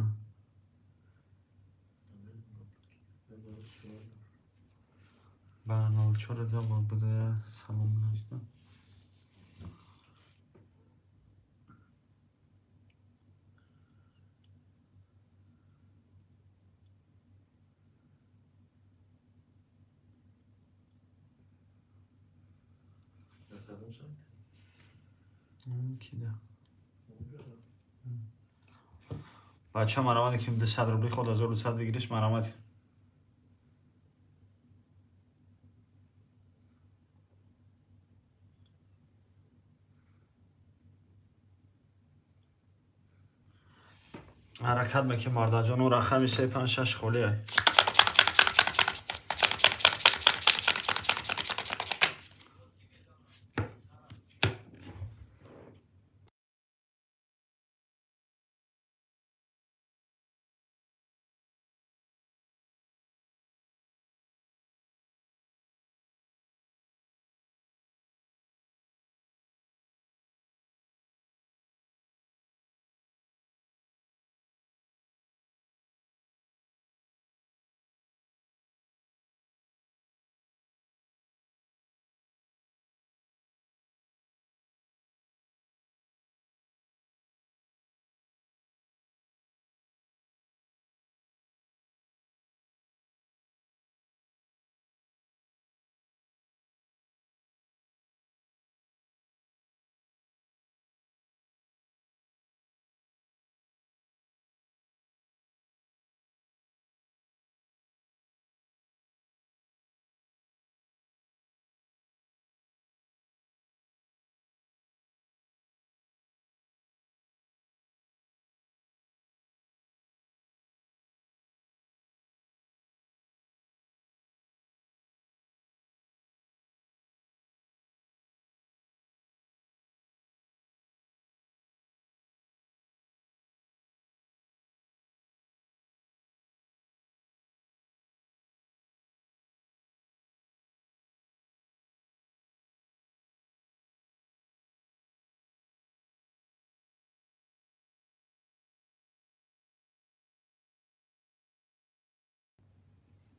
Намедонам. Сурат. Ба 04 да буда салом нависта. Дар кадом сайт? Кида. Онҷо. Бача, марҳамат, ки 200 рубли худ 1200 выигрыш, марҳамат. Ҳаракат мекунем, бародарҷоно, рақами се, панҷ, шаш холия.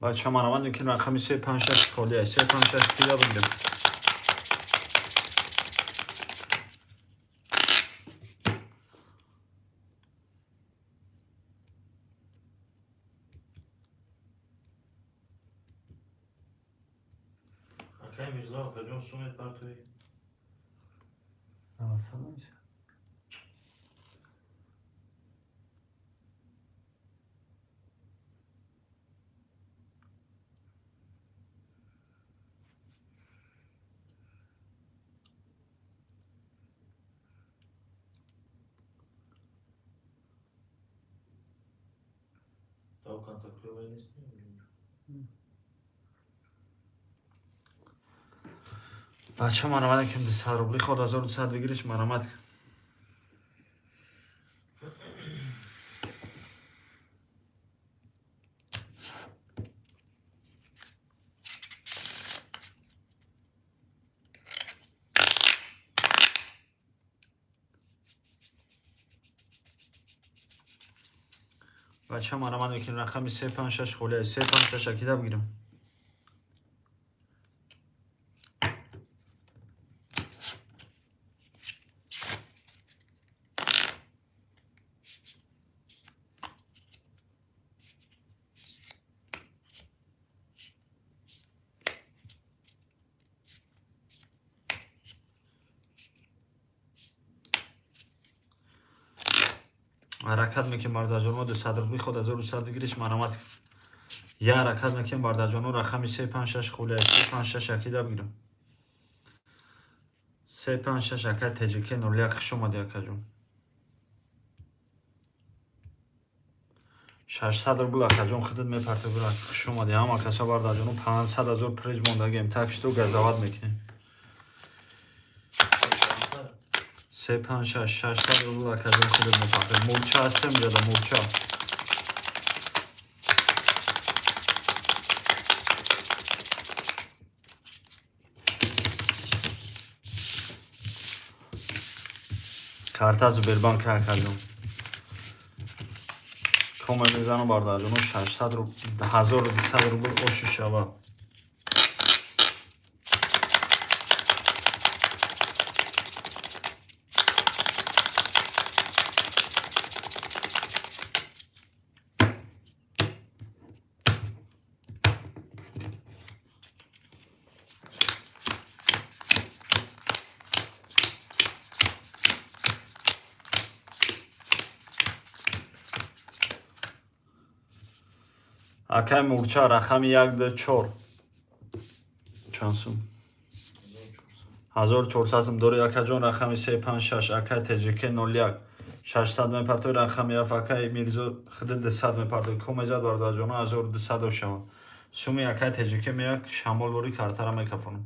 Бача, марҳамат, ки рақами се, панҷ, шаш холия. Се, панҷ, шаш кида бигирем. Акай Мирзо, акаҷон, сумет партои. Навасад нависа. Та контактуй нест. Бача, марҳамат, ки 200 рубли худ 1200 выигрыш, марҳамат. Бача, марҳамат, ки рақами се, панҷ, шаш холия. Се, панҷ, шаш акида бигирем. Ҳаракат мекунем, бародарҷоно, 200 рубли худ 1200 выигрыш, марҳамат. Я ҳаракат мекунем, бародарҷоно, рақами се, панҷ, шаш холия. Се, панҷ, шаш акида бигирем. Се, панҷ, шаш. Ака ТЖК 01, хуш омадӣ, акаҷон. 600 рубл, акаҷон, худат мепартӣ, бира. Хуш омадӣ ҳама каса, бародарҷоно. 500 ҳазор приз мондагем, так что газават мекунем. Се, панҷ, шаш, 600 рубл акаҷон худат мепартои. Мурча ҳастем ҷада, мурча. Карта Сбербанк, акаҷон. Коме мезанам, бародарҷоно, 600 рубл, 1200 рубл оши шава. Акай Мурча, рақами як, ду, чор. Чанд сум? 1400 сум дори, акаҷон. Рақами се, панҷ, шаш, акай ТЖК 01, 600 мепартои. Рақами ҳафт, акай Мирзо, хиди 200 мепартои. Комезад, бародарҷоно, 1200 шава. Суми акай ТЖК меяк, шамолвори картара мекафонам.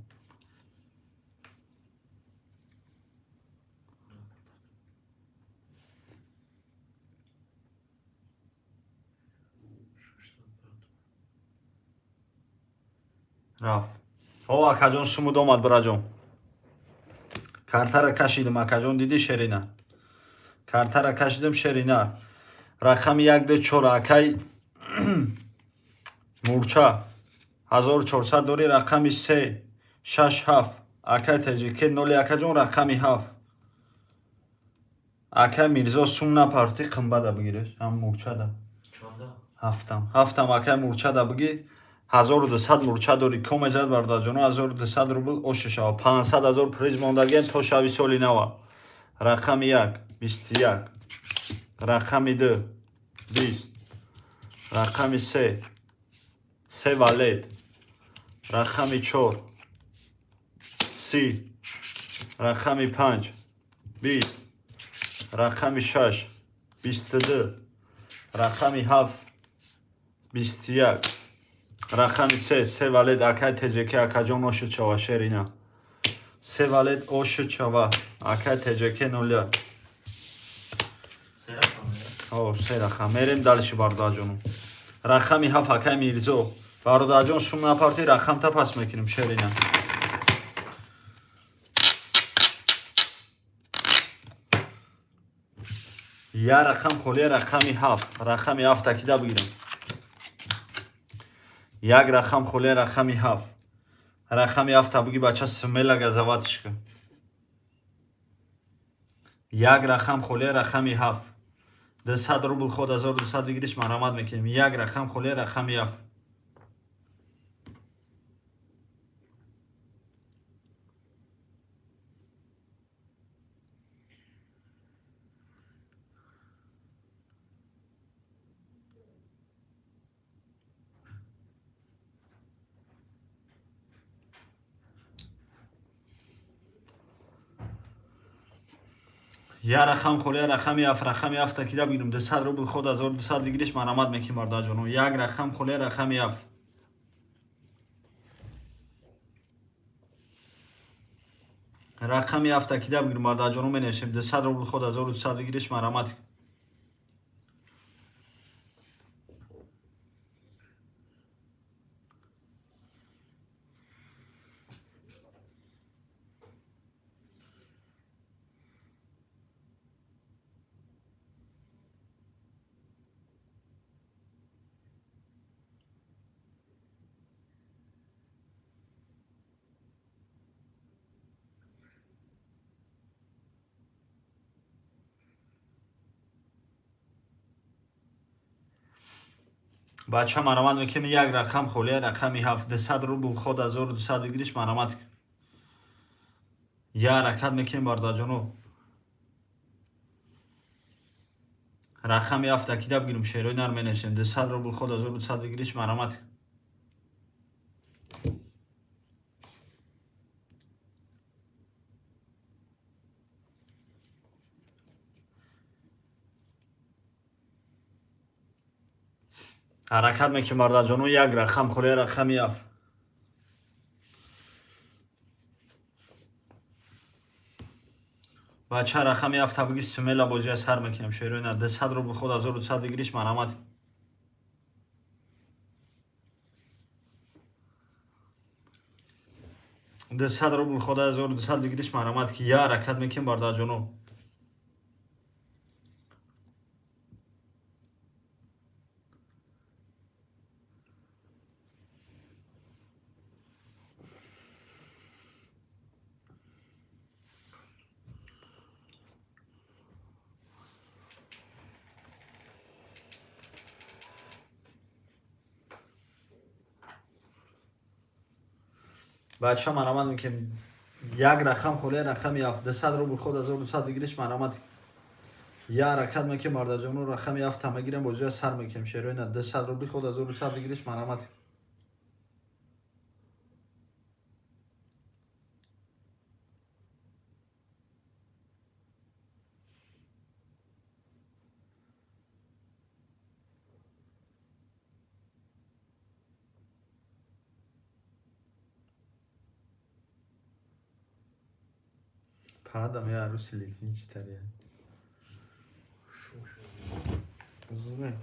Рафт. О, акаҷон, сумуд омад, бираҷон. Картара кашидим, акаҷон, диди, шерина. Картара кашидим, шерина. Рақами як, ду, чор, акай Мурча, 1400 дори. Рақами се, шаш, ҳафт, акай ТЖК ноли, акаҷон, рақами ҳафт. Акай Мирзо, сум напарти, қимбада бигиреш, ҳам Мурчада. Чанда? Ҳафтам. Ҳафтам, акай Мурчада биги. 1200 мурча дори. Комезад, бародарҷоно, 1200 рубл оши шава. 500 ҳазор приз мондагием то шави соли нава. Рақами як, 21. Рақами ду, 20. Рақами се, се валет. Рақами чор, 30. Рақами панҷ, 20. Рақами шаш, 22. Рақами ҳафт, 21. Рақами се, се валет, акай ТЖК, акаҷон, оши чава, шерина. Се валет оши чава, акай ТЖК 01. Се рақам, О, се рақам. Мерем дальше, бародарҷоно. Рақами ҳафт, акай Мирзо. Бародарҷон, сум напарти, рақамта пас мекунем, шерина. Я рақам холия, рақами ҳафт. Рақами ҳафт акида бигирам. Як рақам холия, рақами ҳафт. Рақами ҳафта биги, бача, смело газовать ш ка. Як рақам холия, рақами ҳафт. 200 рубл ход 1200 выигрыш марамат мекунем. Як рақам холия, рақами ҳафт. Я рақам холия, рақами ҳафт. Рақами ҳафта кида бигирам. 200 рубл ход 1200 выигрыш марамат мекунем, бародарҷоно. Як рақам холия, рақами ҳафт. Рақами ҳафта кида бигирам, бародарҷоно, менависем. 200 рубл ход 1200 выигрыш марамат. Бача, марамат мекунем. Як рақам холия, рақами ҳафт. 200 рубл ход 1200 выигрыш марамат. Я ҳаракат мекунем, бародарҷоно. Рақами ҳафта кида бигирем, шерои нар, менависем. 200 рубл ход 1200 выигрыш марамат. Ҳаракат мекунем, бародарҷоно. Як рақам холия, рақами ҳафт. Бача, рақами ҳафта биги, смело бозия сар мекунем. Шерои нар, 200 рубл худ 1200 выигрыш, марҳамат. 200 рубл худ 1200 выигрыш, марҳамат, ки я ҳаракат мекунем, бародарҷоно. Бача, марҳамат мекунем, як рақам холия, рақами ҳафт. 200 рубл худ 1200 выигрыш, марҳамат. Я ҳаракат мекунем, бародарҷоно, рақами ҳафта мегирем, бозия сар мекунем. Шерои нар, 200 рубли худ 1200 выигрыш, марҳамат. Падам я аруси литвин читария. Зуре.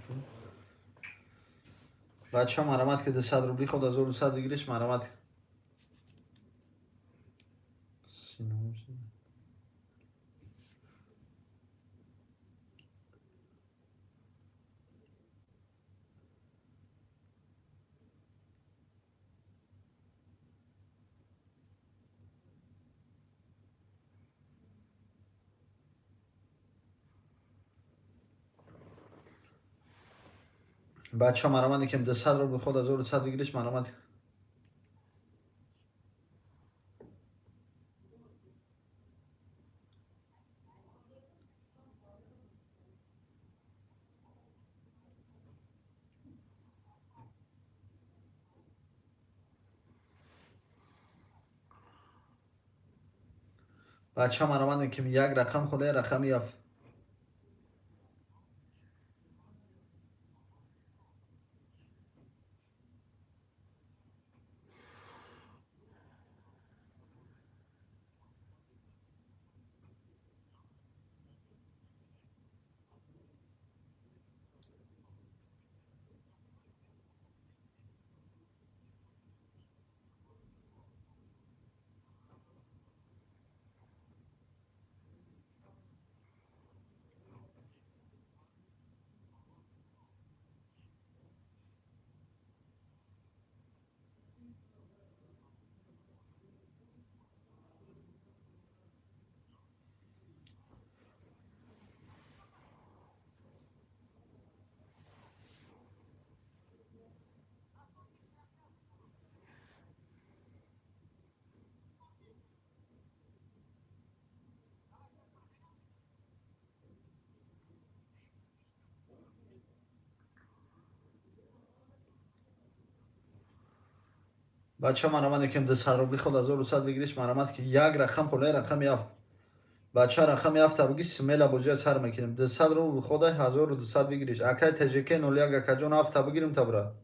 Бача, марҳамат, ки 200 рубли худ 1200 выигрыш, марҳамат. Сином. Бача, марҳамат мекунем, 200 рубл худ 1200 выигрыш, марҳамат. Бача, марҳамат мекунем, як рақам холия, рақами ҳафт. Бача, марҳамат мекунем, 200 рубли худ 1200 выигрыш, марҳамат, ки як рақам холия, рақами ҳафт. Бача, рақами ҳафта биги, смело бозия сар мекунем. 200 рубл худ 1200 выигрыш. Акай ТЖК 01, акаҷон, ҳафта бигирим та, брат.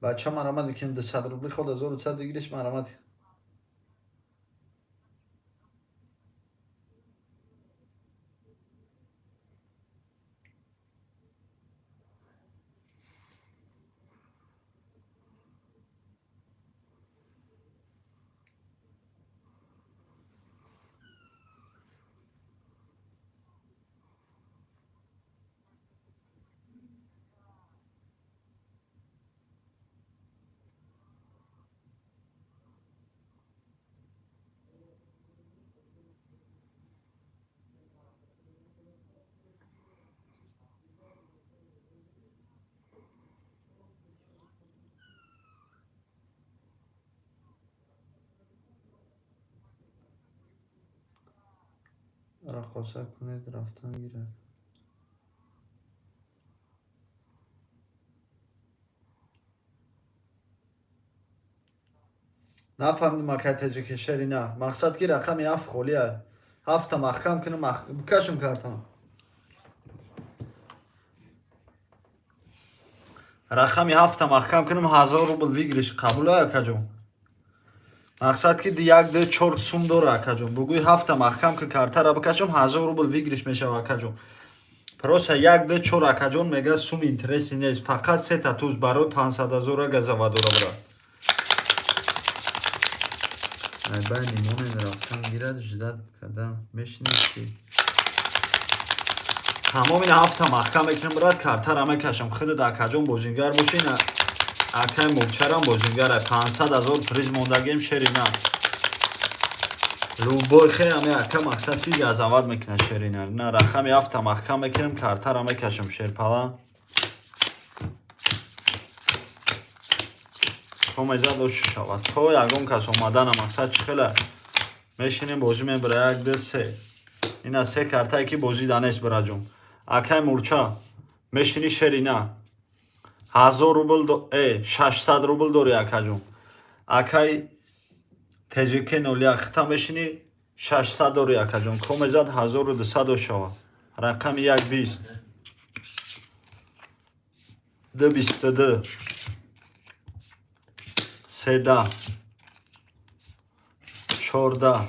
Бача, марҳамат мекунем, 200 рубли худ 1200 выигрыш, марҳамат. Раққоса кунед, рафтан гирад. Нафаҳмидим, акай Теҷике, шери на. Мақсад ки рақами ҳафт холия. Ҳафта маҳкам кунам, бикашам картам. Рақами ҳафта маҳкам кунам, 1000 рубл выигрыш қабула, акаҷон. Мақсад ки як, ду, чор сум дора, акаҷон. Бугӯи ҳафта маҳкам ки картара бикашам, 1000 рубл выигрыш мешава, акаҷон. Просто як, ду, чор, акаҷон, мега сум интереси нест. Фақат сета туз барои 500 0-а газава дора, брат. Айбайни монен рафтан гирад, ждать кардам. Мешинед ки. Тамом, ин ҳафта маҳкам мекунам, брат, картара мекашам. Худат, акаҷон, бозингар бошин, акай мурчарам бозингар. 500 000 приз мондагем, шери на. Любой хе ами ака мақсад ки газават мекунад, шери на. На рақами ҳафта маҳкам мекунам, картара мекашам, шерпала. То мезад ошу шавад. То ягон кас омадана мақсад чӣ хела мешинем, бозӣ мебара. Як, ду, се. Ина се картае ки бозӣ данест, бираҷон. Акай мурча мешини, шери на. 1000 рубл, 600 рубл дори, акаҷон. Акай ТЖК 01 хита мешини, 600 дори, акаҷон. Ко мезад 1200 шавад. Рақами як 20. Ду 22. Се 10. 14.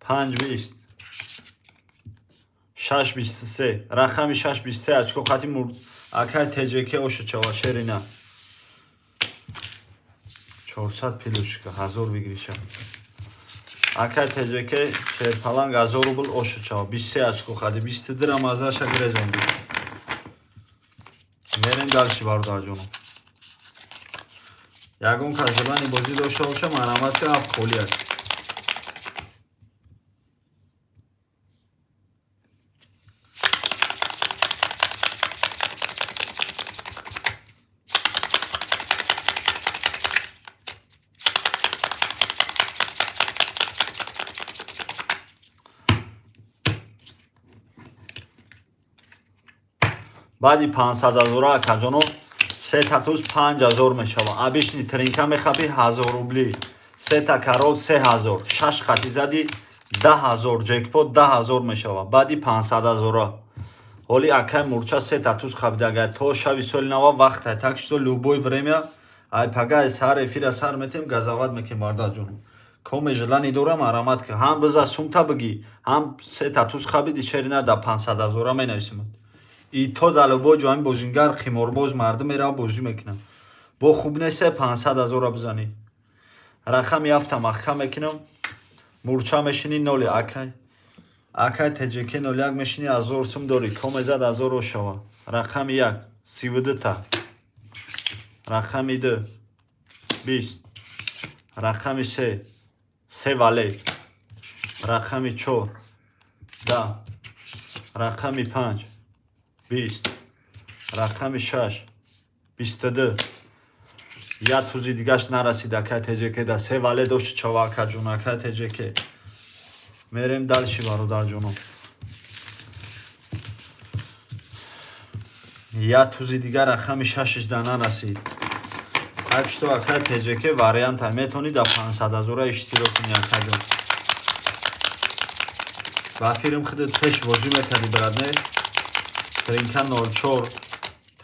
Панҷ 20. Шаш 23. Рақами шаш 23 очко қати мур акай ТЖК оша чава, шерина. 400 плюшка, 1000 выигрыша. Акай ТЖК шерпаланг 1000 рубл оша чава. 23 очко қади 22 рамазаша гирезонди. Мерем дальше, бародарҷоно. Ягон кас желание бозӣ дошта боша, марҳамат ки, ҳафт холӣ аст. Баъди 500 0-а, акаҷоно, сета туз 5000 мешава. Обычный тринка мехапӣ 1000 рубли. Сета король 3000. Шаш қати зади 10 000, ҷекпот 10 000 мешава. Баъди 500 0-а. Ҳоли акай мурча сета туз хабидага. То шави соли нава вақта. Так что любой время ай пага ай саҳар эфира сар метем, газават мекем, бародарҷоно. Коме желание дора, марҳамат ки ҳам биза сумта бигӣ, ҳам сета туз хабиди, шерина да 500 0-а менависем. И то дар любой ҷо ҳамин бозингар қиморбоз мардум мерава, бозӣ мекунад. Бо хуб нест 500 0-а бизанӣ. Рақами ҳафта маҳкам мекунам. Мурча мешинӣ ноли акай. Акай ТЖК 01 мешинӣ, 1000 сум дорӣ. Коме зад 1000 ошава. Рақами як 32 та. Рақами ду 20. Рақами се се вале. Рақами чор 10. Рақами панҷ 20. Рақами шаш 22. Як тузи дигаш нарасид, акай ТЖК да се вале дошт чава, акаҷон, акай ТЖК. Мерем дальше, бародарҷоно. Як тузи дигар рақами шашиш да нарасид. Так что акай ТЖК варианта метавонӣ да 500 0-а иштирок кунӣ, акаҷон. Ба фирм худат пеш бозӣ мекардӣ, брат, не? Тринка 04,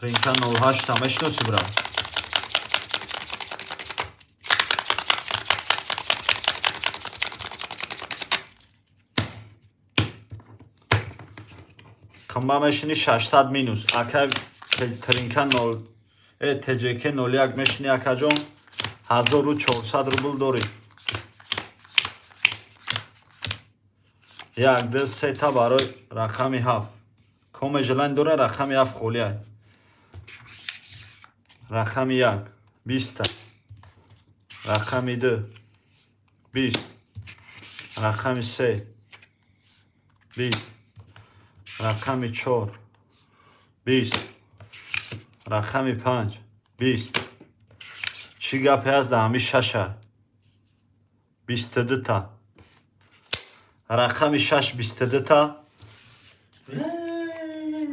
Тринка 08 мешиносӣ, брат? Қимба мешинӣ 600 минус. Акай Тринка 0 ТЖК 01 мешинӣ, акаҷон, 1400 рубл дорӣ. Як, ду, сета барои рақами ҳафт. Коме желание дора, рақами ҳафт холӣ ай. Рақами як 20-та. Рақами ду 20. Рақами се 20. Рақами чор 20. Рақами панҷ 20. Чӣ гапе ҳаст дар ҳамин шаша? 22-та. Рақами 6 22 та.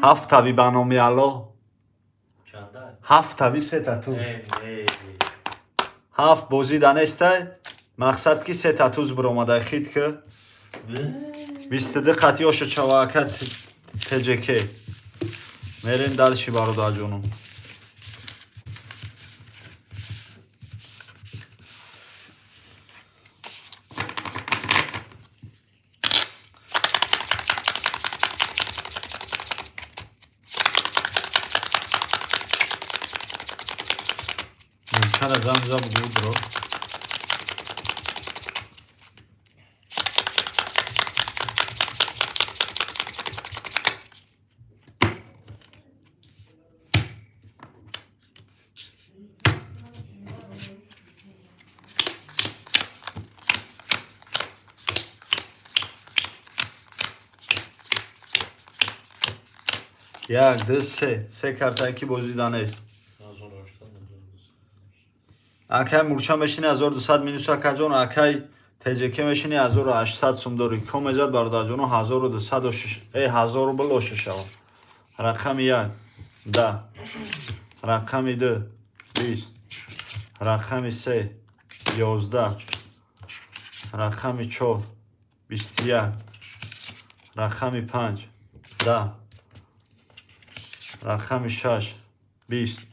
Ҳафтави ба номи Аллоҳ. Чанда? Ҳафтави сета туз. Не, не. Ҳафт бозӣ данестай. Мақсад ки сета туз биромадай хит ки. 22 қатъи оша чаваака ТЖК. Мерем дальше, бародарҷонум. Чара замзам гудро. Як, ду, се. Се картае ки бозиданест. 1800. Акай мурча мешини 1200 минус, акаҷон, акай ТЖК мешини 1800 сум дорӣ. Ко мезад, бародарҷоно, 1206 1000 рубл оша шава. Рақами 1 10, рақами 2 20, рақами 3 11, рақами 4 21, рақами 5 10, рақами 6 20,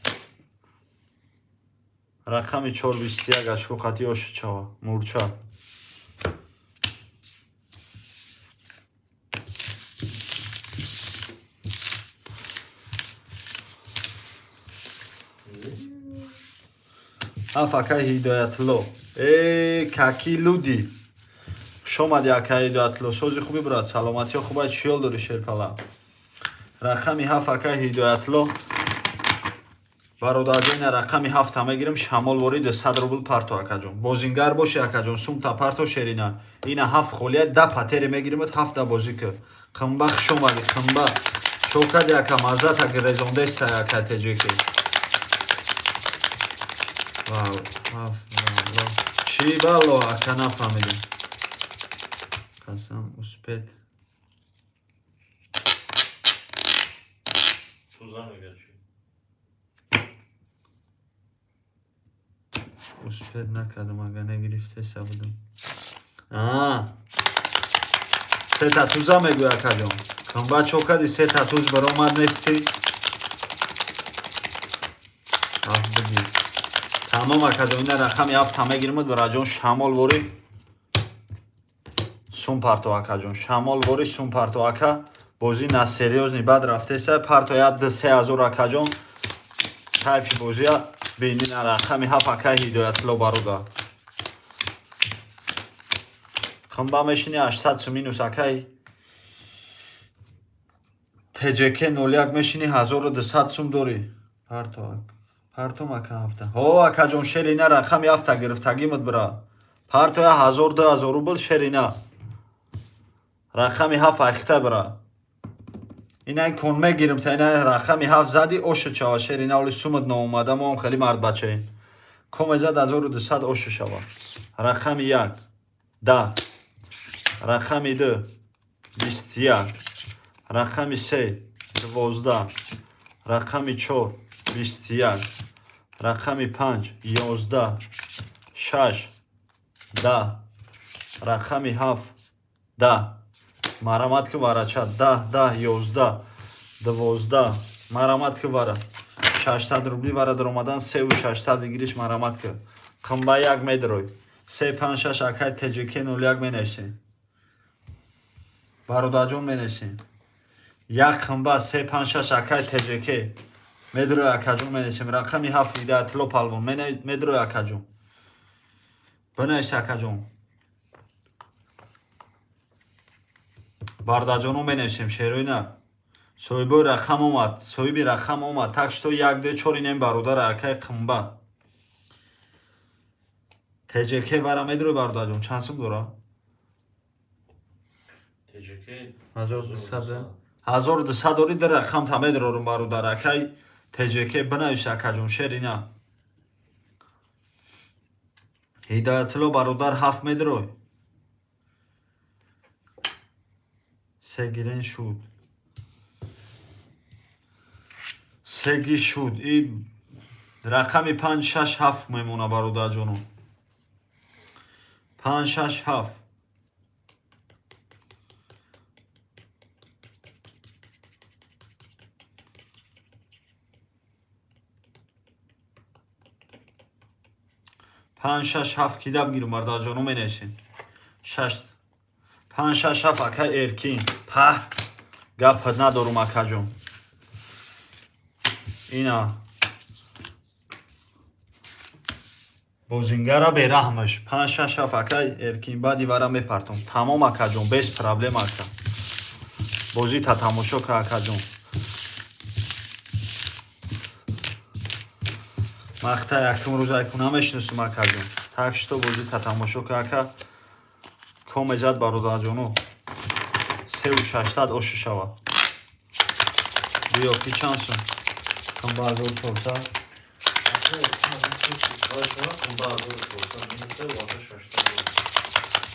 рақами 4 21 очко қатъи оша чава мурча. Ҳафт, акай Ҳидоятулло. Э, какие люди, хуш омадӣ, акай Ҳидоятулло. Сози хуби, брат, саломатиё хубай, чӣ ҳол дорӣ, шерпала? Рақами 7, акай Ҳидоятулло. Бародарҷон, ина рақами 7-та мегирем, шамол ворид 100 рубл парто, акаҷон. Бозингар боши, акаҷон, сумта парто, шерина. Ина 7 холия, 10 патери мегиримат, 7-та бозӣ кир. Қимба, хуш омадӣ, қимба. Чокади, ака, маззата гирезондеста, ака теҷеки. Вау, ҳафт, вау. Чӣ бало, ака, нафаҳмидем. Қасам, успеть. Туза мегӯяд чӣ? Успеть накардам, ага нагирифтеса будам. А. Сета туза мегӯя, акаҷон. Қимба, чокади, сета туз баромад нести. Ҳафт бигир. Тамом, акаҷон, ина рақами 7-та мегиримуд, бараҷон, шамол ворид сум парто, акаҷон. Шамол ворид сум парто, ака. Бозӣ на серьёзный бад рафтеса. Парто як ду се ҳазор, акаҷон. Кайфи бозия бинина, рақами 7, акай Ҳидоятулло, бародар. Қимба мешини 800 сум минус, акай ТЖК 01 мешини 1200 сум дорӣ. Парто, партом, ака, ҳафта. Ҳо, акаҷон, шерина, рақами 7-та гирифтагимуд, бира. Партоя 1000, 2000 рубл, шерина. Рақами 7 айхта, бира. Ина кон мегирим та ина рақами 7 зади оша чава, шерина, оли сумад наомада, мо ҳам хеле мардбачаем. Коме зад 1200 оша шава. Рақами 1 10, рақами 2 21, рақами 3 12, рақами 4 21, рақами 5 11, 6 10, рақами 7 10. Марамат ки, варача, 10, 10, 11, 12. Марамат ки, вара. 600 рубли вара даромадан, 3600 выигрыш, марамат ки. Қимба, як медрой. 3 5 6, акай ТЖК 01 менешем. Бародарҷон, менешем. Як қимба, 3 5 6, акай ТЖК. Медрой, акаҷон, менешем. Рақами 7, Ҳидоятулло палвон. Медрой, акаҷон. Бинавис, акаҷон. Бародарҷоно, менависем, шероина. Соҳибои рақам омад, соҳиби рақам омад. Так что як, ду, чор, инем бародар, акай қимба. ТЖК вара медрой, бародарҷон, чанд сум дора? ТЖК 1200. 1200 дори, ду рақам та медрорум, бародар, акай ТЖК, бинавис, акаҷон, шерина. Ҳидоятулло бародар, 7 медрой. Сегирен шуд. Сеги шуд. И рақами 5 6 7 мемона, бародарҷоно. 5 6 7. 5 6 7 кида бигирум, бародарҷоно, менависем. 6 5 6 7, акай Эркин. Паҳ, гапат надорум, акаҷон. Ина бозингара бераҳмаш. 5 6 7, акай Эркин, баъди вара мепартом. Тамом, акаҷон, без проблем, ака. Бозита тамошо ка, акаҷон. Мақта якум рӯз айку намешиносум, акаҷон. Так что бозита тамошо ка, ака. Комезад, бародарҷоно. 3600 ошу шава. Биё, ки чанд сум? Қимба 1400.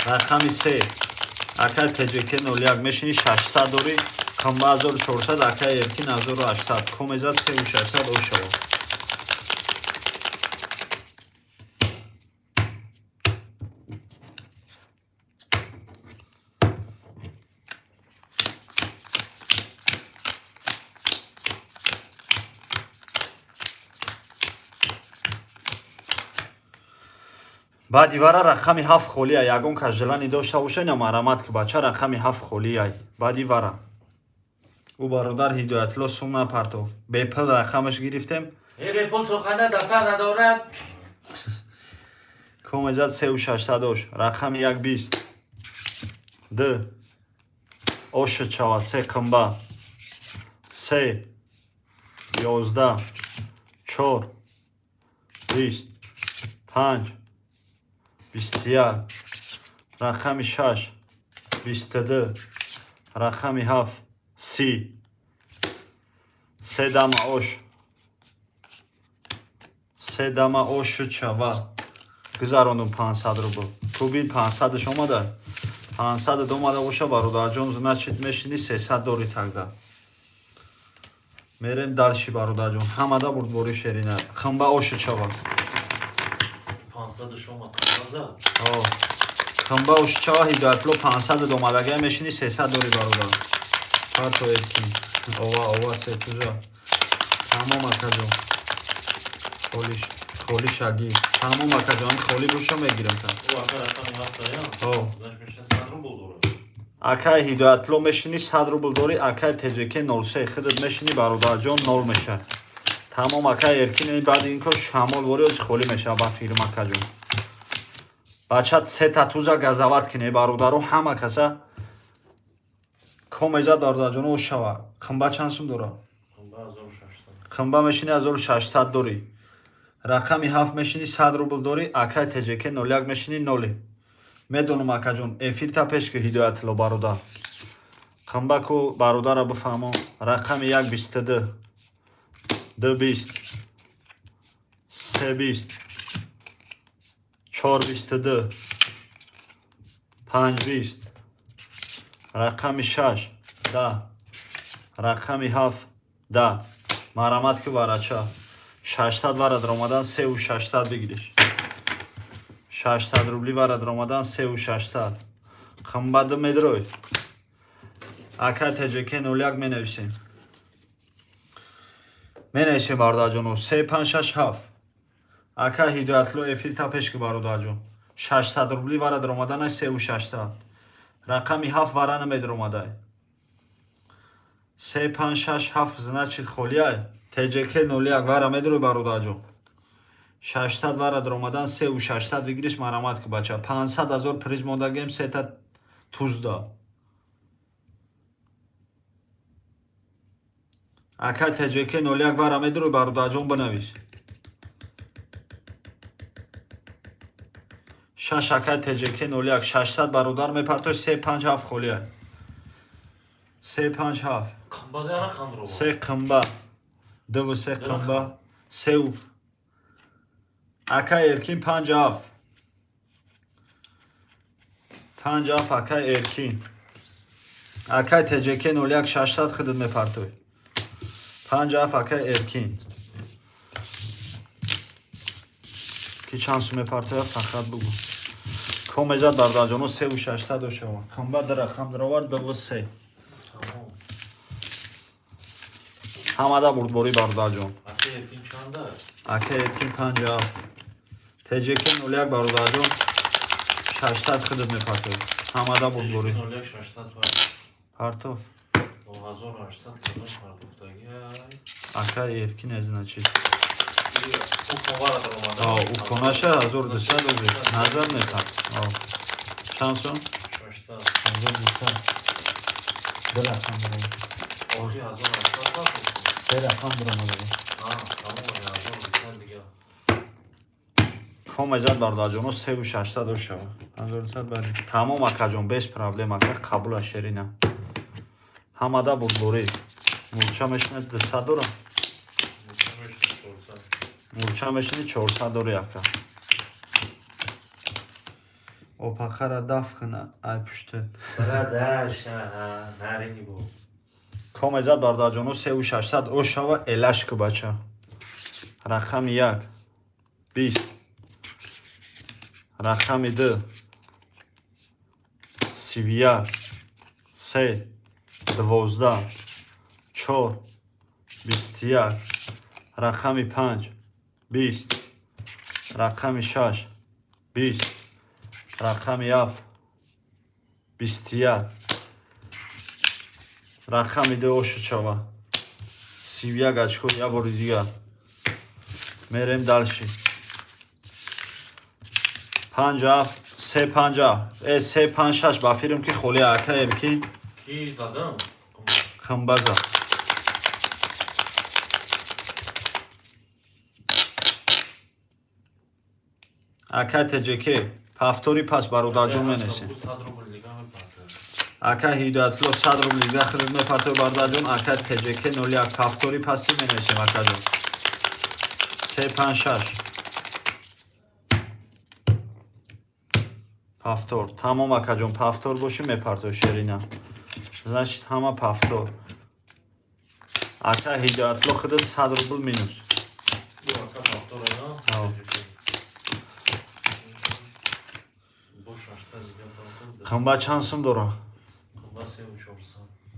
Рақами се. Акай ТЖК 01 мешини 600 дорӣ, қимба 1400, акай Эркин 1800. Комезад 3600 ошава. Баъди вара рақами ҳафт холия. Ягон кас желание дошта боша, ина марамат ки, бача, рақами ҳафт холияй. Баъди вара ӯ бародар Ҳидоятулло сум напартов. Бепул рақамаш гирифтем. Бепул сухана даста надорад. Комезад 3600 ош. Рақами як 20. Д. Оша чава се қимба. Се. 11. 4. 20. 5. 21. Рақами 6. 22. Рақами 7. 30. Се дама ош. Се дама ошу чава. Гузарондум 500 рубл. Ту бин, 500-ш омада. 500 омада боша, бародарҷон, значит, мешини 300 дори тогда. Мерем дальше, бародарҷон. Ҳамада бурдбори шерина. Химба ошу чава. 500 шома қимба. О. Химба ошу чава, Ҳидоятулло, 500 омадагай мешини 300 дори, бародар. Парто, Эркин. Ова, ова, се тужа. Тамом, акаҷон. Холиш, холи шаги. Тамом, акаҷон, холи боша мегирам та. Ӯ ака рақами ҳафта я. О. Значит, мешина 100 рубл дорад. Акай Ҳидоятулло мешини 100 рубл дори, акай ТЖК 03 худат мешини, бародарҷон, нол меша. Тамом, акай Эркин, баъди ин кор шамол вори ози холӣ меша ба фирм, акаҷон. Бача сета туза газават кине, бародаро, ҳама каса комезад, бародарҷон, о шава. Қимба чанд сум дора? Қимба 1600. Қимба мешини 1600 дорӣ. Рақами ҳафт мешини 100 рубл дорӣ, акай ТЖК 01 мешини ноли. Медонам, акаҷон, эфирта пеш ки, Ҳидоятулло бародар. Қимба ку бародара бифаҳмо. Рақами як 22. Ду 20. Се 20. Чор 22. Панҷ 20. Рақами шаш 10. Рақами ҳафт 10. Марамат ки, варача. 600 вара даромадан 3600 бигириш. 600 рубли вара даромадан 3600. Қимбаду медрой. Ака ТЖК 01 менависем. Менависем, бародарҷоно, 3 5 6 7. Ака Ҳидоятулло, эфир та пеш ки, бародарҷон. 600 рубли вара даромадан 3600. Рақами 7 вара намедаромадай. 3 5 6 7, значит, холияй. ТЖК 01 вара медрой, бародарҷон. 600 вара даромадан 3600 выигрыш, марамат ки, бача. 500 ҳазор приз мондагем сета тузда. Ака ТЖК 01 вара медрой, бародарҷон, бинавис. 6, ака ТЖК 01 600 бародар мепартой, 3 5 7 холия. 3 5 7. Қимба дара хандро. Се қимба. Ду се қимба. Се. Ака Эркин 5 7. 5 7, ака Эркин. Акай ТҶК 01 600 худат мепартоӣ. 5 7 акай Эркин. Ки чанд сум мепартояд, фақат бугӯ. Комезад бародарҷоно 3600 ошава. Қимбат рақам даровард 2 3. Тамом. Ҳамада бурдборӣ бародарҷон. Ака Эркин чанда? Ака Эркин 5 7. ТҶК 01 бародарҷон 600 худат мепартоӣ. Ҳамада бурдборӣ. 01 600 пар. Партов. 9800 кадом партофтагӣ? Ака Эркин значит. Ӯ ховара даромада. А, уконаша 1200 рубл. Назар метар. А. Чанд сум? 600. 1200. Ду рақам баромад. Охи 1800 партофт. Се рақам баромад. А, тамом, 1200 дига. Комезад бародарҷоно 3600 ошава. 1200 бари. Тамом акаҷон, без проблем ака, қабула шерина. Ҳамада бурдборӣ. Мурча мешинад 200 дора. Мурча мешинад 400. Мурча мешини 400 дори ака. Опақара даф куна ай пуштет. Барадаша, нарини бо. Комезад бародарҷоно 3600 ошава элаш ку бача. Рақами 1 20. Рақами 2 31 3 12 4 21. Рақами 5 20. Рақами 6 20. Рақами 7 21. Рақами 2 ошучава. 31 очко я бори дигар. Мерем дальше. 5 7 3 5 7 3 5 6 ба фирм ки холи ака Эркин. Ки задам? Қимбаза. Ака ТҶК повтори пас бародарҷон менесем. 100 рубл дига мепартояд. Ака Ҳидоятулло 100 рубл дига худат мепартои бародарҷон. Ака ТҶК 01 повтори паси менесем акаҷон. 3 5 6 повтор. Тамом акаҷон, повтор боши мепартои шерина. Значит ҳама повтор. Ака Ҳидоятулло худат 100 рубл минус. Бу ака повтор ая? Ҳа. Бо 600 дига партофт. Қимба чанд сум дора? Қимба 3400.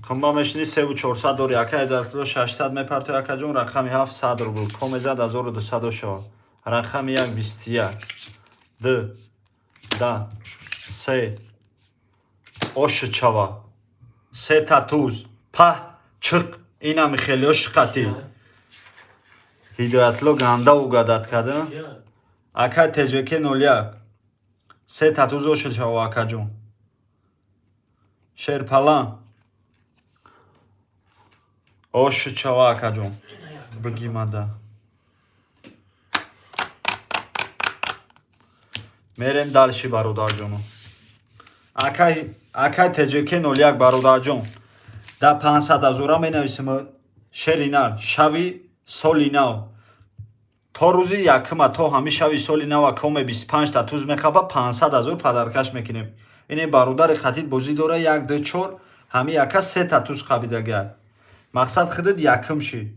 Қимба мешини 3400 дори. Ака Ҳидоятулло 600 мепартои акаҷон. Рақами 7 100 рубл. Комезад 1200 ошава. Рақами 1 21 2 да 3 ошучава. Се та туз. Па чиқ. Инами хеле ошқати. Ҳидоятулло ганда угадат када. Ака ТҶК 01 се та туз ошучава акаҷон. Шерпалан ошучава акаҷон. Бигимада. Мерем дальше бародарҷоно. Акай ТҶК 01 бародарҷон. Да 500 ҳазора менависем шеринар шави соли нав. То рӯзи якума то ҳами шави соли нава коме 25 та туз мехапа 500 ҳазор падаркаш мекунем. Ине бародари хатид бозӣ дора 1 2 4 ҳами яка 3 та туз қабидагар. Мақсад худат якум ши.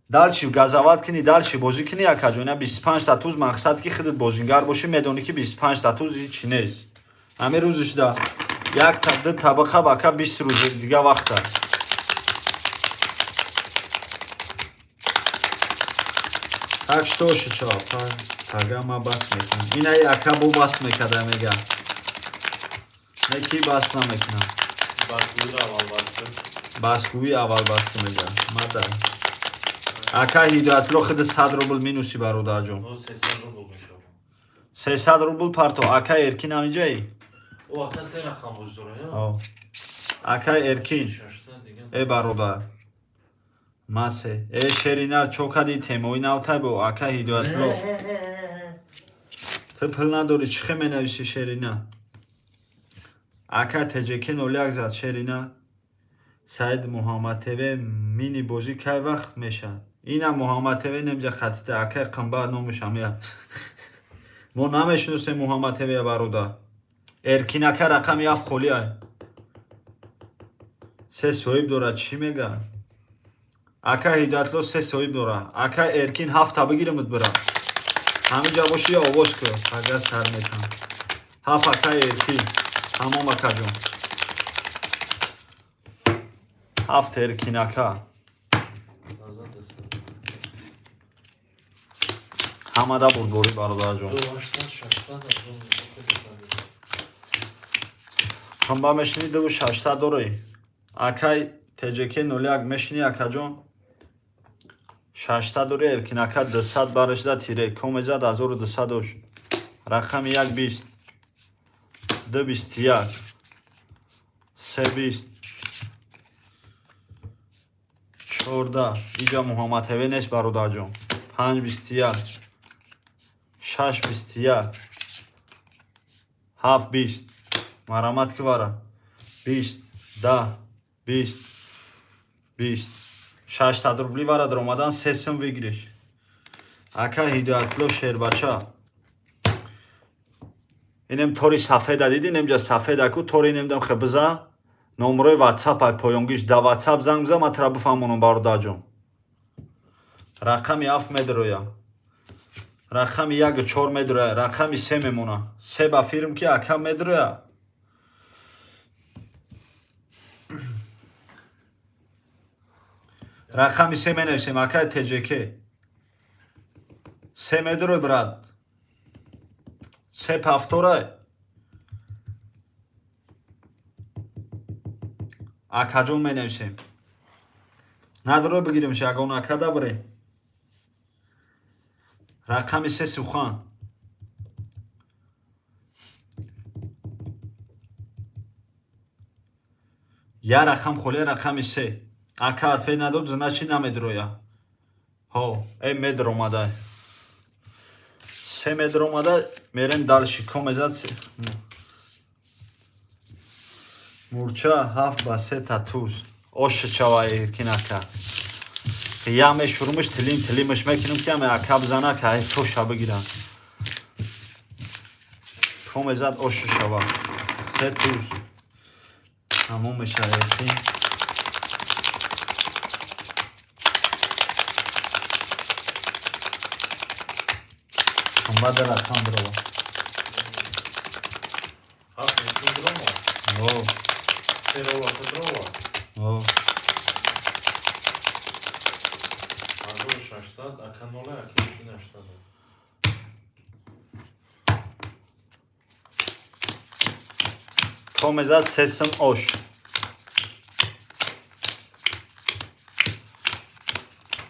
Дальше газават кини, дальше бозӣ кини акаҷон. Ина 25 та туз мақсад ки худат бозингар бошӣ, медонӣ ки 25 та туз ҳеҷ нест. Ҳами рӯзишда як та ду табақа бака 20 рӯз дига вақта. Так что шучава, пага ма бас мекунам. Ина ака бо бас мекарда мега. Не ки бас намекунам. Басгӯиро аввал бас кун. Басгӯӣ аввал бас кун мега. Мада. Ака Ҳидоятулло худ 100 рубл минуси бародарҷон. 300 рубл мешавад. 300 рубл парто. Ака Эркин ҳаминҷаи? О, ака се рақам боз дора, я? О. Ака Эркин. 600 дига. Э бародар. Масе. Э шеринар чо кади темои навтай бо ака Ҳидоятулло. Ту пул надорӣ, чӣ хе менависӣ шерина? Ака ТҶК 01 зад шерина. Саид Муҳаммад ТВ мини бозӣ кай вақт мешавад? Ина Муҳаммад ТВ немҷа хатита ака Қимба номаш ҳамия. Мо намешиносем Муҳаммад ТВ бародар. Эркин ака рақами 7 холӣ ай. Се соҳиб дорад, чӣ мега? Ака Ҳидоятло се соҳиб дора. Ака Эркин, ҳафта бигиримуд, бира. Ҳамиҷа боши, я овоз кӯ. Ага сар метам. Ҳафт, ака Эркин. Тамом, акаҷон. Ҳафт, Эркин ака. Назад десад. Ҳамада бурдборӣ, бародарҷон. Ду ҳаштсад, шашсад, 1900. Ҳамба мешини, дуву шашта дорӣ. Акай ТЖК 01 мешини, акаҷон. Шашта дорӣ, Эркин ака, 200 барашда тире. Комезад 1200 дош. Рақами як 20. Ду 21. Се 20. 14. Иҷа Муҳаммад ТВ нест, бародарҷон. Панҷ 21. Шаш 21. Ҳафт 20. Марамат ки вара. 20. 10. 20. 20. 600 рубли вара даромадан се сум выигрыш. Ака Ҳидоятло, шербача. Инем тори сафеда диди, инемҷа сафеда ку тори инемдам хебиза. Номрои WhatsApp ай поёнгиш, да WhatsApp занг биза, ман тра бифаҳмонам, бародарҷон. Рақами ҳафт медроя. Рақами як чор медроя, рақами се мемона. Се ба фирм ки ака медроя. Рақами се менависем, акай ТЖК. Се медрой, брат. Се повторай. Акаҷон менависем. Надорой бигиримш, ягон ака дабре. Рақами се, сухан. Я рақам холия, рақами се. Ака ответ надод, значит намедроя. Ҳо, э медромада. Се медромада, мерем дальше. Комезад се. Мурча ҳафт ба се татуз. Оша чава, Эркин ака. Яме шурумиш тилим тилимиш мекунем ки аме ака бизана ка ай тоша бигирам. Комезад оша шава. Се туз. Тамом меша, Эркин. Баъд рақам бирова. Ҳафт мекун дрома. О, Се рова дрова. о. 1600, ака ноле, ака Эркин 800. Комезад сесум ош.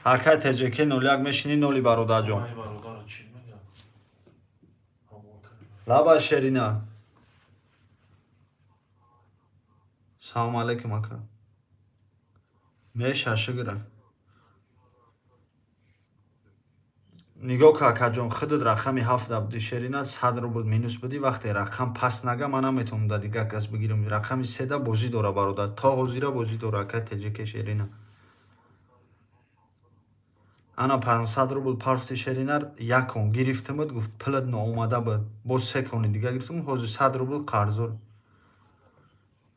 Ака ТЖК 01 мешини, ноли, бародарҷон. Ай бародара чӣ мега? Ҳамо ака. Лаба, Шерина. Салом алейкум, ака. Меша шугра. Нигоҳ ка, акаҷон, худат рақами ҳафт будӣ, Шерина, 100 рубл минус будӣ. Вақте рақам паст нага, ман наметавонам да дигар кас бигирам. Рақами седа бозӣ дора, бародар. То ҳозира бозӣ дора, ака ТЖК, Шерина. Ана 500 рубл парфти, Шеринар, як кон гирифтамуд, гуфт пулат ноомада буд. Боз се кони дига гирифтам, ҳозир 100 рубл қарзор.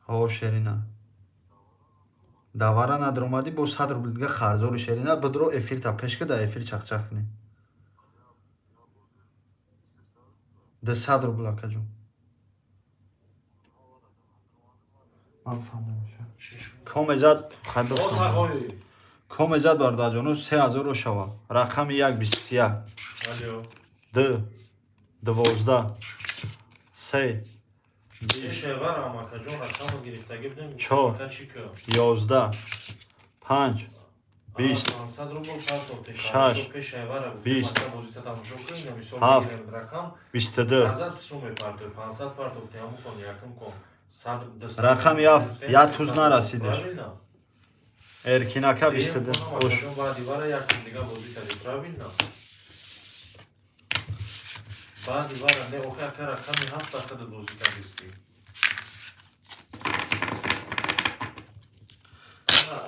Ҳо, Шерина. Давара надромадӣ, боз 100 рубл дига қарзори, Шерина. Бидро эфирта пеш ка, дар эфир чақчақ кунӣ. 200 рубл, акаҷон. Ман фаҳмам. Комезад Боз ҳақои. Комезад, бародарҷоно, 3000 шава. Рақами як 21. Алё. Ду 12, се Пешеварам акаҷон рақамро гирифтагӣ будем. Чор. Ака чӣ ка? 11, панҷ 20, 500 рубл партофте. Шаш. Пешевара гуфтем, 20. ака бозита тамошо кунем, я мисол Ҳафт. мегирем рақам. 22. Назад сум мепартои 500 партофте, ҳамун кон, якум кон. 100 200 Рақами ҳафт, як туз нарасидеш. Правильно? Эркинака 22. Ош. Акаҷон баъди вара якум дига бозӣ кардӣ, правильно? Баъди вара не, охи ака рақами ҳафт акада бозӣ кардисти.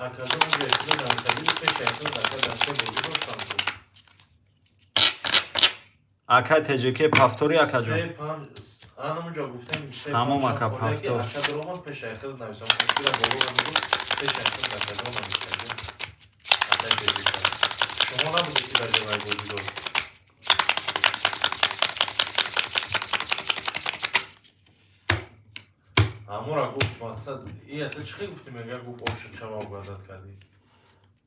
Акаҷон уҷа эфира нависагӣ пеш якум ака дасте бозӣ доштам ку. Ака ТЖК, повтори, акаҷон. Се панҷ Ана унҷа гуфтем. Тамом, ака, повтор. Ака даромад, пешаи худ нависам. Эфира боло мегӯ, пешаи худ акаҷон нависам. Акаи ТЖК. Шумо набудед, ки дар ҷавай бозӣ дод. Амура гуфт, мақсад ия ту чӣ гуфтӣ, мега гуфт, ошуд шава, угадать кардӣ.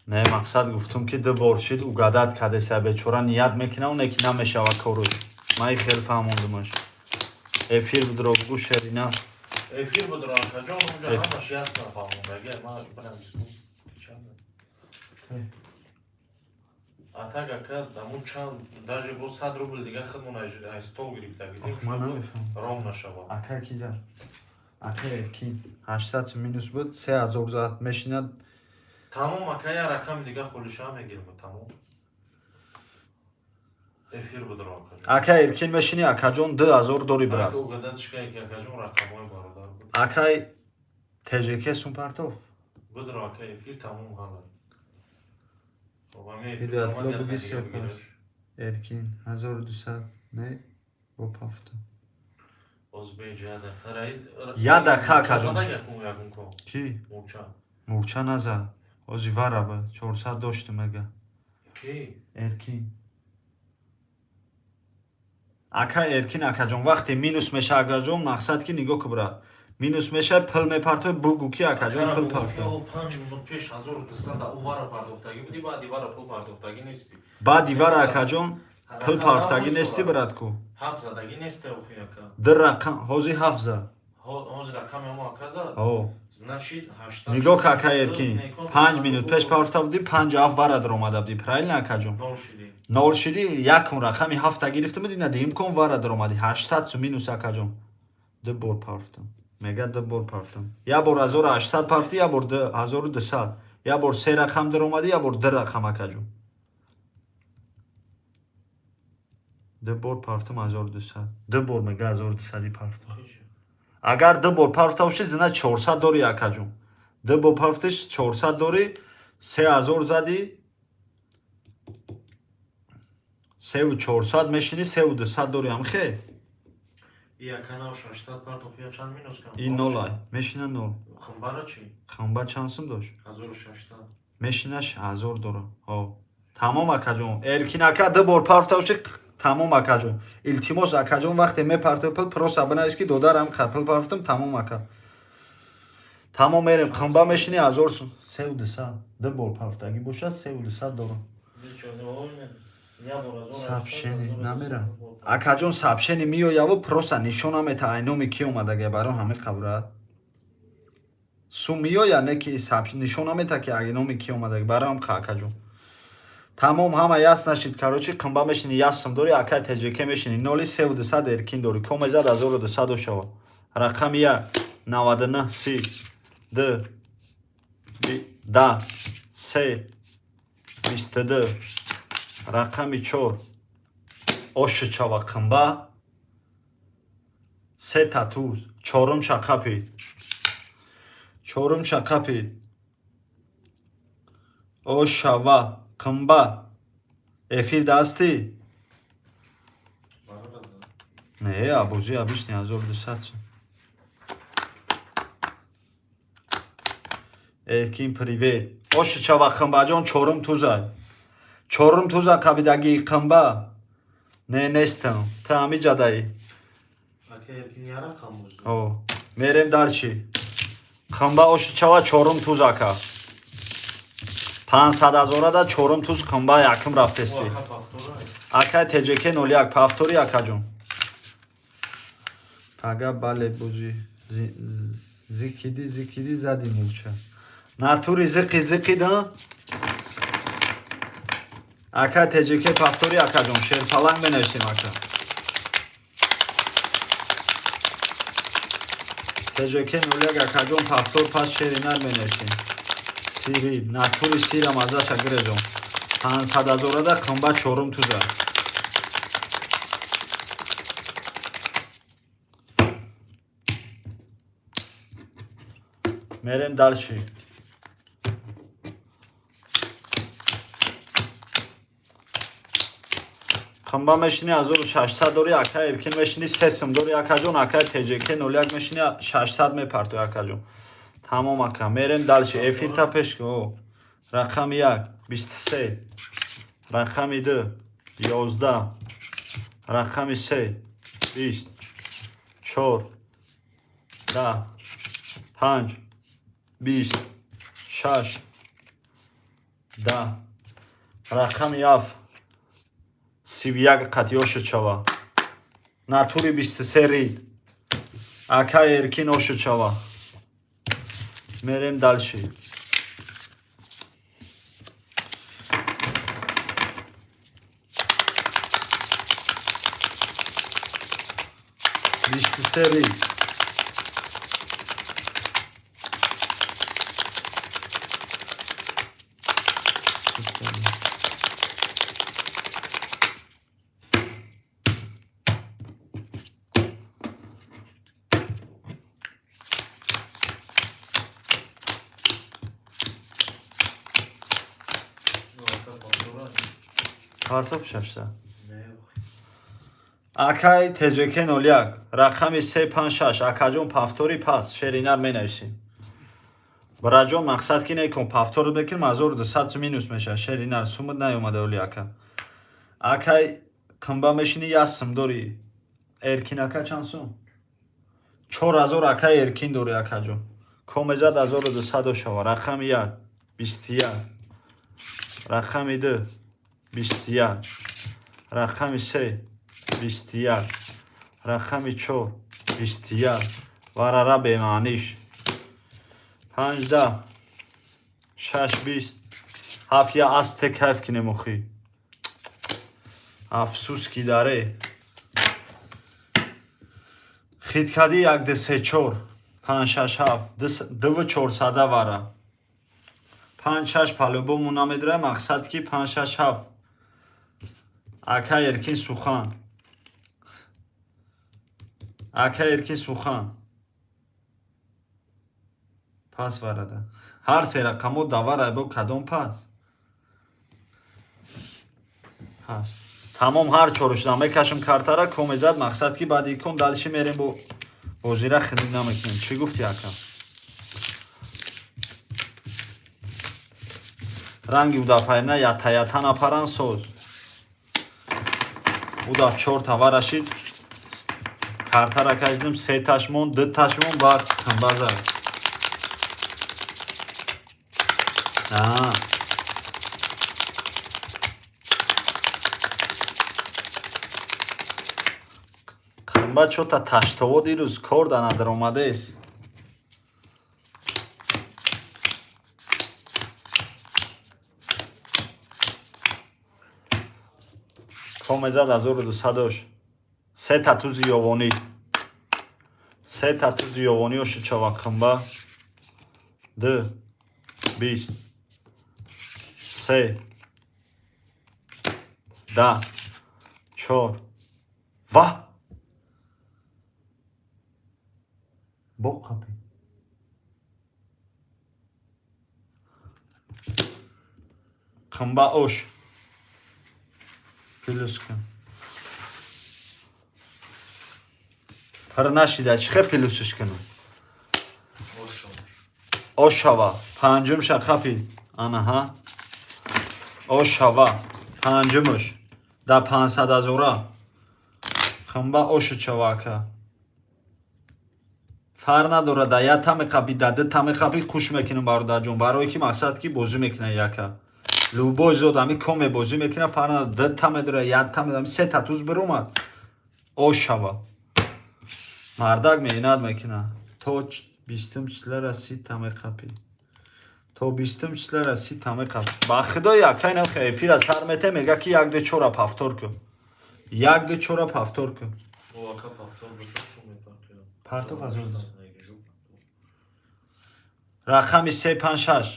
Не, мақсад гуфтум, ки ду бор шид, угадать кардеса, бечора ният мекунав, не ки намешава корӯз. Ман хел фаҳмондумаш. Эфир будро, бугу, шерина. Эфир будро, акаҷон, унҷа ҳамаш ясно фаҳмонда. Агар ман бинавис, чанд а так, ака, дамун чанд даже бо 100 рубл дига худмон аз стол гирифта гидем. Ман намефаҳмам. Ром нашава. Ака, ки зад? Ака Эркин 800 минус буд, 3000 зад, мешинад. Тамом, ака, я рақами дига холиша мегирм, тамом. Эфир будро, акаҷон. Ака Эркин, мешини, акаҷон, 2000 дори, брат. Ака, угадать шикае ки, акаҷон, рақамҳои бародар буд. Акай ТЖК сумпартов. Будро, ака, эфир тамом ҳала. Хоб, ҳамин эфир Ҳидоятулло, тамом, буги як дига се бигираш. пас. Эркин 1200, не, бо пафта. Боз беҷа я дақиқа раис. Я дақиқа, акаҷон. Зада якун якун ко. Ки? Мурча. Мурча назад. Ози вара ба 400 доштум, мега. Ки? Эркин. Ака Эркин, акаҷон, вақте минус меша, акаҷон, мақсад ки нигоҳ ку, брат. Минус меша, пул мепартои, бугу ки, акаҷон, пул парто. 5 минут пеш 1200 да увара пардохтагӣ будӣ, баъди вара пул пардохтагӣ нестӣ. Баъди вара, акаҷон, пул партагӣ нести, брат, ку. Ҳафт задагӣ несте, офи, ака. Ду рақам, ҳози ҳафт зад. Ҳозир рақами ҳамо ака зад. Ҳо. Значит, 800. Нигоҳ ка, ака Эркин. 5 минут пеш парфта будӣ, панҷ ҳафт вара даромада будӣ. Правильно, акаҷон? Нол шидӣ. Нол шидӣ, якун рақами ҳафта гирифтам, дина диюм кун вара даромадӣ. 800 су минус, акаҷон. Ду бор парфтам. Мега, ду бор парфтам. Я бор 1800 парфтӣ, я бор 1200. Я бор се рақам даромадӣ, я бор ду рақам, акаҷон. Ду бор парфтам 1200. Ду бор мега 1200 парфтам. Агар ду бор парфта бошӣ, зина 400 дорӣ, акаҷон. Ду бор парфтиш 400 дорӣ, 3000 задӣ, сеу 400 мешинӣ, сеу 200 дорӣ, амхе? И ака нав 600 партоф, я чанд минус кам? И нолай. Мешина нол. Хумбара чӣ? Хумба чанд сум дошт? 1600. Мешинаш 1000 дора. Ҳо. Тамом, акаҷон. Эркин ака, ду бор парфта бошӣ, тамом, акаҷон. Илтимос, акаҷон, вақте мепартои пул, просто бинавис, ки додарам пул парфтам, тамом, ака. Тамом, мерем, хумба мешини 1000 сум. Сеу 200. Ду бор парфтагӣ бошад, сеу 200 дорам. Сообщение намера. Акаҷон, сообщение меояву просто нишон намета, айноми ки омадага, баро ҳамин қабрат. Сум меоя, не ки нишон намета, ки айноми ки омадага, барам ха, акаҷон. Тамом, ҳама яс нашид, короче, қимба мешини, яс сум дори, акай ТЖК мешини, ноли сеу 200 Эркин дори, коме зад 1200 шава. Рақами як, 99, 30, ду, да, се, 22, рақами чор, ошичава қимба, се татуз, чорум шақапид. Чорум шақапид. Ошава, қимба. Эфир дастӣ? Не, абозӣ обычный 1200 сум. Эркин, привет. Ошичава, қимбаҷон, чорум тузай. Чорум туза қабидагии қимба. Не, нестам. Ту ҳами ҷадаӣ. Ака Эркин яра қамуз. О, мерем дальше. Қимба ошичава, чорум туз, ака. 500 ҳазорада чорум туз қимба якум рафтестӣ. Ака повтора. Акай ТЖК 01 повтори, акаҷон. Ага, бале, бозӣ. Зикиди, зикиди, зади мурча. Натури зиқи зиқида. Ака ТЖК повтори, акаҷон, шерпаланг менависем, ака. ТЖК 01, акаҷон, повтор, пас шери нар менависем. Сири, натури сира мазаша гирезон. 500 ҳазорада қимба чорум туза. Мерем дальше. Қимба мешини 1600 дори, ака Эркин мешини 3 сум дори, акаҷон, акай ТЖК 01 мешини 600 мепартои, акаҷон. Тамом, ака, мерем дальше. Эфирта пеш ко. Рақами 1 23, рақами 2 11, рақами 3 20, 4 10, 5 20, 6 10, рақами 7 31 қатъи ошуд шава. Натури 23 рид. Акай Эркин ошуд шава. Мерем дальше. 23 рид. Партоф шашта. Акай ТЖК 01, рақами 356, акаҷон, повтори пас, шеринар менависем. Браҷон, мақсад ки некун, повтор мекунем, 1200 минус мешавад. Шеринар, сумат наёмада оли, ака. Акай қимба мешини як сум дори. Эркин ака чанд сум? 4000 акай Эркин дори, акаҷон. Комезад 1200 шава. Рақами 1 21, рақами 2 21, рақами 3 21, рақами 4 21, варара бемаъниш. 5 6 20 7 я асб те кайф кинем охи. Афсӯс ки даре. Хиткади 1 2 3 4 5 6 7 2 400 вара. 5 6 по-любому намедурам, мақсад ки 5 6 7. Ака Эркин сухан. Ака Эркин сухан. Пас варада. Ҳар се рақамо давара бо кадом пас? Пас. Тамом, ҳар чорушда мекашам картара, комезад, мақсад ки баъди икон дальше мерем, бо бозира хидмат намекунем. Чӣ гуфти, ака? Ранги удафайна ята ята напаран соз. Удаф чор тавара шид. Картара кашидим, се таш мон, ду таш мон, баъд қимба зад. А. Қимба чота таштово дирӯз кор да надаромадест. Комезад 1200 ош. Се та тузи ёвонӣ. Се та тузи ёвонӣ ошуд шава қимба. 2 20 3 10 4 ва бо қапи. Қимба ош. Плюс кун. Пир нашида, чӣ хел плюсиш кунам? Ош шава. Панҷумша қапи. Анаҳа. Ош шава. Панҷумуш. Да 500 ҳазора. Қимба ошуд шава, ака. Фарқ надорад, да як та меқапӣ, да ду та меқапӣ, хуш мекунам, бародарҷон. Барое ки мақсад ки бозӣ мекунад яка. Любой зод ами коме бозӣ мекунад, фарқ надорад, ду та медора, як та медора, се та туз биромад. Ош шава. Мардак меҳнат мекунад. То бистум числара 30 та меқапӣ. То бистум числара 30 та меқапӣ. Ба худо якай нахе эфира сар мете, мега ки як ду чора повтор кун. Як ду чора повтор кун. Партов аз рақами се панҷ шаш.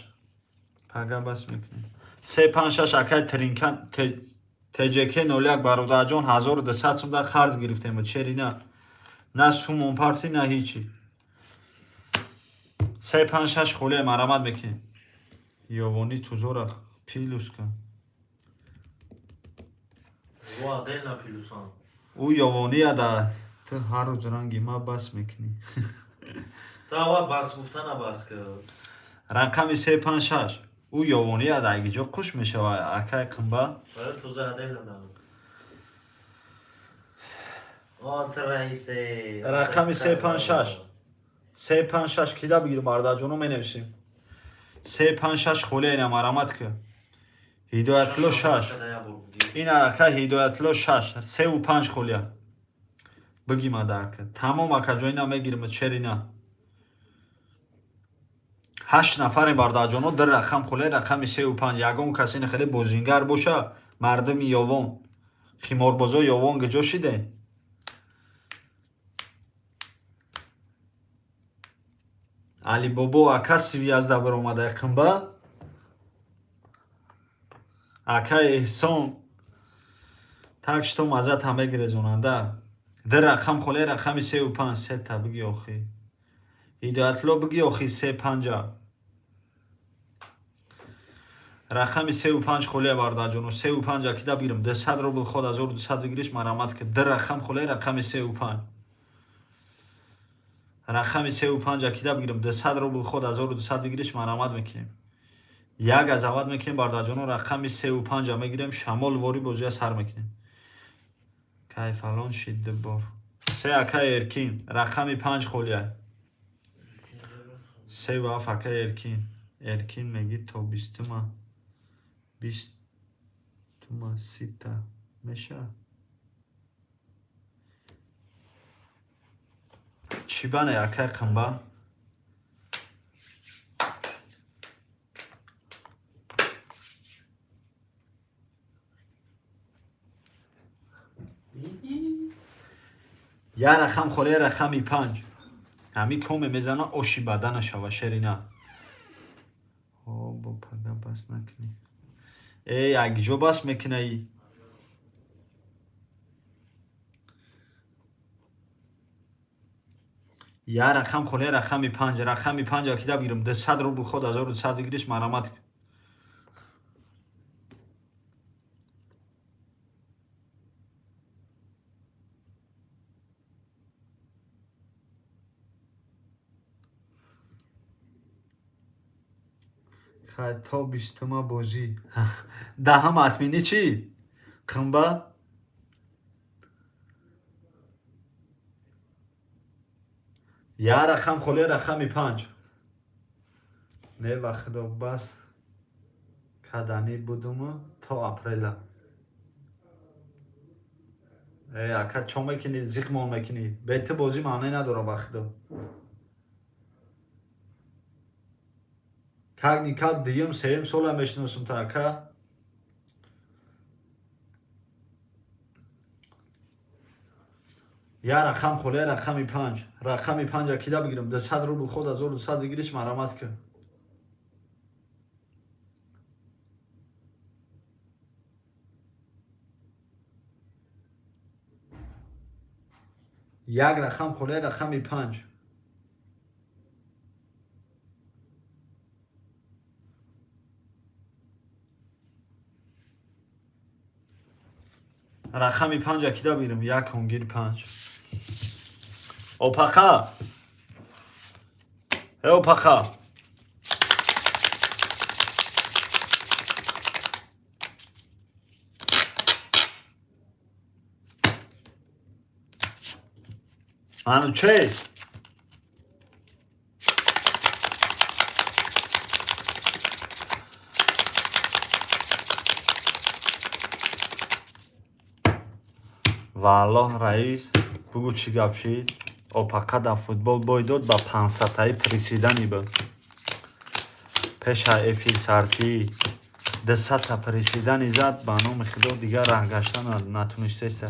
Пага бас мекунем. Се панҷ шаш, акай Тринкан ТЖК 01, бародарҷон, 1200 сум дар қарз гирифтем, чери на сумон парти, на ҳичи. Се панҷ шаш холия марамат мекунем. Ёвонӣ тузора плюс кун. Ӯ отдельно плюсан. Ӯ ёвония да ту ҳар рӯз ранги ма бас мекунӣ. Ту аввал бас гуфтана бас кар. Рақами се панҷ шаш. Ӯ ёвония да ҷо қуш мешава, акай қимба. Барои туза отдельно дам. О, ту раисе. Рақами се панҷ шаш. Се панҷ шаш кида бигир, бародарҷоно, менависем. Се панҷ шаш холия ина марамат ки. Ҳидоятулло шаш. Ин ака Ҳидоятулло шаш. Севу панҷ холия. Бигима да ака. Тамом акаҷо, ина мегирим черина. Ҳашт нафарем, бародарҷоно, ду рақам холия, рақами севу панҷ. Ягон кас ин хеле бозингар боша, мардуми ёвон. Химорбозо ёвон гиҷо шиде? Алибобо ака сивязда баромада қимба. Ака Эҳсон. Так что мазата мегирезонанда. Ду рақам холия, рақами севу панҷ. Сета биги охи. Ҳидоятулло биги охи се панҷа. Рақами севу панҷ холия, бародарҷоно. Севу панҷа кида бигирам? 200 рубл ход 1200 выигрыш марамат ки. Ду рақам холия, рақами севу панҷ. Рақами севу панҷа кида бигирам? 200 рубл ход 1200 выигрыш марамат мекунем. Як азават мекунем, бародарҷоно, рақами севу панҷа мегирем, шамол вори бозия сар мекунем. Кай фалон шид бор. Се ака Эркин, рақами панҷ холия. Севу ҳафт ака Эркин. Эркин меги то бистума бистума сита меша. Чӣ бане акай қимба? Я рақам холия, рақами панҷ. Ҳами коме мезана оши бадана шава шерина. О, бо пага бас накунӣ. Э, якҷо бас мекунаи. Я рақам холия, рақами панҷ. Рақами панҷа кида бигирам? 200 рубл ход 1200 выигрыш марамат. Хай то бистума бозӣ. Даҳам атминӣ чӣ? Қимба? Я рақам холия, рақами панҷ. Не ба худо бас каданӣ будуму то апрела. Э, ака чо мекунӣ, зиқмон мекунӣ? Бе ту бозӣ маъне надора ба худо. Как никак дуюм сеюм сола мешиносум та ака. Я рақам холия, рақами панҷ. Рақами панҷа кида бигирам? 200 рубл ход 1200 выигрыш марамат ки. Як рақам холия, рақами панҷ. Рақами панҷа кида бигирам? Як хонгир панҷ. Опақа! Э, опақа! Манучер! Валлоҳ раис, бугӯ чӣ гап шид? Опақа дар футбол бой дод ба пансадтаи приседание буд. Пеша эфир сартӣ 200-та приседание зад, ба номи худо дигар раҳ гаштан натунистеста.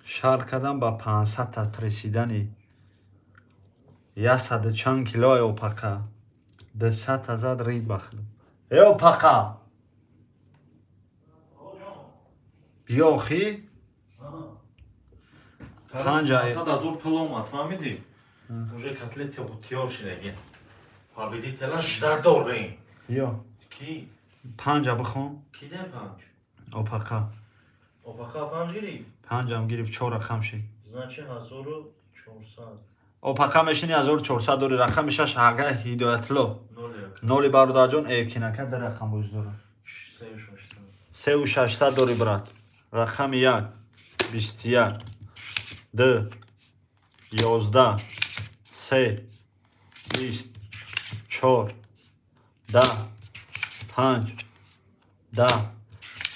Шарт кардам ба 500-та приседание. Яксаду чанд килои опақа. 200-та зад рид ба худо. Э опақа! Биё охи. Панҷа. 500 000 пул омад, фаҳмидӣ? Уже котлети тиёр шидаги. Победителя ждать дорем. Биё. Ки? Панҷа бихон. Ки де панҷ? Опақа. Опақа панҷ гирифт? Панҷам гирифт, чор рақам шид. Значит, 1400. Опақа мешини, 1400 дори. Рақами шаш, ага Ҳидоятло. Ноли як. Ноли, бародарҷон. Эркинака дар рақам боз дорад. 3600. 3600 дори, брат. Рақами як, 21, д, 11, се, 20, чор, 10, панҷ, 10.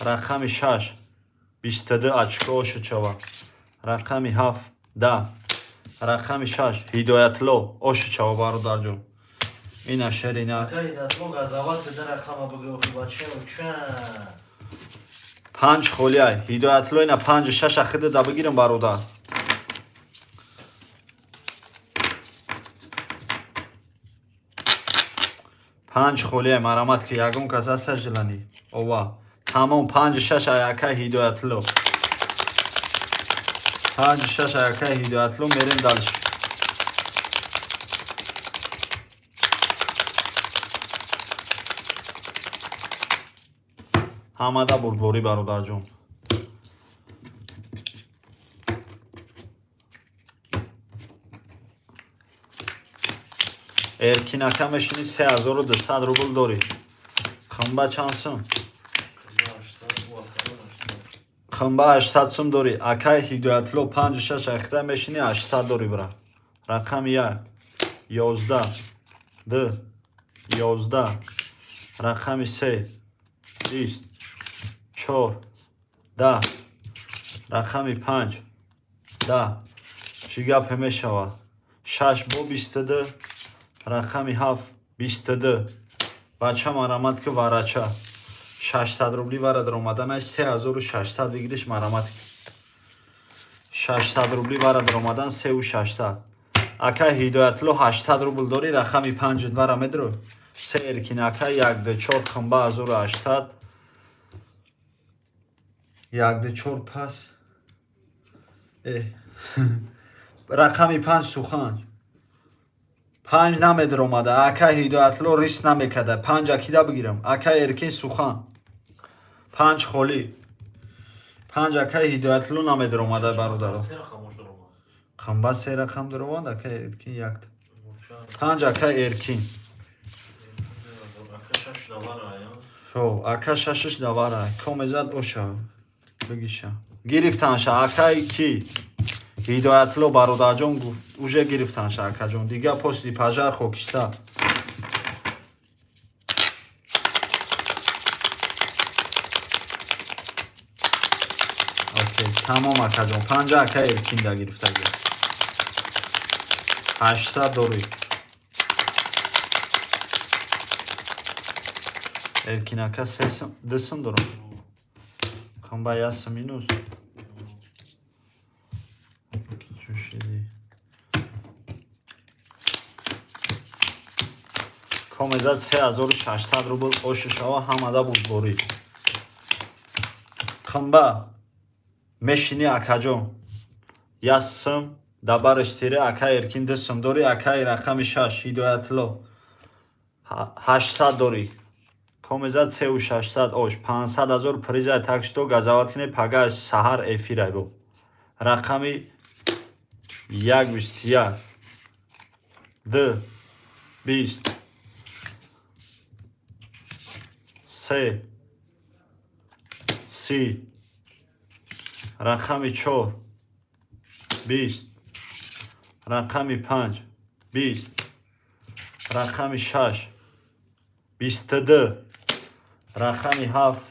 Рақами шаш, 22 очко ошучава. Рақами ҳафт, 10. Рақами шаш, Ҳидоятло, ошучава, бародарҷон. Ина шерина. Ака Ҳидоятло, газават дар рақама буги, охи бача, ча. Панҷ холиай, Ҳидоятло. Ина панҷу шаша хида да бигирам, бародар. Панҷ холиай, марамат ки, ягон кас аста желани ова. Тамом, панҷу шаш аяка Ҳидоятло, панҷу шаш аяка Ҳидоятло. Мерем дальше. Ҳамада бурдборӣ, бародарҷон. Эркинака мешини, 3200 рубл дорӣ. Хумба чанд сум? Хумба 800 сум дорӣ. Акай Ҳидоятло, панҷу шаш ахта мешини, 800 дорӣ, бра. Рақами як, 11, д, 11. Рақами се, 20, чор, 10. Рақами панҷ, 10. Чӣ гапе мешавад? Шаш бо 22. Рақами ҳафт, 22. Бача, марамат ки, варача. 600 рубли вара даромаданаш, 3600 выигрыш. Марамат ки, 600 рубли вара даромадан, 3600. Ака Ҳидоятло, 800 рубл дорӣ. Рақами панҷ вара медро. Се, Эркинака, як, ду, чор. Хумба 1800. Як, ду, чор, пас. Рақами панҷ, сухан. Панҷ намедиромада, ака Ҳидоятло, риск намекарда. Панҷ акида бигирам, ака Эркин? Сухан, панҷ холӣ. Панҷ ака Ҳидоятло намедиромада, бародаро. Қимба се рақам даромад, ака Эркин якта. Панҷ, ака Эркин. Шо, ака, шашаш давара комезад оша бигиша. Гирифтанша, акай ки Ҳидоятло, бародарҷон, гуфт, уже гирифтанша, акаҷон. Дига после пожар хокиста. Окей, тамом, акаҷон. Панҷа ака Эркинда гирифтаги. 800 дорӣ, Эркин ака. Ду сум дорам. Хумба ясум минус. Чушиди. Комезад, 3600 рубл ошишава. Ҳамада бурдборӣ. Хумба мешини, акаҷон, ясум дабараш тире. Ака Эркин, ду сум дорӣ. Акаи рақами шаш, Ҳидоятло, 800 дорӣ. Комезад, 3600 ош. 500 ҳазор приза. Так что газават кине, пага саҳар эфирай бо. Рақами як, 21, д, 20, се, 30. Рақами чор, 20. Рақами панҷ, 20. Рақами шаш, 22. Рақами ҳафт,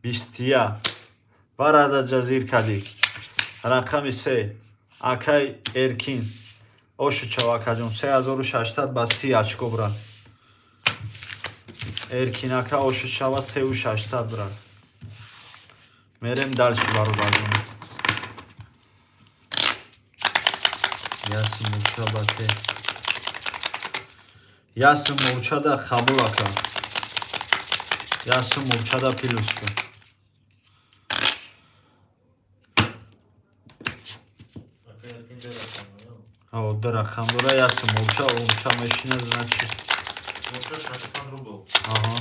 21. Барада ҷазир кардӣ. Рақами се, акай Эркин, ошучав, акаҷон. 3600 ба 30 очко, брат. Эркин ака, ошучава, 3600, брат. Мерем дальше, бародарҷон. Яси мурча бате. Яси мурчада қабул, ака. Яси мурчада плюс ку. Ака Эркин ду рақам, О, ду рақам дора. Яси мурча, мурча мешина, значит. Мурча 600 рубл. Аҳа.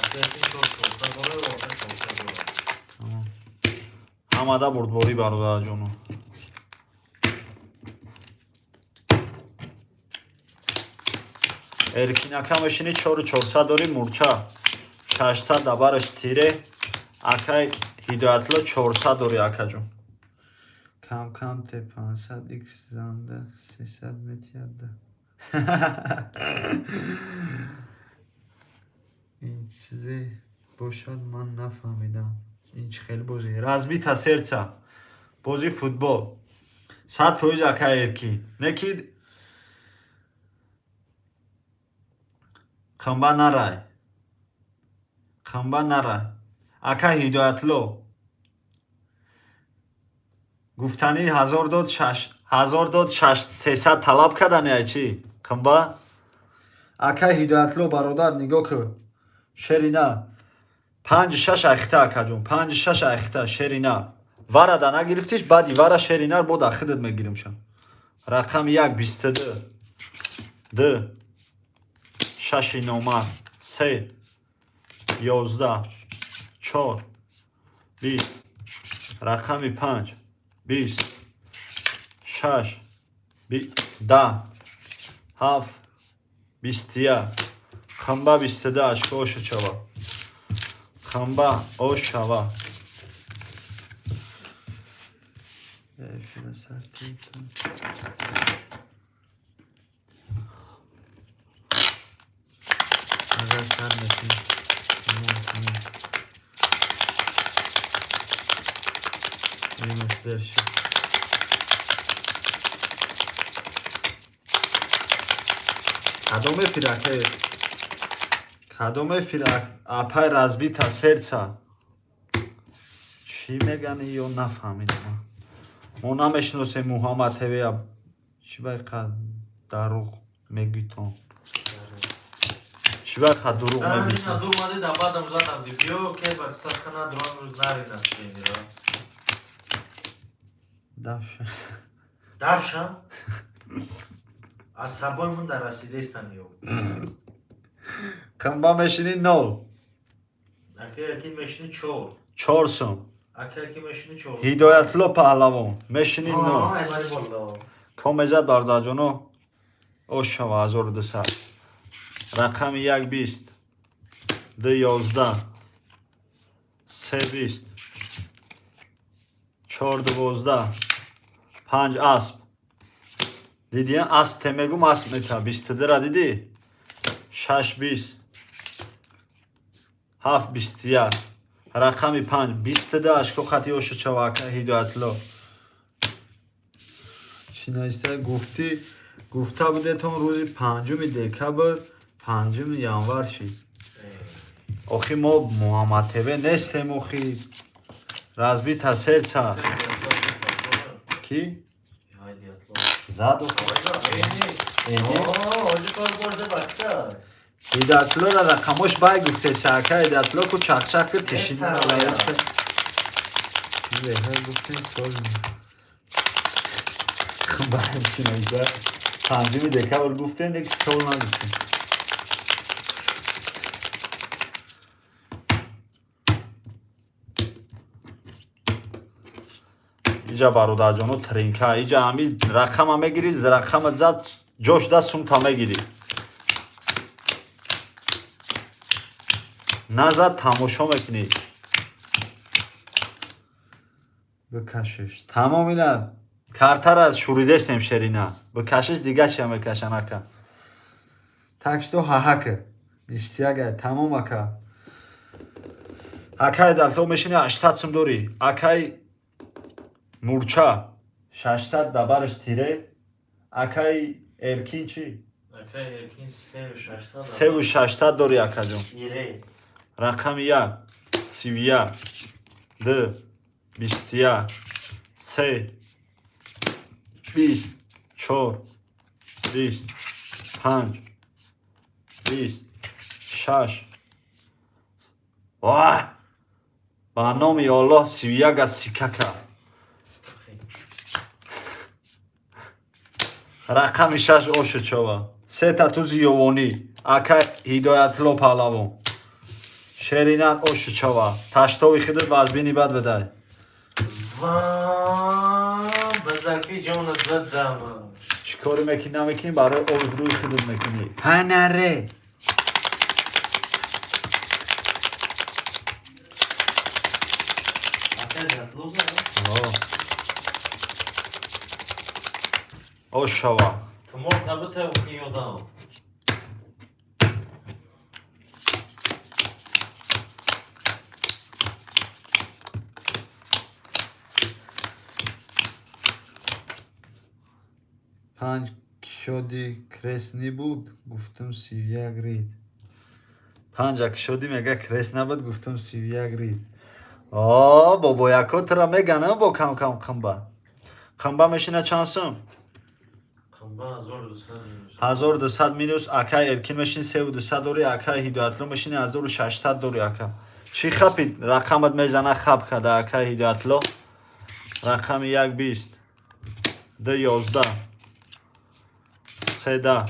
Ака Акай 4 400 дора, ва 400 дора. Тамом. Ҳамада бурдборӣ, бародарҷоно. Эркинака мешини 4400 дорӣ, мурча 600 дабараш тире, акай Ҳидоятло 400 дорӣ, акаҷон. Кам кам те 500 икс занда 300 метиҳад. Ин чизе бошад, ман нафаҳмидам. Ин чӣ хел бозӣ? Разбита сердца. Бозии футбол. 100%, акай Эркин. Не ки қимба нарай. Қимба нарай. Акай Ҳидоятло. Гуфтанӣ ҳазор дод шаш ҳазор дод шаш сесад талаб кардани ай чӣ? Қимба? Акай Ҳидоятло, бародар, нигоҳ кун. Шерина. Панҷ шаш айхта, акаҷон. Панҷ шаш айхта шерина. Варада нагирифтиш, баъди вара шеринар бо дар худат мегиримшам. Рақами як 22. Д. Шаши номар. Се. 11. Чор. 20. Рақами панҷ. 20. Шаш. 10. Ҳафт. 21. Қимба 22 ашка оша чава. Қимба ош шава. Эфира сартита. Агар сар метӣ. Тамом, тамом. Минус дерши. Кадом эфир, аке? Кадом эфир, апай разбита сердца? Чӣ мегани ё нафаҳмидам. Мо намешиносем Муҳаммад ТВ-я. Чӣ байқа даруғ мегӯйтон? Чӣ байқа дурӯғ мегӯйтон? Ду мади да бадам задам ди биё ке ба сахна дрон рӯз нари настенира. Дафша. Давша? Аз сабои дар расидестан ё. Қимба мешини нол. Ака якин мешини чор. Чор сум. Ака якин мешини чор. Ҳидоятло паҳлавон мешини нол. Ай мари болло. Ком мезад, бародарҷоно, ош шава 1200. Рақами як 20. Д 11. Се 20. Чор 12. Панҷ асп. Дидӣ, асп те мегум, асп мета. 22-ра дидӣ? Шаш 20. Ҳафт 21. Рақами панҷ 22 ашко хати оша чава, ака Ҳидоятло. Чӣ нависта? Гуфтӣ, гуфта будетон рӯзи панҷуми декабр, панҷуми январ шид. Охи мо Муҳаммад ТВ нестем, охи. Разбита сердца. Кӣ? Зад охи. Ҳидоятлора рақамош бай гуфтеса, ака Ҳидоятло ку чақчақ ки тишина. Гуфтем сол. Бай чӣ нависта? Панҷуми декабр гуфтем, леки сол нагуфтем. Иҷа, бародарҷоно, тринка. Иҷа ҳами рақама мегирӣ, рақама зад, ҷош да сумта мегирӣ. Назад тамошо мекунӣ. Бикашиш. Тамом ина картара шуридестем, шерина. Бикашиш, дига чия мекашан, ака? Так что ҳаҳака. Иштияга тамом, ака. Акай Далто мешини 800 сум дорӣ. Акай Мурча 600 дабараш тире. Акай Эркин чӣ? Акай Эркин 3600. Севу 600 дорӣ, акаҷон. Ире. Рақами як 31. Д 21. Се 20. Чор 20. Панҷ 20. Шаш. Ваҳ! Ба номи Оллоҳ, 31 аз сикака. Рақами шаш ошу чова. Сета тузи ёвонӣ. Ака Ҳидоятло паҳлавон. Шеринар ошу чава. Таштови хидат ва аз бини бад бедай. Ва базаки ҷонат задама. Чӣ кори мекунӣ, намекунӣ, барои оби рӯи худат мекунӣ. Ҳанаре. Опять отлуза? Ош шава. Тумор табыта ухиёдам. Панҷ кишоди крест набуд, гуфтум 31 рид. Панҷа кишоди мега крест набуд, гуфтум 31 рид. О, бобояко тура меганам бо кам-кам қимба. Қимба мешина чанд сум? Қимба 1200 минус. 1200 минус. Акай Эркин мешини 3200 дори, акай Ҳидоятло мешини 1600 дори ака. Чӣ хапид? Рақамат мезана хап када акай Ҳидоятло. Рақами 1 20 2 11 3 10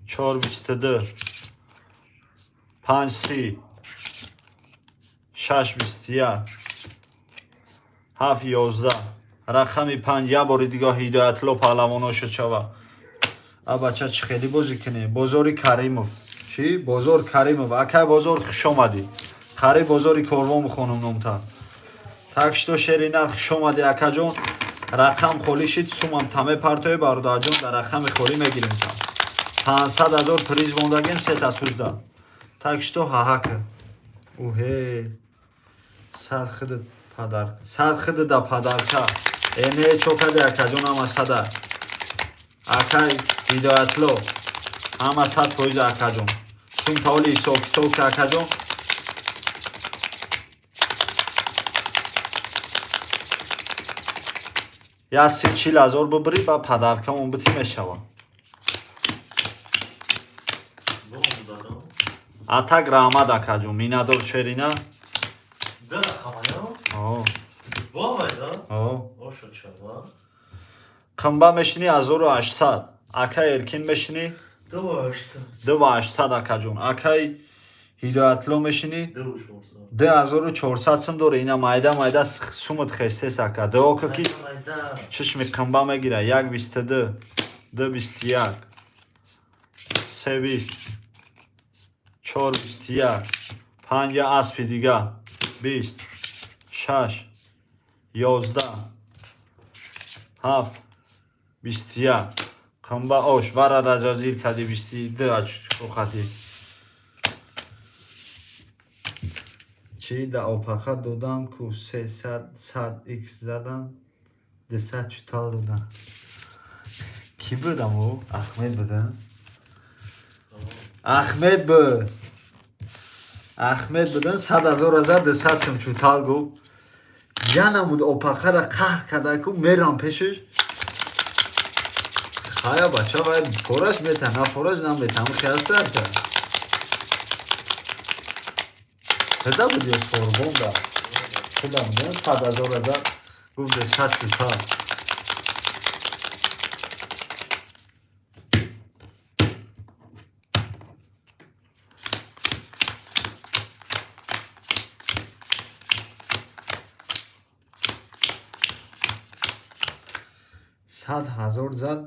4 22 5 30 6 21 7 11. Рақами 5 як бори дига Ҳидоятло паҳлавоношо чава. А бача чӣ хеле бозӣ кунем? Бозори Каримов. Чӣ? Бозор Каримов. Акай Бозор, хуш омадӣ. Қариб бозори Корвон хонум номта. Так что шеринар, хуш омадӣ акаҷон. Рақам холӣ шид, сумам таме партои бародарҷон, дар рақами холӣ мегирем та. 500 ҳазор приз мондагем сета тузда. Так что ҳаҳака. Уҳе. Сад хидат падар. Сад хидат да падарка. Эне чо кади акаҷон ҳама сада. Акай Ҳидоятло ҳама 100% акаҷон. Сум таоли ҳисоб китоб ки акаҷон. Я 30-40 ҳазор бибирӣ, ба падаркамон битӣ мешава. Атак раҳмат акаҷон, миннатдор шерина. Ду рақамая? О. Бовайда? О. Ошо чава. Қимба мешини 1800. Акай Эркин мешини 2800. 2800 акаҷон. Акай Ҳидоятло мешини 2400. 2400 сум дора. Ина майда майда сумат хестес ака. Дуо ки Майда. чишми қимба мегира. 1 22 2 21 3 20 4 21 5 я аспи дига 20 6 11 7 21. Қимба ош вара раҷазир кади 22 ачхати. Чӣ да опаха додан ку 300 сад икс задан, 200 чутал додан. Кӣ будам ӯ? Ахмед будам? Ахмед буд. Ахмед будан, 100 ҳазор азар 200 сум чутал гуфт. Янам буд опахара қаҳр када ку мерам пешаш. Хая бача вай фораш мета, на фораш намета, ҳам хиястар та. Худа буд ё Сорбон да? Худа будан 100 ҳазор азар гуфт 200 чутал. 100 ҳазор зад,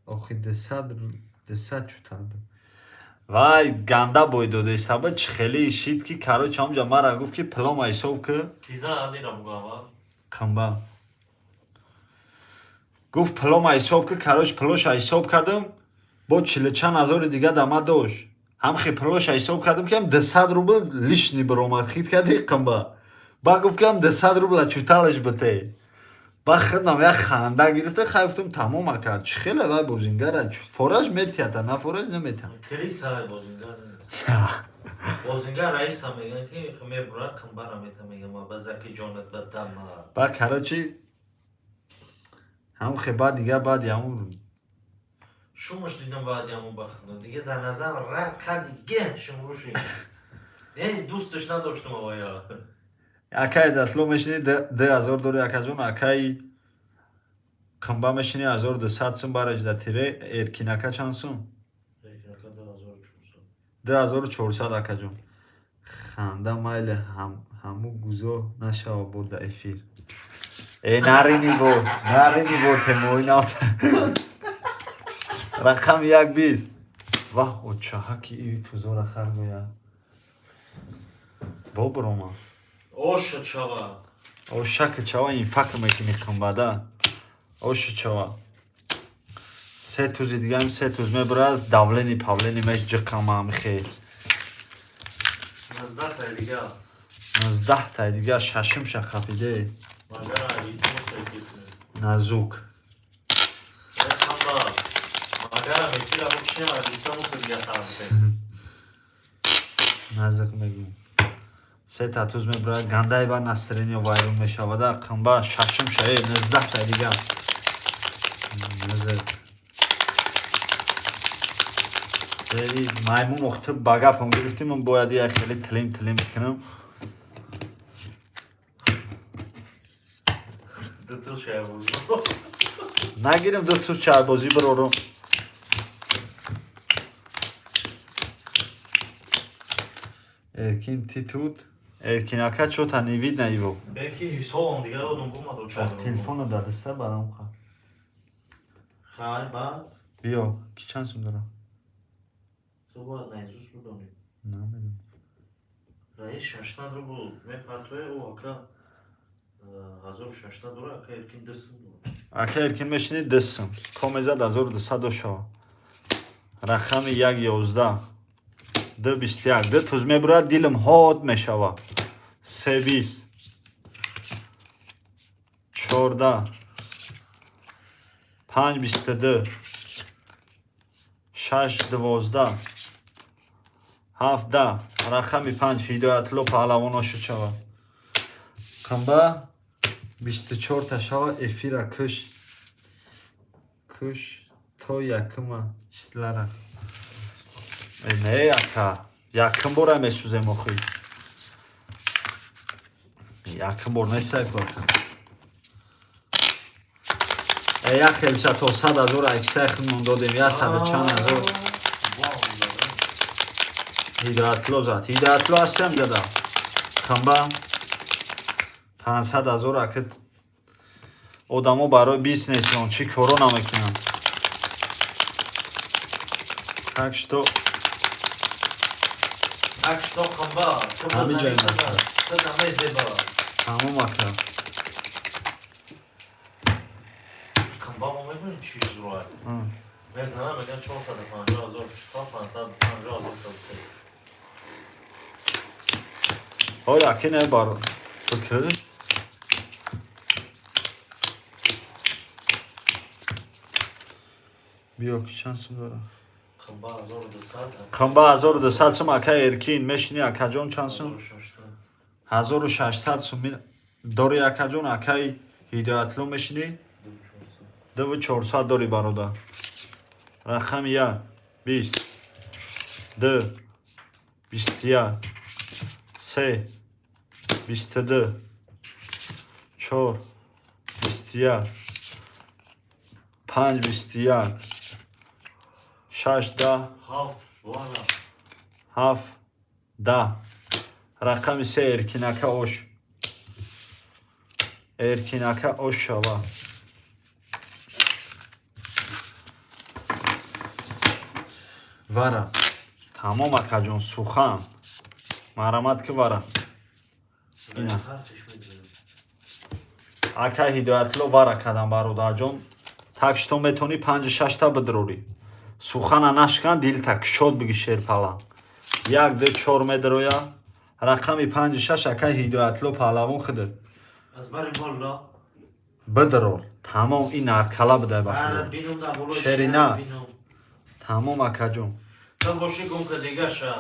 охи 200 чутал буд. Вай ганда бой додесаба чӣ хеле шид ки короче ҳамҷа мара гуфт ки пилома ҳисоб ки. Киза анира бугава. Қимба. Гуфт пилома ҳисоб ки, короче пилоша ҳисоб кардам, бо чилу чанд ҳазори дига дама дошт. Ҳамхи пилоша ҳисоб кардам ки ҳам 200 рубл лишний биромад, хит кади қимба. Ба гуфт ки ҳам 200 рубла чуталаш бите. Ба хидмам як ханда гирифта, хай гуфтам тамом ака, чӣ хеле вай бозингара, фораж метиҳата, на фораж наметиҳа. Криса бозингар. Бозингар раиса меган ки мебура қимбара мета меган ба заки ҷонат ба дама. Ба короче ҳамхе баъд дига баъди ҳамун Шумош дидам баъди ҳамун бахтно. Дига дар назар ра қади ге шумруши. Не, дӯсташ надоштам авая. Акай Датло мешини 2000 дори акаҷон, акай Қимба мешини 1200 сум бараш да тире. Эркинака чанд сум? 2400, акаҷон. Ханда майли, ҳаму гузо нашава бо да эфир. Э, нарини бо, нарини бо темои нав. Рақами як 20. Ваҳ, очаҳаки иви тузора хар гӯя. Боброма. Оша чава. Ошаки чава, инфак мекунӣ қимбада. Оши чава. Се тузи дигаем, се туз мебурад, давлени павлени меш ҷиқама михе. 19 тай дига. 19 тай дига, шашим шақапиде. Магара истимоса гирифтем. Назук. Хамба. Магара мефира букшем истимоса дига сар мекунем. Назук мегӯм. Се та туз мебурад, гандаи ба настроение вайрон мешавада, қимба шашим шае, 19 тай дига. Назук. Эй, маймун охты ба гапам гирифтӣ, ман бояд як хеле тилим тилим кунам. Ду туз шайбоз. Нагирим, ду туз чайбозӣ бирорум. Эркин титут. Эркин ака чё-то не видно его. Беки ҳисобам дига додум бумад оча. Телефона дадаста барам ха. Хай ба. Биё, ки чанд сум дорам? Ту бояд наизуст бидонӣ. Намедонам. Раис 600 рубл мепартоя, ӯ ака 1600 дора, ака Эркин 2 сум дора. Ака Эркин мешини 2 сум. Ко мезад 1200 шава. Рақами як 11. Ду 21. Ду туз мебурад, дилам ҳод мешава. Се 20. 14. Панҷ 22. Шаш 12. Ҳафт 10. Рақами панҷ Ҳидоятулло паҳлавон ошуд шава. Қимба 24 та шава, эфира куш. Куш то якума числара. Э, не, ака. Якум бора месӯзем охи. Якум бор нестай ку, ака. Э, як хелша то 100 000 аксай худмон додем, як саду чанд ҳазор. Ҳидоятулло зад. Ҳидоятулло ҳастам ҷада. Қимба 500 000, ака, одамо барои бизнесшон чӣ коро намекунанд. Так что Так что қимба, ту Ҳамин ҷой бизанӣ мешавад. ту намезеба. Тамом, ака. Қимба мо медонӣ чӣ зура? Мезанам, меган 450 ҳазор, то 550 ҳазор сад. Ой, аки не бар. Фикр. Биё, ки чанд сум дорам? Қимба 1200. Қимба 1200 сум, ака Эркин мешини, акаҷон, чанд сум? 1600. 1600 сум дори, акаҷон, акаи Ҳидоятло мешини? 2400. 2400 дори, бародар. Рақами як 20, ду 21, се 22, чор 21, панҷ 21, шаш 10. Ҳафт вала. Ҳафт 10. Рақами се Эркинака ош. Эркинака ош шава. Вара. Тамом, акаҷон, сухан. Марҳамат ки, вара. Ина. Ҳарсиш медонам. Ака Ҳидоятулло вара кардам, бародарҷон. Так что метавонӣ панҷу шашта бидурорӣ. Сухана нашкан, дилта кушод биги, шерпала. Як, ду, чор медароя. Рақами панҷу шаш ака Ҳидоятулло паҳлавон хидр. Аз бари болла. Бидурор. Тамом, ин наркала бидай ба Барат худо. бинум да болои Шерина. шерат бинум. Тамом, акаҷон. Ту боши гум ка дигаша.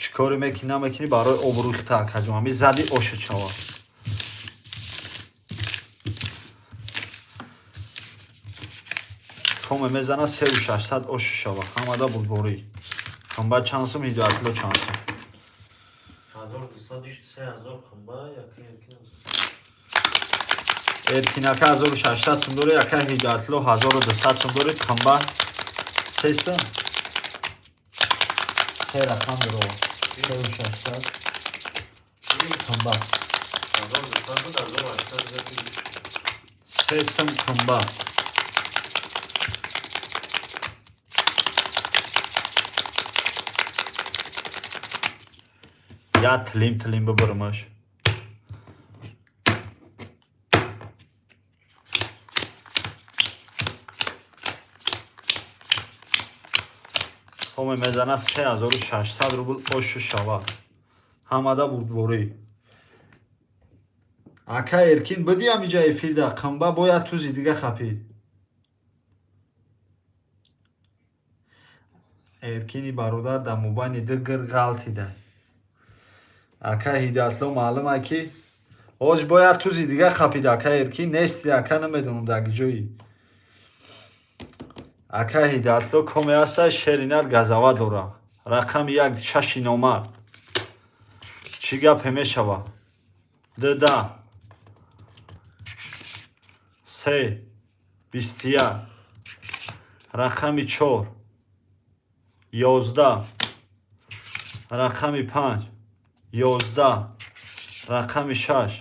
Чӣ коре мекунӣ, намекунӣ, барои обрӯи акаҷон. Ҳами зади ошуд шава. Томе мезана 3600 ошу шава. Ҳамада бурдборӣ. Қимба чанд сум, Ҳидоятулло чанд сум? 1200 3000 қимба яки Эркин. Эркинака 1600 сум дори, ака Ҳидоятулло 1200 сум дори, қимба се сум. Се рақам дорова. Сеу шашсад. Қимбат. 1200 буд, 1800 дига выигрыш. Се сум қимбат. Я тилим тилим бибиримаш. Хоме мезана 3600 рубл ошу шава. Ҳамада бурдборӣ. Ака Эркин бидӣ ҳамиҷа эфирда, қимба бояд тузи дига хапид. Эркини бародар дар мобайни ду гир ғалтида. Ака Ҳидоятло маълум ки ҳоз бояд тузи дига хапид. Ака Эркин нести, ака намедонам дар ҷои. Ака Ҳидоятло коме аста, шеринар газава дора. Рақами як шаши номард. Чӣ гапе мешава? Ду да. Се 21. Рақами чор 11. Рақами панҷ 11. Рақами шаш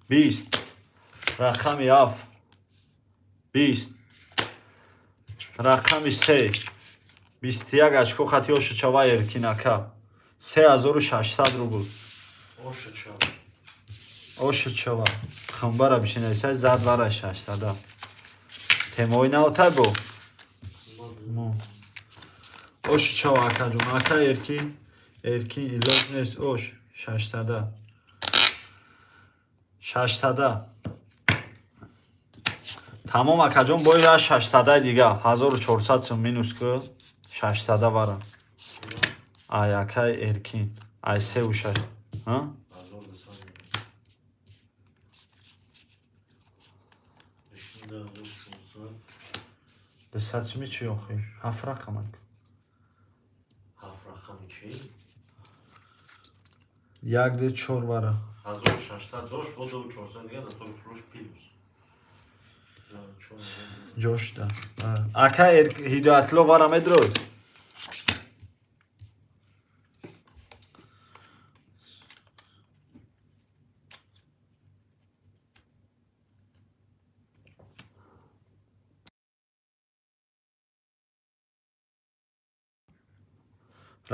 20. Рақами ҳафт 20. Рақами се 21 очко хати ошу чава Эркин ака. 3600 рубл. Ошу чава. Ошу чава. Хамбара бишинасай зад вара шашсада. Темои навтай бо. Ошу чава акаҷон. Ака Эркин, Эркин илоҷ нест ош шашсада. Шашсада. Тамом акаҷон, бояд шашсадаи дига. 1400 сум минус ку шашсада вара. Ай акай Эркин. Ай сеу шаш. Ҳа? 1200 минус. Бишинда 1400. Дусад суми чӣ охи? Ҳафт рақамак. Ҳафт рақами чӣ? Як ду чор вара. 1600 дошт, бо 2400 дига да тои фурӯш плюс. Ҷошда. Ака Ҳидоятло вара медрод?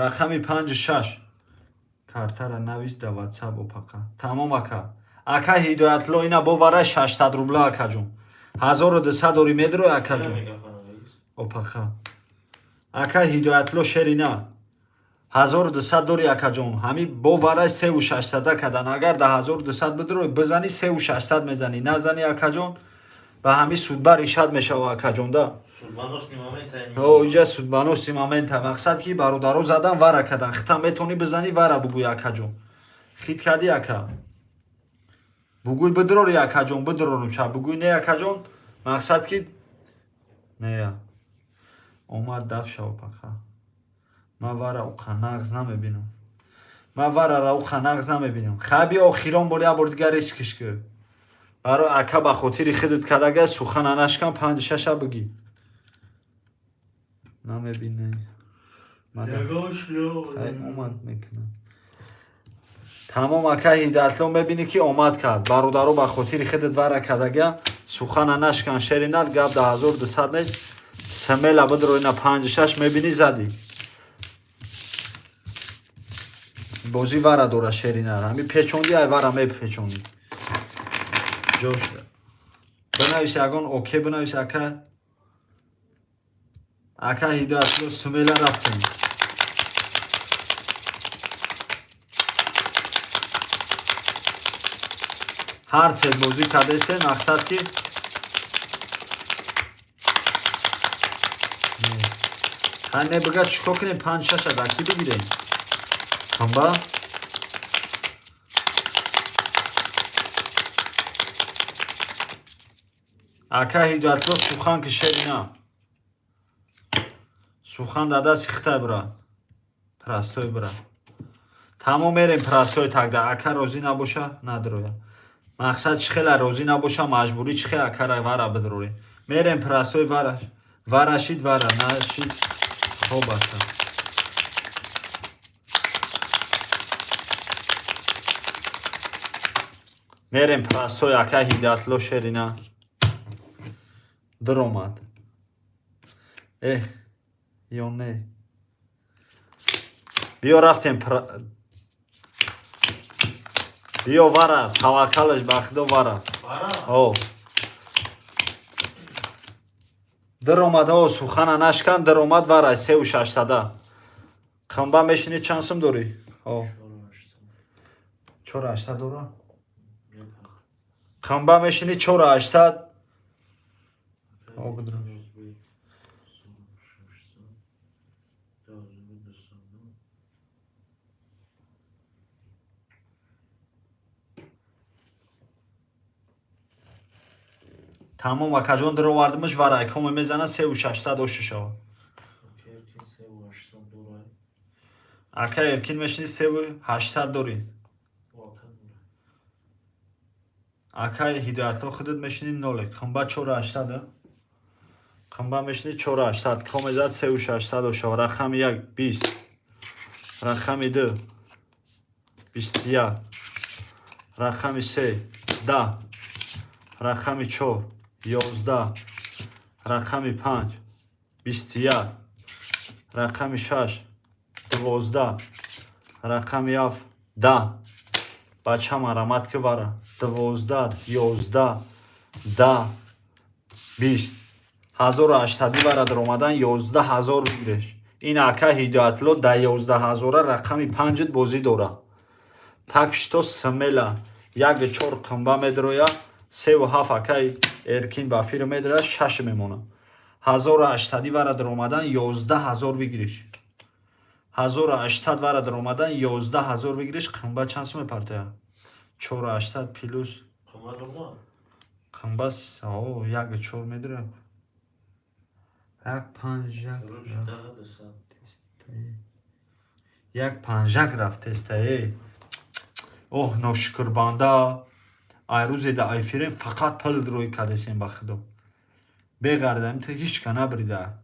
Рақами панҷу шаш. Картара навис да ватсап опақа. Тамом ака. Ака Ҳидоятло ина бо вара 600 рубла акаҷон. 1200 дори медро акаҷон. Опақа. Ака Ҳидоятло шерина. 1200 дори акаҷон. Ҳами бо вара сеу шашсада кадан. Агар да 1200 бидро бизани сеу шашсад мезани. Назани акаҷон ба ҳами судба решад мешава акаҷон да. Судбаносни момента. О, иҷа судбаносни момента. Мақсад ки бародаро задан вара кадан. Хита метони бизани вара бугӯй акаҷон. Хит кади ака. Бугӯй бидрори акаҷон, бидрорум ша. Бугӯй не акаҷон. Мақсад ки нея. Омад даф шава паха. Ман вара уқа нағз намебинам. Ман варара уқа нағз намебинам. Хаби охирон бори як бор дигар рискиш кӣ. Барои ака ба хотири худат кадага сухан анашкан панҷ шаша бигӣ. Намебинӣ. Омад мекунам. Тамом ака Ҳидоятло мебинӣ ки омад кард. Бародаро ба хотири худат вара кадага сухан анашкан шеринал гап да 1200 нест. Смела бидро ина панҷ шаш мебинӣ задӣ. Бозӣ вара дора шеринал. Ҳами печонди ай вара мепечонди. Ҷош. Бинавис ягон оке бинавис ака. Ака Ҳидоятло смела рафтем. Ҳар се бозӣ кардесе мақсад ки ҳа не бига чӣ кор кунем панҷ шаша дар кӣ бигирем? Қимба? Ака Ҳидоятло сухан ки шерина. Сухан дар дасти хитай брат. Простой брат. Тамом мерем простой тагда. Ака розӣ набоша надроя. Мақсад чӣ хела розӣ набоша маҷбурӣ чӣ хел акара вара бидрорем. Мерем простой вара. Варашид вара нашид хоб ака. Мерем простой, ака Ҳидоятло, шерина даромад. Эҳ, ё не, биё, рафтем, биё, вара, таваккалаш ба худо, вара. О, даромад, о, сухана нашкан, даромад, вара, сеу шашсада. Қимба мешини, чанд сум дорӣ? О, 4 800 дора. Қимба мешини, 4 800. О, бидро. Тамом, акаҷон, даровардимаш, вара, коме мезана, 3 600 ошу шава. Ака Эркин мешини, 3 800 дорӣ. Ака Ҳидоятло, худат мешини, ноле. Қимба 4 800. Қимба мешини, 4 800. Коме зад, 3 600 ошава. Рақами як, 20, рақами ду, 21, рақами се, 10, рақами чор, 11, рақами панҷ, 21, рақами шаш, 12, рақами ҳафт, 10. Бача, марамат ки, вара, 12, 11, 10, 20, 1800-ӣ. Вара даромадан, 11 000 выигрыш. Ин ака Ҳидоятло да 11 000-а рақами панҷит бозӣ дора. Так что смело, як чор қимба медроя, севу ҳафт акаи Эркин ба фир медроя, шаш мемона. 1800-ӣ вара даромадан, 11 000 выигрыш. 1800 вара даромадан, 11 000 выигрыш. Қимба чанд сум мепартоя? 4 800 плюс қимба як чор медроя, як панҷ, як як панҷак рафтеста. Э, оҳ, ношукрбанда, ай рӯзе да айфирем, фақат пул рӯй кардесем. Ба худо, беғарда ту ҳичка набрида.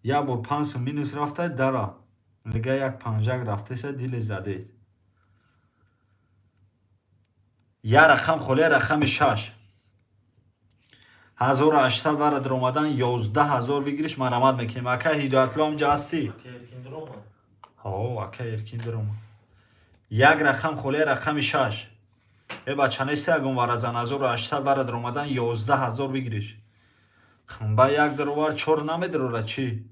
Як бор 5 сум минус рафта, дара дига як панҷак рафтеса, диле задест. Як рақам холия, рақами шаш. 1800 вара даромадан, 11 000 выигрыш. Марамат мекунем. Ака Ҳидоятло, ҳамҷа ҳастӣ? О, ака Эркин даромад. Як рақам холия, рақами шаш. Э, бача, нести ягон варазан? 1800 вара даромадан, 11 000 выигрыш. Ба як даровар, чор намедарора, чӣ?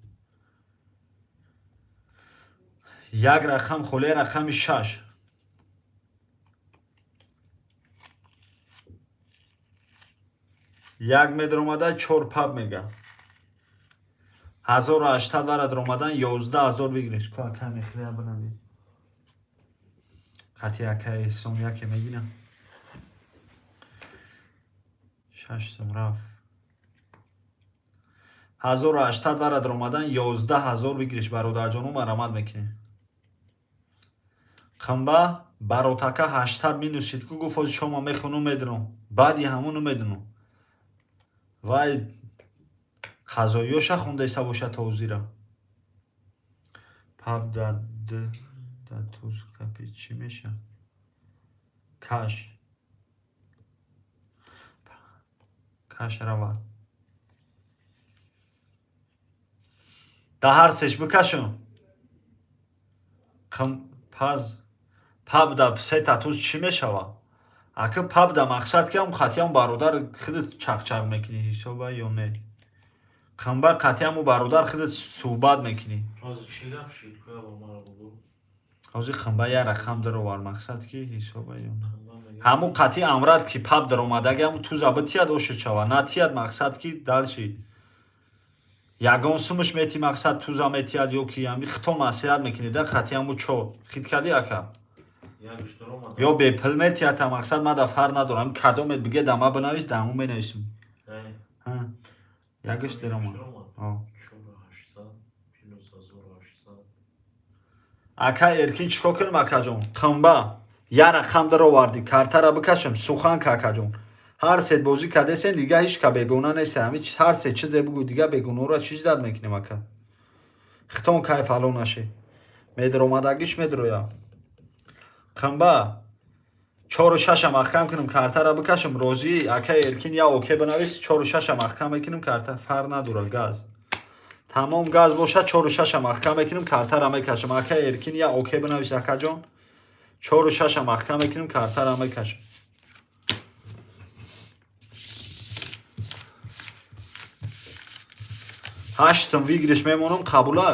Як рақам холия, рақами шаш. Як медаромада, чор паб мега. 1800 вара даромадан, 11 000 выигрыш. Ку, ака мехрия бинавӣ, хати ака Эҳсон яке мегирам. 6 сум рафт. 1800 вара даромадан, 11 000 выигрыш. Бародарҷону, марамат мекунем. Қимба баротака 800 минус шид ку, гуфт: «Ҳози шома мехону медурам». Баъди ҳамону медунам, вай қазоиёша хондаиста бошад то ҳозира. Паб да туз капи чӣ меша? Каш, каш равад. Да ҳар сеш бикашам. Паз паб да сета туз чӣ мешавад? Ака, паб да мақсад ки ҳам қатъиам бародар худат чақчақ мекунӣ, ҳисоба ё не? Қимба қатъиаму бародар худат суҳбат мекунӣ. Ҳозир қимба як рақам даровар, мақсад ки ҳисоба ё не? Ҳамун қатъи амрад ки паб даромадаги, ҳамун туза битият, ошуд шава, натият, мақсад ки дальше ягон сумаш мети, мақсад туза метиҳад ё ки ҳами хито маслиҳат мекунӣ да қатъи ҳаму чор хит кардӣ, ака, ё бепул метиҳад. Мақсад мада фарқ надорам, кадомет биге, да ма бинавис, да ҳамун менависем. Ягаш даромад. Ака Эркин, чӣ кор кунем, акаҷон? Қимба як рақам даровардӣ, картара бикашем, сухан ка, акаҷон. Ҳар сет бозӣ кардесен, дига ҳеҷ ка бегона нест. Ҳами ҳар се чизе бугӯ, дига бегонаро чӣ ждать мекунем, ака? Хитон кайф ало наше, медаромадагиш медроя. Қимба Чору шаша маҳкам кунам, картара бикашам, розӣ? Ака Эркин, я оке бинавис, чору шаша маҳкам мекунам карта, фарқ надорад, газ. Тамом, газ бошад, чору шаша маҳкам мекунам, картара мекашам. Ака Эркин, я оке бинавис, акаҷон. Чору шаша маҳкам мекунам, картара мекашам. Ҳаштам выигрыш мемонам, қабула?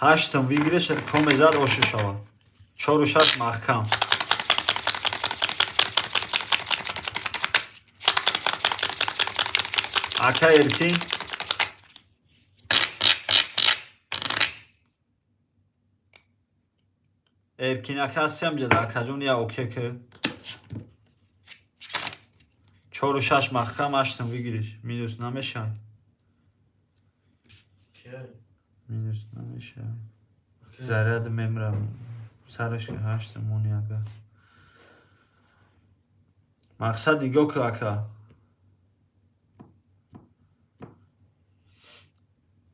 Ҳаштам выигрыш комезад ошу шавад. Чору шаш маҳкам. Ака Эркин. Эркин ака ҳастиам ҷада, акаҷон, я оке ки. Чору шаш маҳкам, ҳаштам выигрыш. Минус намешавад. Минус намешавад. Заряд мемрам. Сараш ки ҳаштам мони ака. Мақсад нигоҳ ку, ака.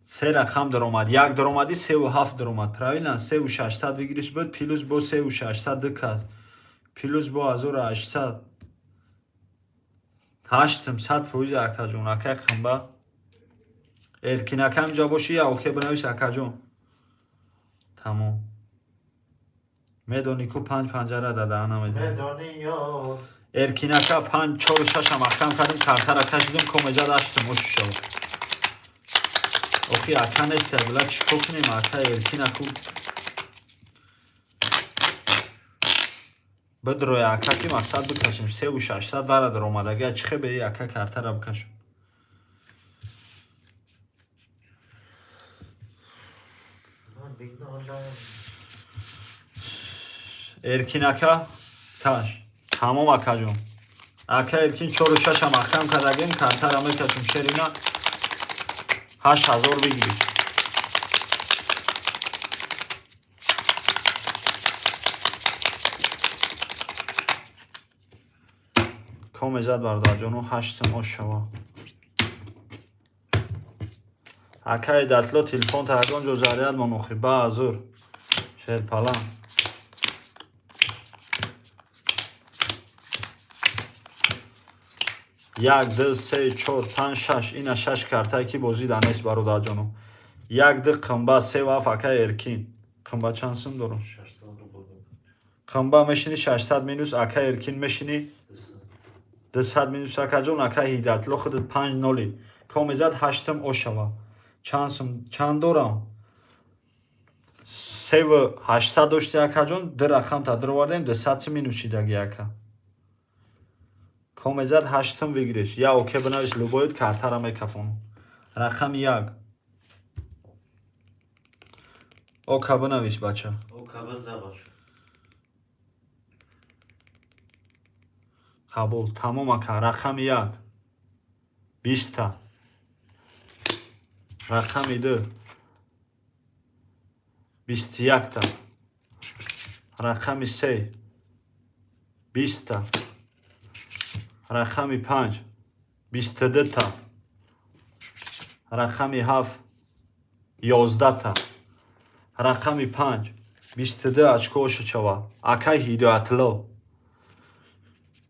Се рақам даромад. Як даромадӣ, севу ҳафт даромад. Правильно? Севу шашсад выигрыш буд, плюс бо севу шашсад ду кас. Плюс бо 1800. Ҳаштам 100%, акаҷон, акай қимба. Эркин ака инҷа бошӣ, я оке бинавис, акаҷон. Тамом. Медонӣ ку панҷ панҷара дада намедонӣ. Медонӣ ёр. Эркин ака, панҷ чору шаша маҳкам кардем, картара кашидем, комеҷад ҳаштам ошу шавад. Охи ака неста, била чӣ кор кунем, ака Эркин аку. Бидроя ака ки мақсад бикашем, севу шашсад вара даромадага, чӣ хебе ака картара бикашем. Ман биналам. Эркин ака каш. Тамом, акаҷон. Ака Эркин, чору шаша маҳкам кардагем, картара мекашем, шерина 8000 выигрыш. Комезад, бародарҷону, ҳаштам ош шава. Акаи датло, телефон ягон ҷо заряд мон охи, баазур. Шерпалан. Як, ду, се, чор, панҷ, шаш. Ина шаш картае ки бозӣ дар нест, бародарҷоно. Як, ду, қимба, се ва ҳафт, ака Эркин. Қимба чанд сум дорам? Қимба мешини 600 минус, ака Эркин мешини 200 минус, акаҷон, ака Ҳидатло худат панҷ ноли. Комезад ҳаштам ошава. Чанд сум чанд дорам? Севу ҳаштсад дошти, акаҷон, ду рақам та даровардем, 200 сум минус шидаги, ака. Комезад ҳаштам выигрыш. Я оке бинавис, любоид картара мекафонам. Рақами як. Ока бинавис, бача. Ока биза, бача. Қабул. Тамом, ака. Рақами як. Биста. Рақами ду. 21-та. Рақами се. 20-та. Рақами панҷ. 22-та. Рақами ҳафт. 11-та. Рақами панҷ. 22 очко ошучава. Акай Ҳидоятло.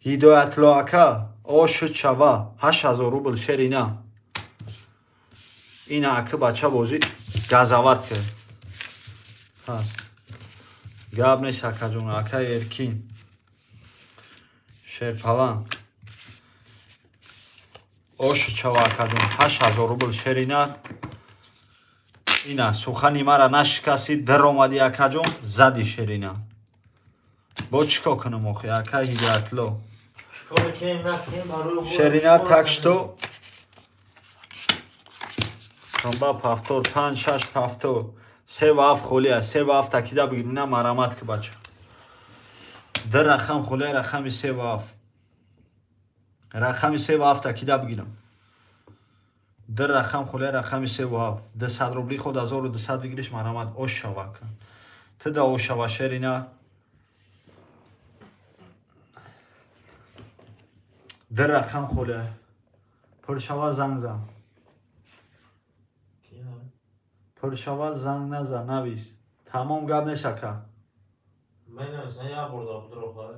Ҳидоятло ака ошучава. 8000 рубл, шерина. Ина ака бача бозӣ газават кард. Ҳаст. Гап нест, акаҷон, ака Эркин. Шерпалан. Ошучава, акаҷон. 8000 рубл, шерина. Ина сухани мара нашикастӣ, даромадӣ, акаҷон, зади, шерина. Бо чӣ кор кунам охи, ака Ҳидоятло? Шерина, так что Қимба повтор, панҷ, шаш повтор. Се ва ҳафт холӣ аст. Се ва ҳафт такида бигир, ина марамат ки, бача. Ду рақам холӣ, рақами се ва ҳафт. Рақами се ва ҳафт такида бигирам. Ду рақам холӣ, рақами се ва ҳафт. 200 рубли худ 1200 выигрыш, марамат ошава. Ту да ошава, шерина. Ду рақам холӣ. Пуршава занг зан. Пуршава занг назан, навис. Тамом, гап нест, ака. Каса як бор да будро хай.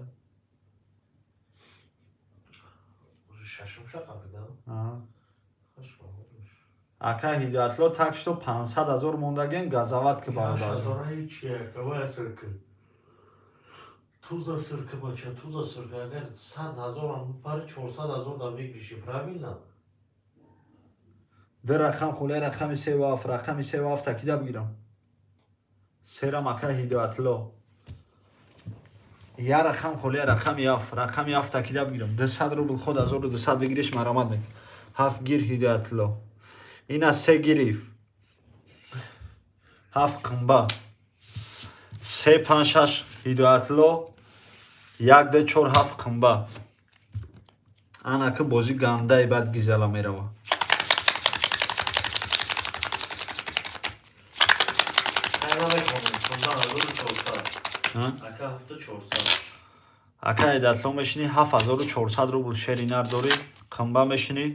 Уже шашум шақа бидам. Хашма. Ака Ҳидоятло, так что 500 ҳазор мондагем, газават ки, бародар. Ҳазора ҳечия, кавай сирки. Туза сирки, бача, туза сирки. Агар 100 ҳазорам бупари, 400 ҳазор да выигрыши, правильно? Ду рақам хуле, рақами севу ҳафт, рақами севу ҳафт такида бигирам. Серам, ака Ҳидоятло. Я рақам хуле, рақами ҳафт, рақами ҳафт такида бигирам. 200 рубл худ 1200 выигрыш, марамат мек. Ҳафт гир, Ҳидоятло. Ина се гириф. Ҳафт қимба. Се, панҷ, шаш, Ҳидоятло. Як, ду, чор, ҳафт қимба. Ана ки бозӣ гандаи бад гизала мерава. Хайма мекунем. 16 400. Ҳа? Ака, 7400. Ака Ҳидоятло, мешинӣ 7400 рубл, шери нар дорӣ, қимба мешинӣ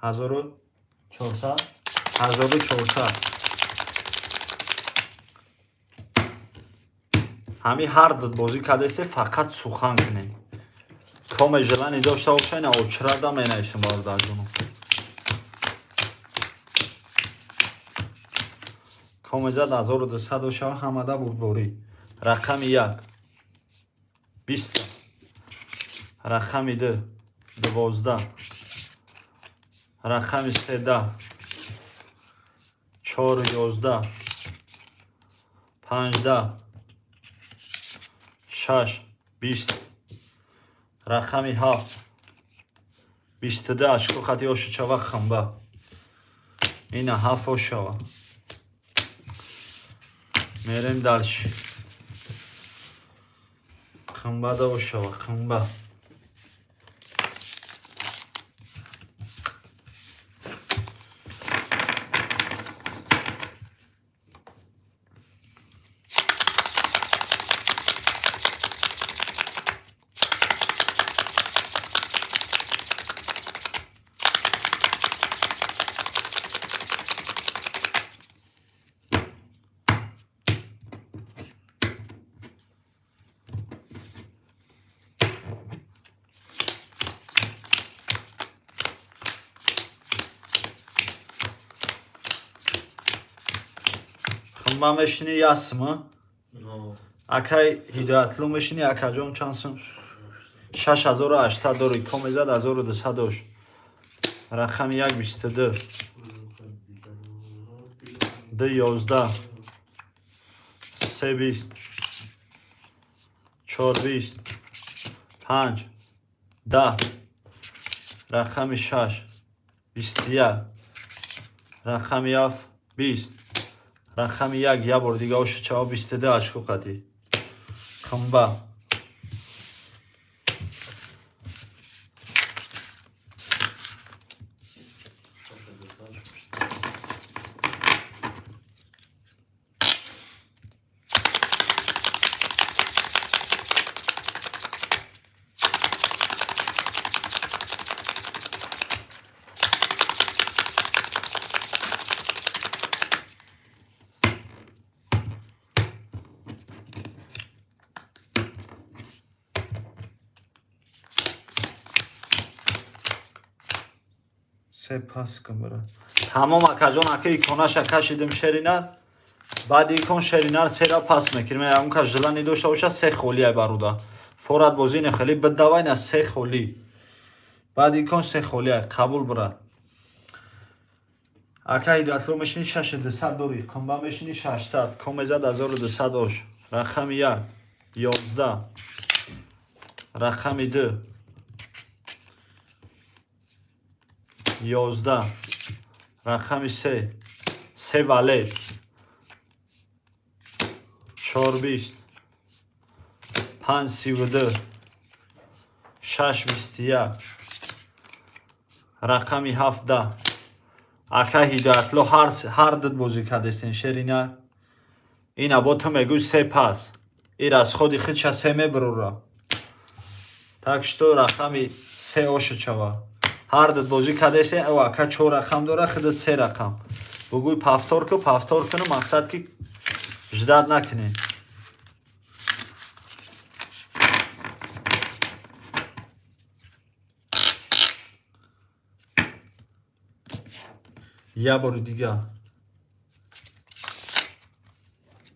1400, 1400. Ҳами ҳар ду бозӣ кардесе, фақат сухан кунем. Коме желание дошта боша, ина очрада менависем, бародарҷоно. Коме зад, 1200 шава, ҳамада бурдборӣ. Рақами як биста, рақами ду 12, рақами се 10, чор 11, панҷ 10, шаш 20, рақами ҳафт 22 ашко хати ошучава хамба. Ина ҳафт ошава. Мерем дальше. Қимбада ошава, қимба. Қимба мешини ясмы? Но. Акай Ҳидоятло, мешини, акаҷон, чанд сум? 6800 дори, коме зад, 1200 дош. Рақами як 22, ду 11, се 20, чор 20, панҷ 10, рақами шаш 21, рақами ҳафт 20, рақами як як бор дига оша чава, 22 ашко қатӣ қимба. Се пас кун, бира. Тамом, акаҷон, ака иконаша кашидим, шеринар. Баъди икон шеринар сера пас мекунем. Ягон кас желание дошта боша, се холӣ ай барода. Форат бозӣ не хеле бидавай, на се холӣ. Баъди икон се холӣ ай, қабул, брат. Ака Ҳидоятло, мешини, 6200 дорӣ, қимба мешини 600, коме зад, 1200 ош. Рақами як 11, рақами ду 11, рақами се се валет, чор 20, панҷ 32, шаш 21, рақами ҳафт 10. Ака Ҳидоятло, ҳар дуд бозӣ кардестен, шерина. Ина бо ту мегӯй се пас. Ир аз ходи худша се мебурора. Так что рақами се оша чава. Ҳар дуд бозӣ кардестен, ӯ ака чор рақам дора, худат се рақам. Бугӯй повтор ку, повтор куну, мақсад ки ждать накунем. Я бори дига.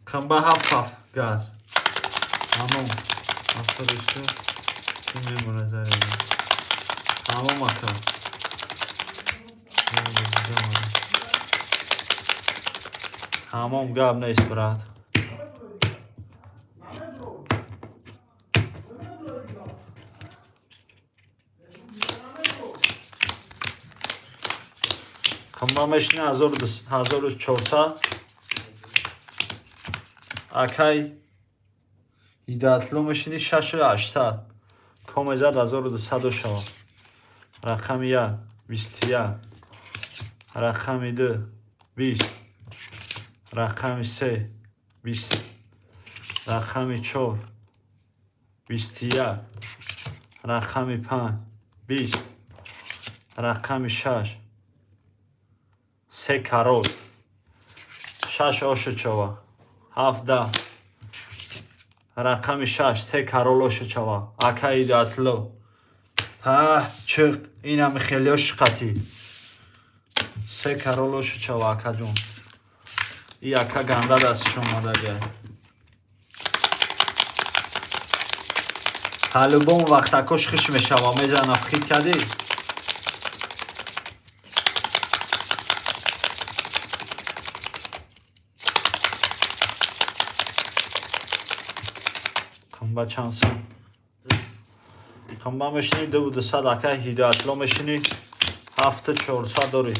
Қимба ҳафт ҳафт газ. Тамом. 76 ин мемона заряда. Тамом ака. Тамом, гап нест, брат. Қимба мешини 1400. Акай Ҳидоятло мешини 6800. Комезад 1200 шава. Рақами як 21. Рақами ду 20. Рақами се 20. Рақами чор 21. Рақами панҷ 20. Рақами шаш се карол. Шаш ошу чава. Ҳафт даҳ. Рақами шаш се карол ошу чава. Ака Ҳидоятло. Ҳа, чиқ, инами хелиош қатӣ. Се карол ошу чава, акаҷон. И ака ганда дастиш омадага. По-любому вақтакош хиш мешава, мезана хит кардӣ. Қимба чанд сум? Қимба мешини 2200, ака Ҳидоятло мешини 7400 дорӣ.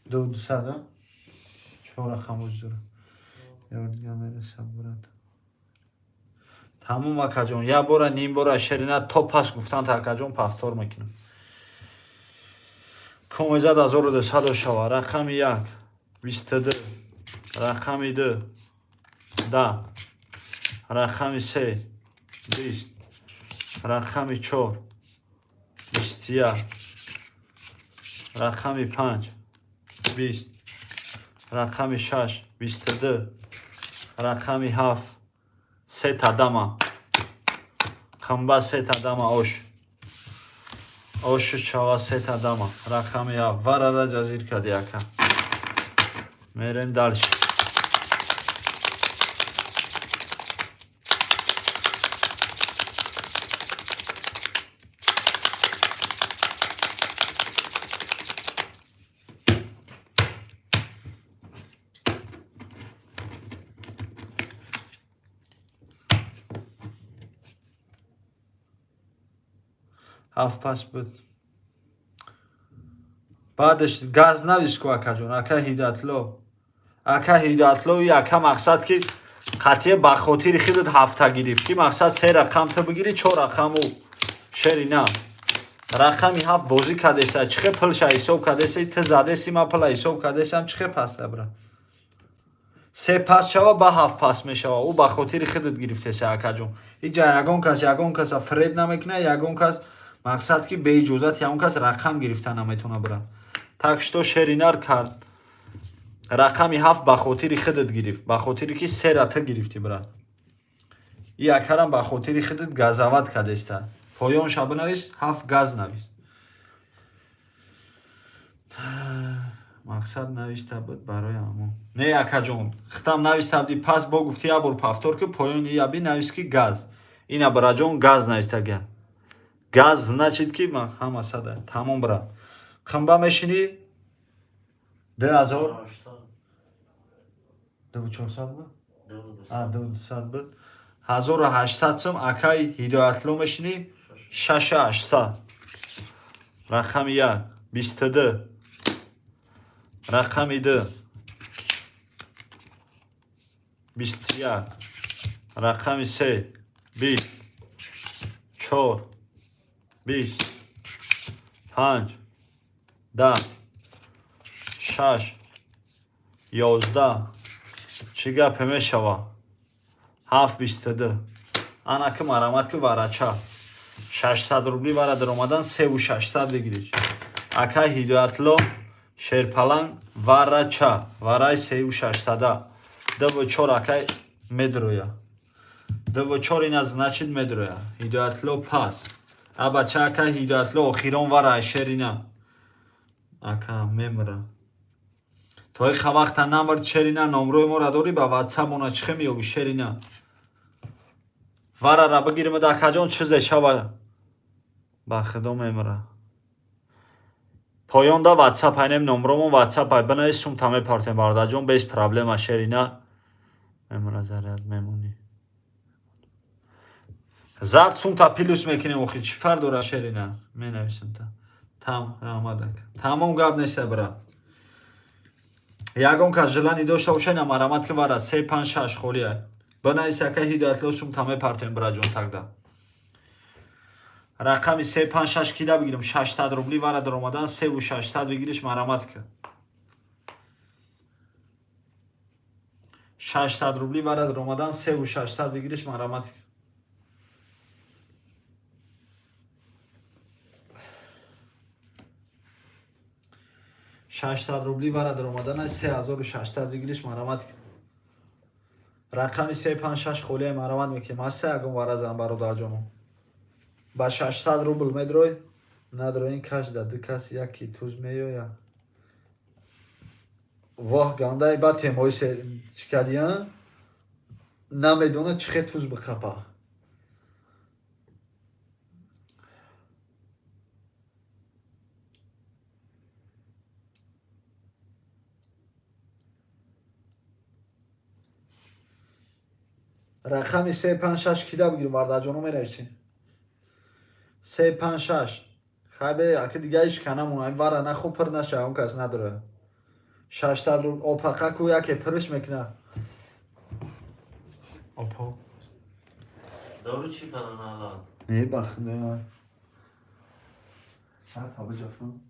2200, а? Чор рақам дора. Ёр дига мерасад, брат. Тамом, акаҷон, як бора, ним бора шерина то пас гуфтан акаҷон повтор мекунам. Комезад 1200 шава. Рақами як 22. Рақами ду 10. Рақами се 20. Рақами чор 21. Рақами панҷ 20. Рақами шаш 22. Рақами ҳафт се тадама. Қимба се тадама ош. Ошу чава се тадама. Рақами ҳафт. Варара ҷазир кади, ака. Мерем дальше. Ҳафт пас буд. Баъдаш газ навис ку, акаҷон, ака Ҳидоятло. Ака Ҳидоятло, и ака мақсад ки қатъия ба хотири худат ҳафта гирифт, ки мақсад се рақам ту бигирӣ, чор рақаму шери на. Рақами ҳафт бозӣ кардеса, чихе пулша ҳисоб кардеса, ту задеси, ман пула ҳисоб кардесам, чихе паста, бра. Се пас шава, ба ҳафт пас мешава. Ӯ ба хотири худат гирифтеса, акаҷон. Иҷа ягон кас ягон каса фиреб намекунад, ягон кас мақсад ки беиҷозат ягон кас рақам гирифта наметавона, бра. Так что шеринар кард. Рақами ҳафт ба хотири худат гирифт, ба хотире ки сера ту гирифтӣ, брат. И акарам ба хотири худат газават кардеста. Поён ша бинавис, ҳафт газ навис. Мақсад нависта буд барои ҳамон. Не, акаҷон, хитам нависта будӣ, пас бо гуфтӣ як бор повтор ки поёни яби навис ки газ. Ина, браҷон, газ навистага. Газ значит ки ҳама сада. Тамом, брат. Қимба мешинӣ 2000 2400 буд? А, 2200 буд. 1800 сум, акай Ҳидоятло мешинӣ 6800. Рақами як 22. Рақами ду 21. Рақами се 20. Чор 20. Панҷ 10. Шаш 11. Чӣ гапе мешава? Ҳафт 22. Ана ки марамат ки варача. 600 рубли вара даромадан 3600 бигириш. Ака Ҳидоятло шерпаланг варача. Вараи сеу шашсада. Дуву чор акай медроя. 2 4 ина, значит, медроя. Ҳидоятло пас. А бача, ака Ҳидоятло, охирон вара шерина. Ака мемра. То иха вақта намрд, шерина, номрои мора дорӣ, ба ватсап она чихе меёвӣ, шерина. Варара бигирмад, акаҷон, чизе шава. Ба худо мемра. Поёнда ватсап айнем, номромон ватсап ай, бинавис, сумта мепартем, бародарҷон, без проблема, шерина. Мемра, заряд мемонӣ. Зад, сумта плюс мекунем, охи чӣ фарқ дора, шерина? Менависем та. Там раҳмат, ака. Тамом, гап неста, брат. Ягон кас желание дошта боша, ина марамат ки вара 3 5 6 холӣ ай. Бинавис, ака Ҳидоятло, сумта мепартем, браҷон, тогда. Рақами 3 5 6 кида бигирем, 600 рубли вара даромадан, 3 600 бигириш, марамат ки. 600 рубли вара даромадан, 3 600 бигириш, марамат ки. 600 рубли вара даромадан, 3600 бигириш, марамат ки. Рақами 3 5 6 холия, марамат мекунем. Ҳаста ягон варазан, бародарҷоно. Ба 600 рубл медрой, надроин каш да ду кас яки туз меоя. Воҳ, гандаи ба темои чӣ кардиян? Намедонад чӣ хел туз биқапа. Рақами 3 5 6 кида бигирем, бародарҷоно, менависем. 3 5 6. Хайбе, аки дига ҳеч канамон, ай вара нахо пир наша, он кас надора. 600 рубл опақа ку яке пирш мекуна. Опа. Дору чӣ кадан алан? Не, ба худо. Сар биҷафам.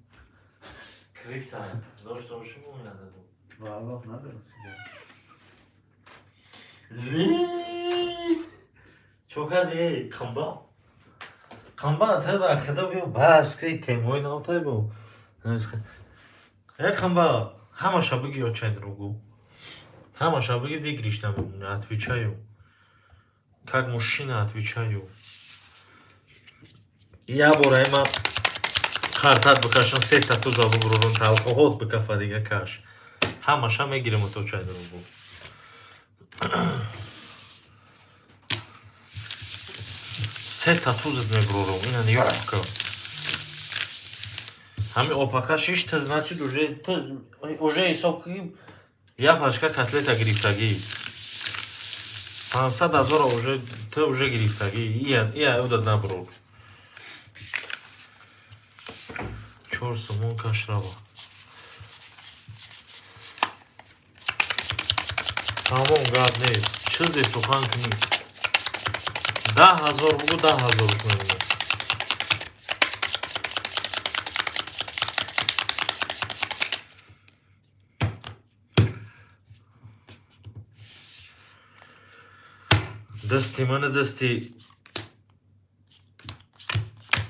Криса дошта боши муядаду. Валлоҳ, надорам. Чо кардӣ, қимба? Қимба, та ба худо биё, бас ки темои нав тай бо. Э, қимба, ҳамаша биги, очай другу. Ҳамаша биги, выигрыш намемонӣ, отвечаю. Как мужчина отвечаю. Я бора ма қартат бикашам, сета туза бубурурум, талқоҳот бикафа, дига каш. Ҳамаша мегирем, очай другу. Сета тузат мебурурум, ина нигоҳ кун. Ҳами опақа шиш ты, значит, уже ты уже ҳисоб ки як пачка котлета гирифтагӣ. 500 000 уже ты уже гирифтагӣ. Ия, ия уда набурур. 4 сомон каш рава. Тамом, гап нест. Чизе сухан кунӣ. 10 000 бугу, 10 000-уш мемонад. Дасти мана, дасти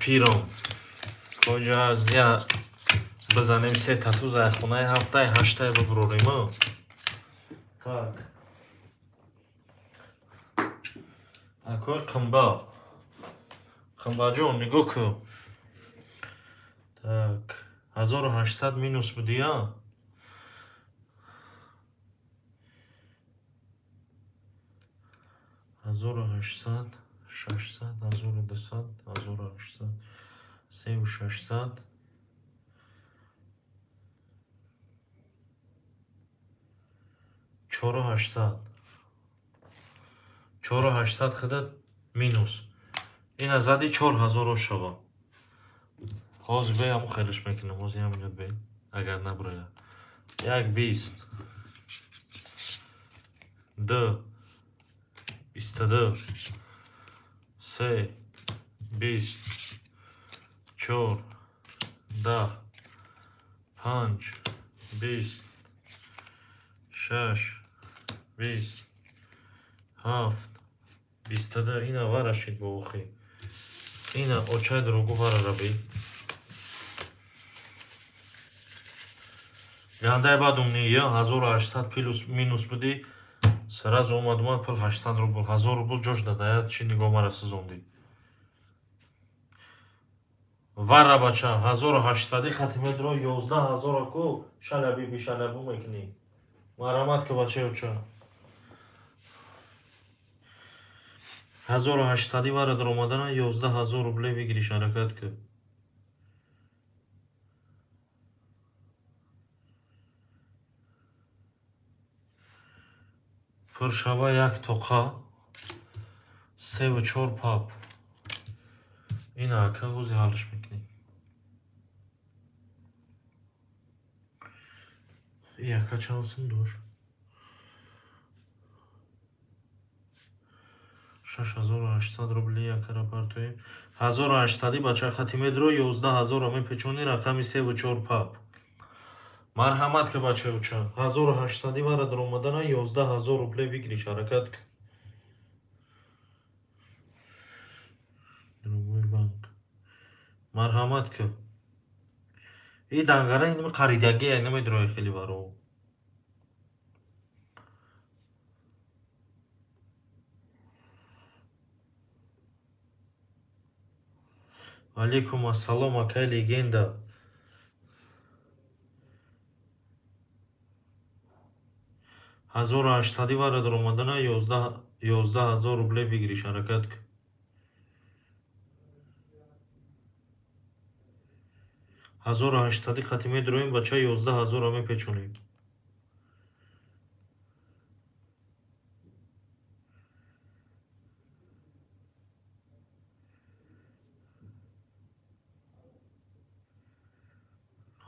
пиром. Коҷа аз я бизанем, се татуза хонаи ҳафтаи ҳаштае бибурорем. Так. Акои қимба. Қимбаҷон, нигоҳ кун. Так, 1800 минус будия? 1800, 600, 1200, 1800, 3600. 4800. 4800 хида минус. Ина зади, 4000 шава. Ҳозир бе, ҳамун хелиш мекунам. Ҳозир ҳаминҷо бе. Агар набурояд. Як бист. Ду. 22. Се. 20. Чор. 10. Панҷ. 20. Шаш. 20. Ҳафт. 22. Ина варашид бо охи. Ина очай дурӯгу варара би. Гандай бадум ни, 1800 плюс минус будӣ, Сразу омад, омад, пул 800 рубл, 1000 рубл ҷош дадаят, чи нигоҳ мара сизондӣ. Вара, бача, 1800 хати медро, 11 000 ку шалаби бишалабу мекунӣ. Марамат ки, бачаёча. 1800 вара даромадана, 11 000 рубле выигрыш, ҳаракат ки. Пуршава як тоқа, севу чор пап. Ина, ака, ҳози ҳалш мекунем. И ака чанд сум дошт? 6800 рубли якара партоем. 1800, бача, хати медро, 11 000 мепечонӣ, рақами севу чор пап. Марҳамат ки, бачаюча. 1800 вара даромадана, 11 000 рубле выигрыш, ҳаракат ки. Другой банк. Марҳамат ки. И данғара инами қаридагия, намедрои хеле варо. Алейкум ассалом, акай легенда. 1800 вара даромадана, 11 000 рубле выигрыш, ҳаракат ки. 1800 хати медроем, бача, 11 000 мепечонем.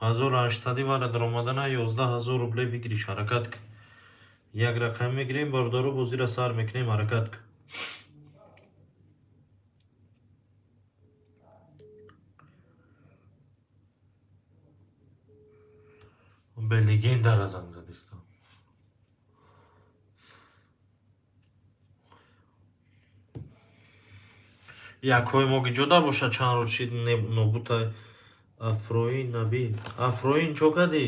1800 вара даромадана, 11 000 рубле выигрыш, ҳаракат ки. Як рақам мегирем, бародаро, бозиро сар мекунем, ҳаракат ки. Бе легендара занг задистам. Якҳои мо гиҷода бошад, чанд рӯз шид нобутай. Афроин Наби. Афроин, чо кардӣ?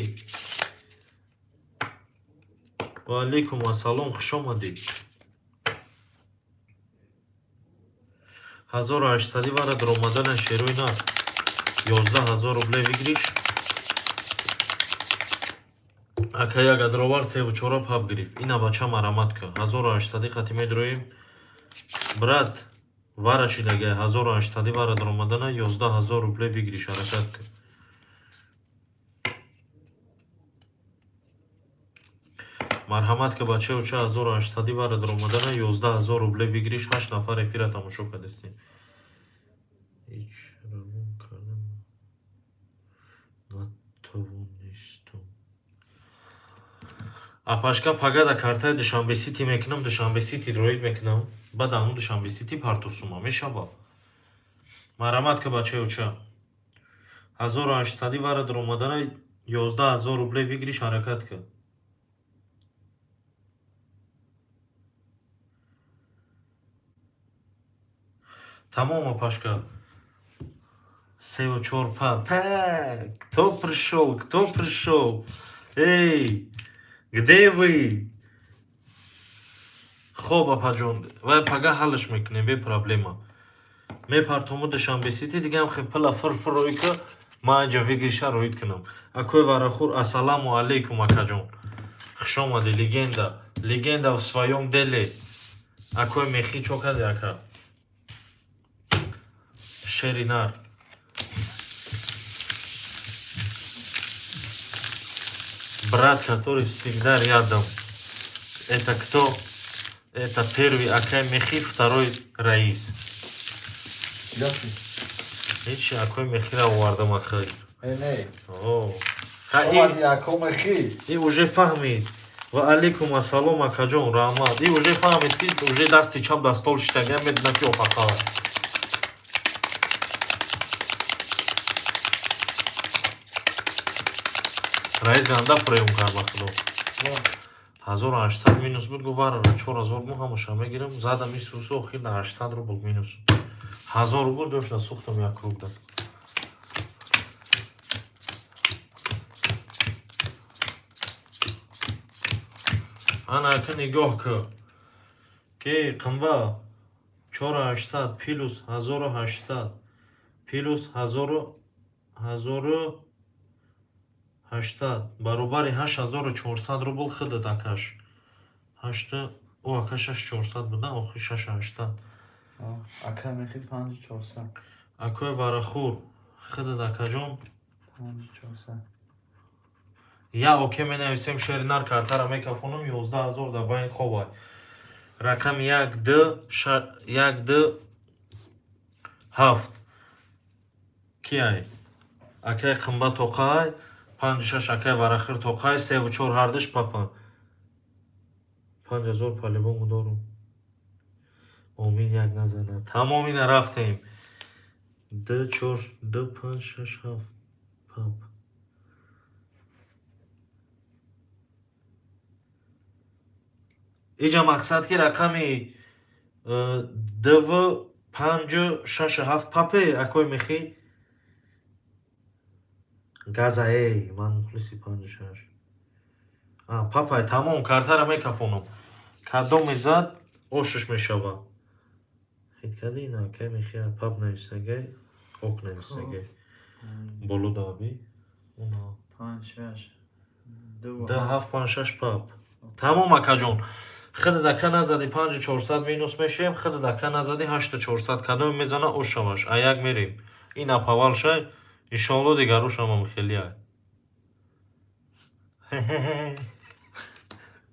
Ва алейкум ассалом, хуш омадӣ. 1800 вара даромадана, шерои на. 11 000 рубле выигрыш. Ака, як адровар севу чора пап гирифт. Ина, бача, марамат ка. 1800 хати медроем. Брат, вара шидага, 1800 вара даромадана, 11 000 рубле выигрыш, ҳаракат ка. Марҳамат ка, бачаюча, 1800 вара даромадана, 11 000 рубле выигрыш, ҳашт нафар эфира тамошо кардистем. Ҳеҷ равон кардам натавонистам. Апашка, пагада картаи Душанбе Сити мекунам, Душанбе Сити дроид мекунам, баъд ҳамун Душанбе Сити партосума мешава. Марҳамат ка, бачаюча. 1800 вара даромадана, 11 000 рубле выигрыш, ҳаракат ка. Тамом, апашка. Севу чор па. Па, кто пришел? Кто пришел? Эй, где вы? Хоб, апаҷон, вай пага ҳаллаш мекунем, бе проблема. Мепартому Душанбе Сити, дигам хе пила фир-фир рӯй ка, ман инҷа выигрыш а роид кунам. Акои варахур, ассаламу алейкум, акаҷон. Хуш омадӣ, легенда. Легенда в своем деле. Акои мехи, чо кардӣ, ака? Шери нар. Брат, который всегда рядом. Это кто? Это первый акай Мехи, второй Раис. Яши. Ҳечи, акои Мехира овардам, ахир. Э, не. О. Ха, Омади, ако мехи. И уже фаҳмид. Ва алейкум ассалом, акаҷон, раҳмат. И уже фаҳмид, ки уже дасти чап дар стол шитагиам, медона, ки опақала. Раис ганда фреюм кард, ба худо. 1800 минус буд, гуфт, варара 4000 мо ҳамаша мегирам, задам исусу, охир на 800 рубл минус. 1000 рубл ҷош насухтам як круг дад. Ана ака, нигоҳ кӯ, ки қимба 4800 плюс 1800 плюс 1800 баробари 8400 рубл. Худат акаш ҳашта, о, ака, 6400 буда, охи 6800. Ака мехи 5400. Акои варахур, худат, акаҷон. 5400. Я оке менависем, шери нар, картара мекафонам, 11 000 дар байн хобай. Рақами як, д, як, д, ҳафт кияй? Акаи қимба тоқай, панҷу шаш акаи варахир тоқай, севу чор ҳардуш папа. 5000 по-любому дорум. Омин, як назана. Тамом, ина рафтем. Д, чор, д, панҷ, шаш, ҳафт пап. Иҷа мақсад, ки рақами дв, панҷу шашу ҳафт папе, акои мехӣ газа. Эй, ман мухлиси панҷу шаш. Папай, тамом, картара мекафонам. Кадоме зад, ошиш мешава. Хит кади, ина акай мехӣ пап нависагай, ок нависагай. Боло даби. Уна. Панҷ, шаш, ду. Д, ҳафт, панҷ, шаш пап. Тамом, акаҷон. Худат ака назади, панҷу чорсад минус мешем, худат ака назади, ҳашту чорсад. Кадоме мезана, ошаваш. А як мерем. Ин апавал шай, иншоалло дигарушамам хеле.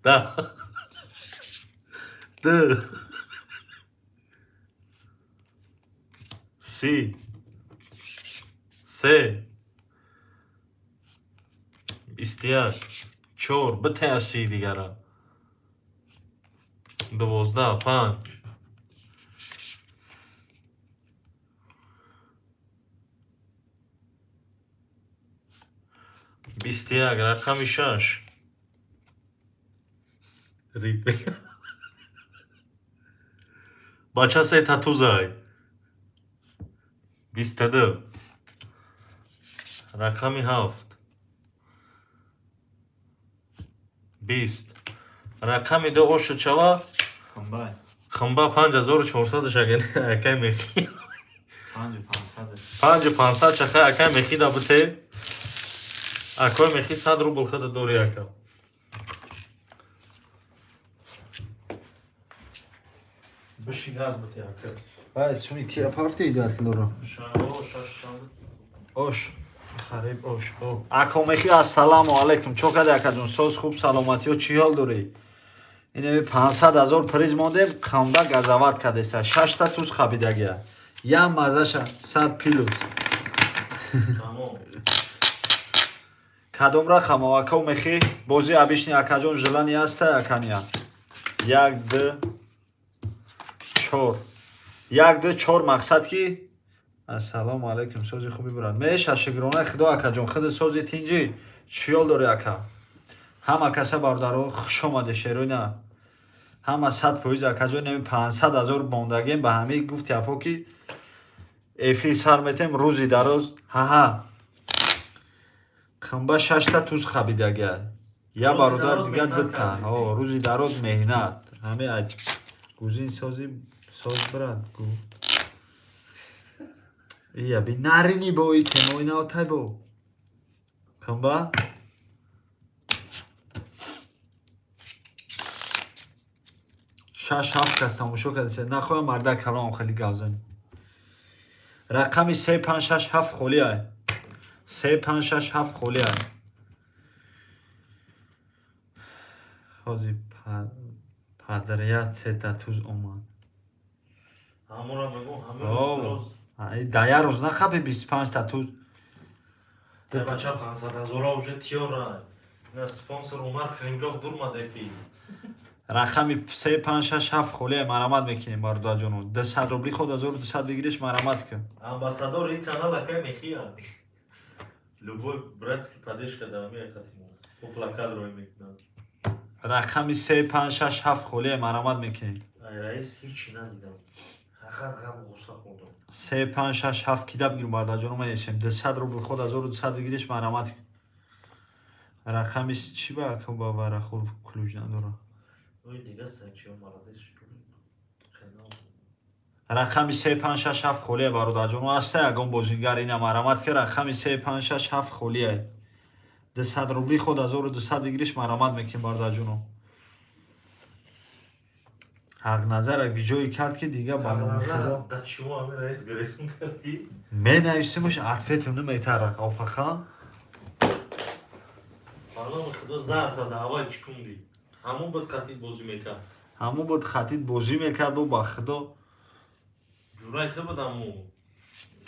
Да. Д. Си. Се. 21. Чор. Битая си дигара. 12. Панҷ. 21. Рақами шаш. Ритм. Бача, се татузай. 22. Рақами ҳафт. 20. Рақами ду ошуд шава. Қимбай. Қимба 5400 шагани акай мехи. Панҷу панҷсад. Панҷу панҷсад шаха акай мехи да бите. Акой мехи, 100 рубл худа дори, ака. Биши, газ бите, ака. Ай, суми ки партия идатлоро. Шао, шаш, шам. Ош. Хариб ош. О. Ако мехи, ассалому алайкум. Чо кади, акаҷон? Соз, хуб, саломатиё, чӣ ҳол дорӣ? Инами 500 ҳазор приз мондем, қамба газават кардеса. Шашта туз хабидагия. Ям мазаша 100 плюс. Тамом. Кадом рақам, ако мехи? Бози обычный, акаҷон, желание аста, акания. Як, д, чор. Як, д, чор, мақсад ки. Ассалому алайкум, сози хуби бурад. Меша, шукрона худо, акаҷон, худи сози, тинҷӣ. Чӣ ҳол дорӣ, ака? Ҳама каса, бародаро, хуш омаде, шерона. Ҳама 100%, акаҷон, неми 500 ҳазор мондагем, ба ҳамаи гуфти апо, ки эфир сар метем рӯзи дароз. Ҳаҳа. Қимба шашта туз хабидага. Я Рӯзи бародар дароз дига меҳнат дута. кардисти. Ҳо, рӯзи дароз меҳнат. Ҳаме аҷ гузин сози соз, брат, гу. Ия би нарини бо и темои наотай бо. Қимба? Шаш, ҳафт кас тамошо кардисе. Нахоҳам мардак калом хеле гап занӣ. Рақами се, панҷ, шаш, ҳафт холӣ ай. Се, панҷ, шаш, ҳафт холӣ ай. Ҳози подряд сета туз омад. Ҳамора мегӯм, ҳама О. рӯз. Ай, да як рӯз нахапи 25 та туз. Э, бача, 500 ҳазора уже тиёра. На спонсор Умар Кремлёв дурмад эфир. Рақами се, панҷ, шаш, ҳафт холӣ ай, марамат мекунем, бародарҷоно. 200 рубли худ 1200 выигрыш, марамат кун. Амбассадори ин канал акай мехиян. Любой братский поддержка да ами акатимо. По плакат рой мекунам. Рақами се, панҷ, шаш, ҳафт холӣ ай, марамат мекунем. Ай, раис, ҳичи надидам. Фақат ғам ғусса хӯрдам. Се, панҷ, шаш, ҳафт кида бигирем, бародарҷоно, менешем. 200 рубл худ 1200 выигрыш, марамат кун. Рақами чӣ ба ба варахур ключ надора? Ой, дига сачиё молодец шуд. Хело. Рақами 3 5 6 7 холие, бародарҷоно. Аста ягон бозингар, ина марамат ки рақами 3 5 6 7 холие. 200 рубли худ 1200 выигрыш марамат мекунем, бародарҷоно. Ҳақназара гиҷое кард, ки дига ба номи Худо. Да чего ами раис гресун кардӣ? Менависимаш, ответам наметара, офаха. Ба номи Худо, зарта да аввал чӣ кунди? Ҳамон буд, қатид бозӣ мекард. Ҳамон буд, хатид бозӣ мекард, бо ба Худо. Ҷурай та буд аму.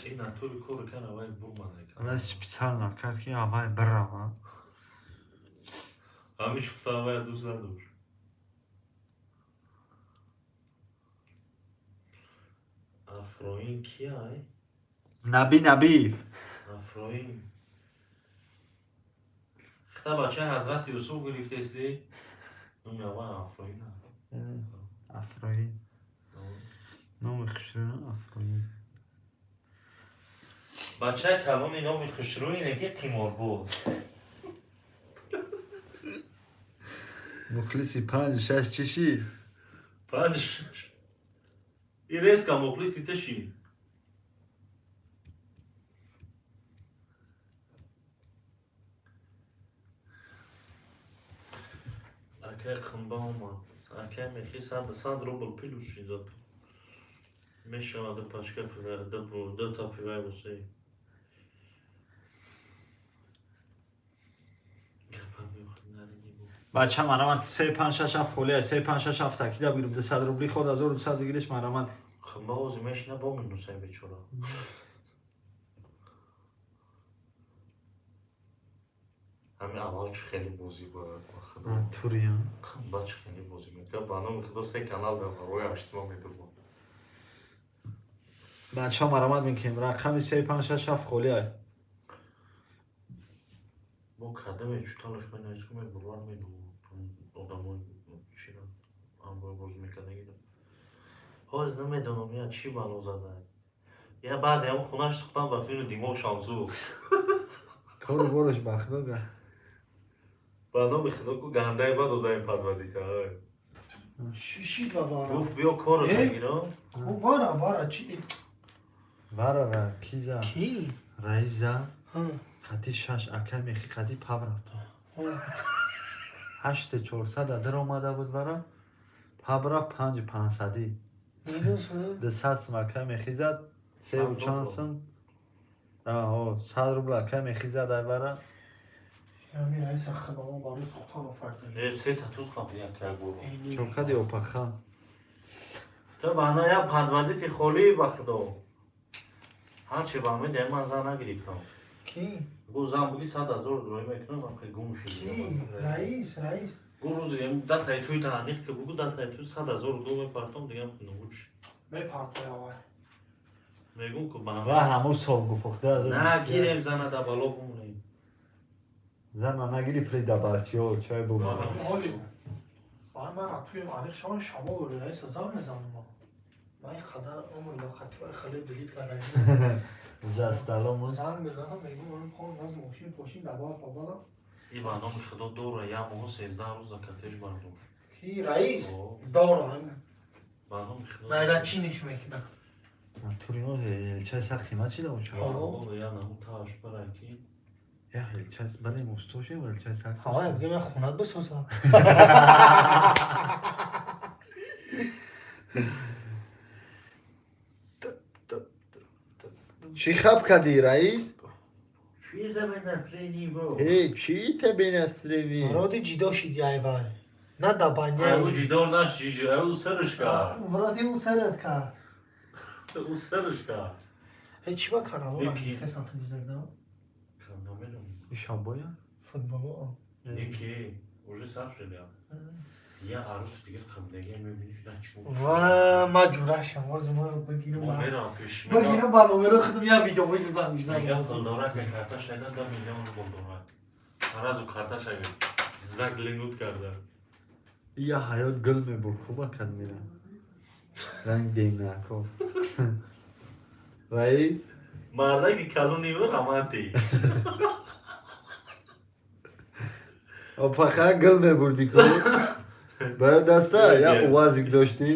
Ин натури кор кар, аввал бурмада кард. Ва специально кард, ки аввал бирава. Ҳамин шухта аввал дӯст надошт. Афроин кияй? Наби Набиев. Афроин. Хта бачаи Ҳазрати Юсуф гирифтести? Номи аввал Афроин. Афроин. Номи хушрӯ Афроин. Бачаи калони номи хушрӯ ине ки қиморбоз. Мухлиси панҷ шаш чӣ шид? Панҷ шаш. И резко мухлиси ту шид. Акай хунба омад. Акай мехи 100 рубл плюс шид зад. Мешавад ду пачка пива, дута пиваи босе. Гапа меохӯрд нарини бо. Бача, марамат, 3 5 6 7 холия, 3 5 6 7 такида бигирем, 200 рубли худ 1200 выигрыш марамат. Хунба ҳозир мешина бо минусай, бечора. Ҳами аввал чӣ хеле бозӣ бояд, ба Худо. Туриям. Хунба чӣ хеле бозӣ мекард. Ба номи Худо, се канал дар барои ҳаштсима медурбад. Бача, марамат мекунем. Рақами 3 5 6 7 холия. Бо кадаме чуталаш менависку, мебурвар меду одамои чира ҳамроҳ бозӣ мекардагида. Ҳозир намедонам, я чӣ бало зада. Я баъди ҳамн хунаш сӯхтан, ба филми димоғшам сӯхт. Кору бораш, ба Худо, га. Ба номи Худо, ку гандаи ба додаем подводить. Шиши ба вара. Гуфт, биё корро Э? гирам. О, вара, вара, чи? Варара киза. Ки? Раиза. Ҳа. Қати шаш акай мехи қати паб рафт. Ҳа. Ҳашти чорсада дар омада буд, вара паб рафт, панҷ панҳсадӣ. Минус, ҳа? 200 сум акай мехи зад, севу 100 чанд рубл. сум. Аҳо, 100 рубл акай мехи зад ай вара. Ҳамин раиса хабамо барои сӯхтан офарда. Э, се та туз қабл як як буро. Чокади, опаха. Ту бана я подводить холӣ, ба Худо. Ҳарчи ба медиҳам, ман зан нагирифтам. Ки? Гу зан буги, 100 000 рӯй мекунам, ам гум Ки? шуд. Раис, раис. Гу рӯзи датаи туй таъниқ ки бугу, датаи туй 100 000 ду мепартом, дигам хунугуч. Мепартоя вай. Мегум ку ба Ва ҳамун сол гуфт. Нагирем зана, да бало бумонем. Зана нагири, пли дабартиё чай бума. Ҳоли. Вай, ман туем аниқ шаван, шамо дори раиса зан мезанам. Ман ин қадар умр ба хати вай хеле делить кардам. За столом. Занг мезанам, мегум, орим хон, мошин пошин дабар пабала. И ба номи Худо, дора як моҳу 13 рӯз да катеш бардошт. Ки, раис? О, Дора. ба номи Худо. Найда чӣ ниш мекунад? Турино элчай сар қимат чида уча. Ҳоло я наму тааш барай ки Я элчай бале мустошем, элчай сар. Ҳавай, бигем, я хонат бисозам. Чӣ хаб кардӣ, раис? Чӣ да бе настроение бо? Э, чӣ та бе настроение? Вроде ҷидо шиди ай вай. На да баня. Ай, ӯ ҷидор наш ҷиҷо, ай ӯ сарш кард. Вроде ӯ сарат кард. Ӯ сарш кард. Э, чӣ ба канало Яки. фесан телевизор да? Намедонам. Ишамбоя? Футболо. Яки уже сар шуда. Я арӯс дига қаблагия мебиниш, на чӣ. Ва ма ҷурашам, ҳозир ма бигирам. Мо мерам пеш. Бигирам ба номеро худам я видео визам занг. Мега пул дорак, карташ ага 10 миллион рубл дорак. Сразу карташ ага заглянуть карда. Я ҳаёт гул мебур, куба кад мира. Ранг демнаков. Раис? Мардаки калони ӯ романтик. Опаха, гул мебурдӣ ку? Ба даста як УАЗик доштӣ.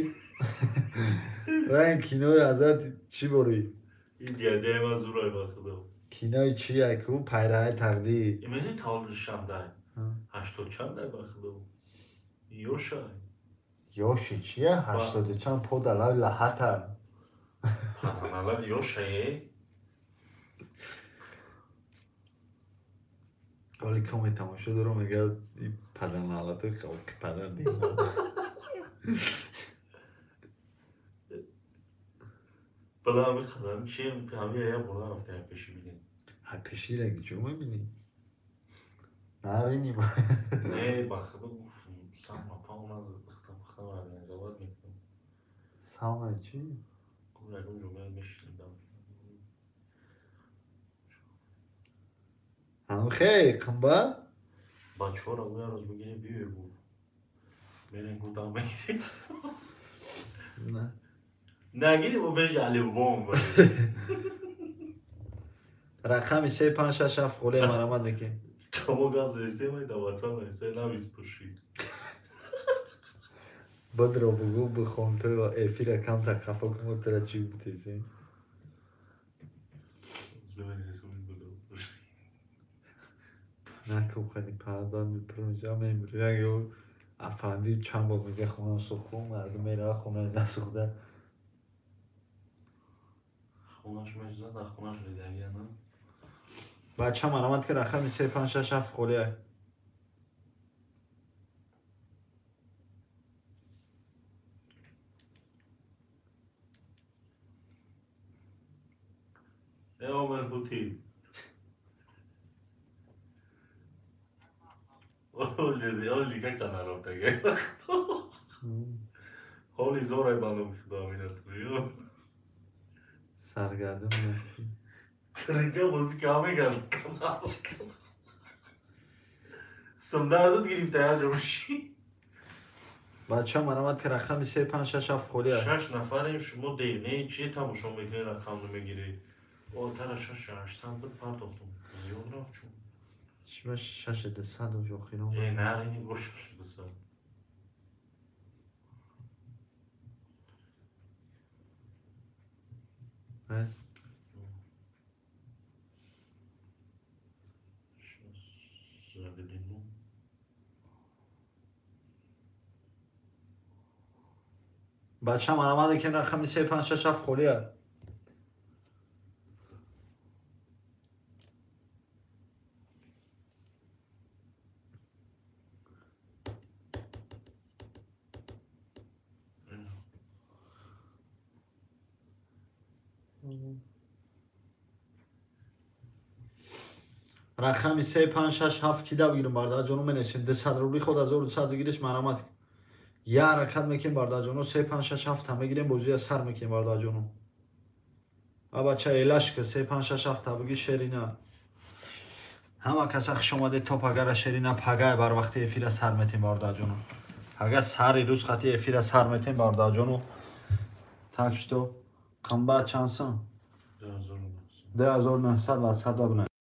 Ранг кинои ҳазрат чӣ борӣ? Ин диадаи ман зурай, ба худо. Кинои чия ку, пайраҳаи тақдир. Имени таваллуди шандай? Ҳаштод чандай, ба худо. Ёшай. Ёши чия? Ҳаштоду чанд по дар лаби лаҳата. Паданалаб ёшае. Оли коме тамошо дорам, мегӯяд и паданалата падар дина. Бала ҳами қадам чием, ҳами я бурда рафта я пеши бинем. Ҳа, пешира ҷо мебинӣ? Нарини. Не, ба худо, гуфт сам мапа омад, духта пухта организовать мекунам. Сауна чӣ? Гуфт ягон ҷо меяд мешинем дам. Ҳамхей қимба? Бачаҳоро гӯя рӯз бигирӣ биёй, гуфт. Мерем, гуфт, дам мегирем. На. Нагирӣ, бо пеши Алибобом. Рақами се панҷ шаш ҳафт холия, марамат мекунем. Камо гап задистем, ай даватча нависта, навис пуши. Бодро бугӯ, бихон, ту эфира камтар хафа кун, мо тура чӣ бутезем? Накухани парда мепурмиша, мемири. Ягё афанди чанд бор мега хонам сӯхту, мардум мерава хонаи насӯхта. Хонаш месӯзад, дар хонаш ридагия на. Бача, марамат ки, рақами се панҷ шаш ҳафт холия. Э, омел ҳути. Ол дига канал рафтага. Ҳоли зорай ба номи худо амина ту. Саргардон ҳастӣ. Рига бозӣ ка мегард канал. Сумдардат гирифта я ҷо буши. Бача, марамат ки, рақами се панҷ шаш ҳафт холия. Шаш нафарем, шумо девне чи тамошо мекунед, рақам намегиред. Отара шаш ҳаштсад буд, партохтум. Зиёд рафт чун. Чиба шаши дусад охирон? Э, нарини бо шаш дусад. Э? Заведено. Бача, марамат ки, рақами се панҷ шаш ҳафт холия. Рақами се панҷ шаш ҳафт кида бигирем, бародарҷоно, менависем. 200 рубли худ 1200 бигириш, марамат. Я ҳаракат мекунем, бародарҷоно, се панҷ шаш ҳафта мегирем, бозия сар мекунем, бародарҷоно. А бача, элашка, се панҷ шаш ҳафта бигир, шерина. Ҳама каса хуш омадед то пагара, шерина. Пагай барвақти эфира сар метем, бародарҷоно. Пага сари рӯз хати эфира сар метем, бародарҷоно. Так что қимбат чанд сум? 2900. 2900, ватсап да бинавис.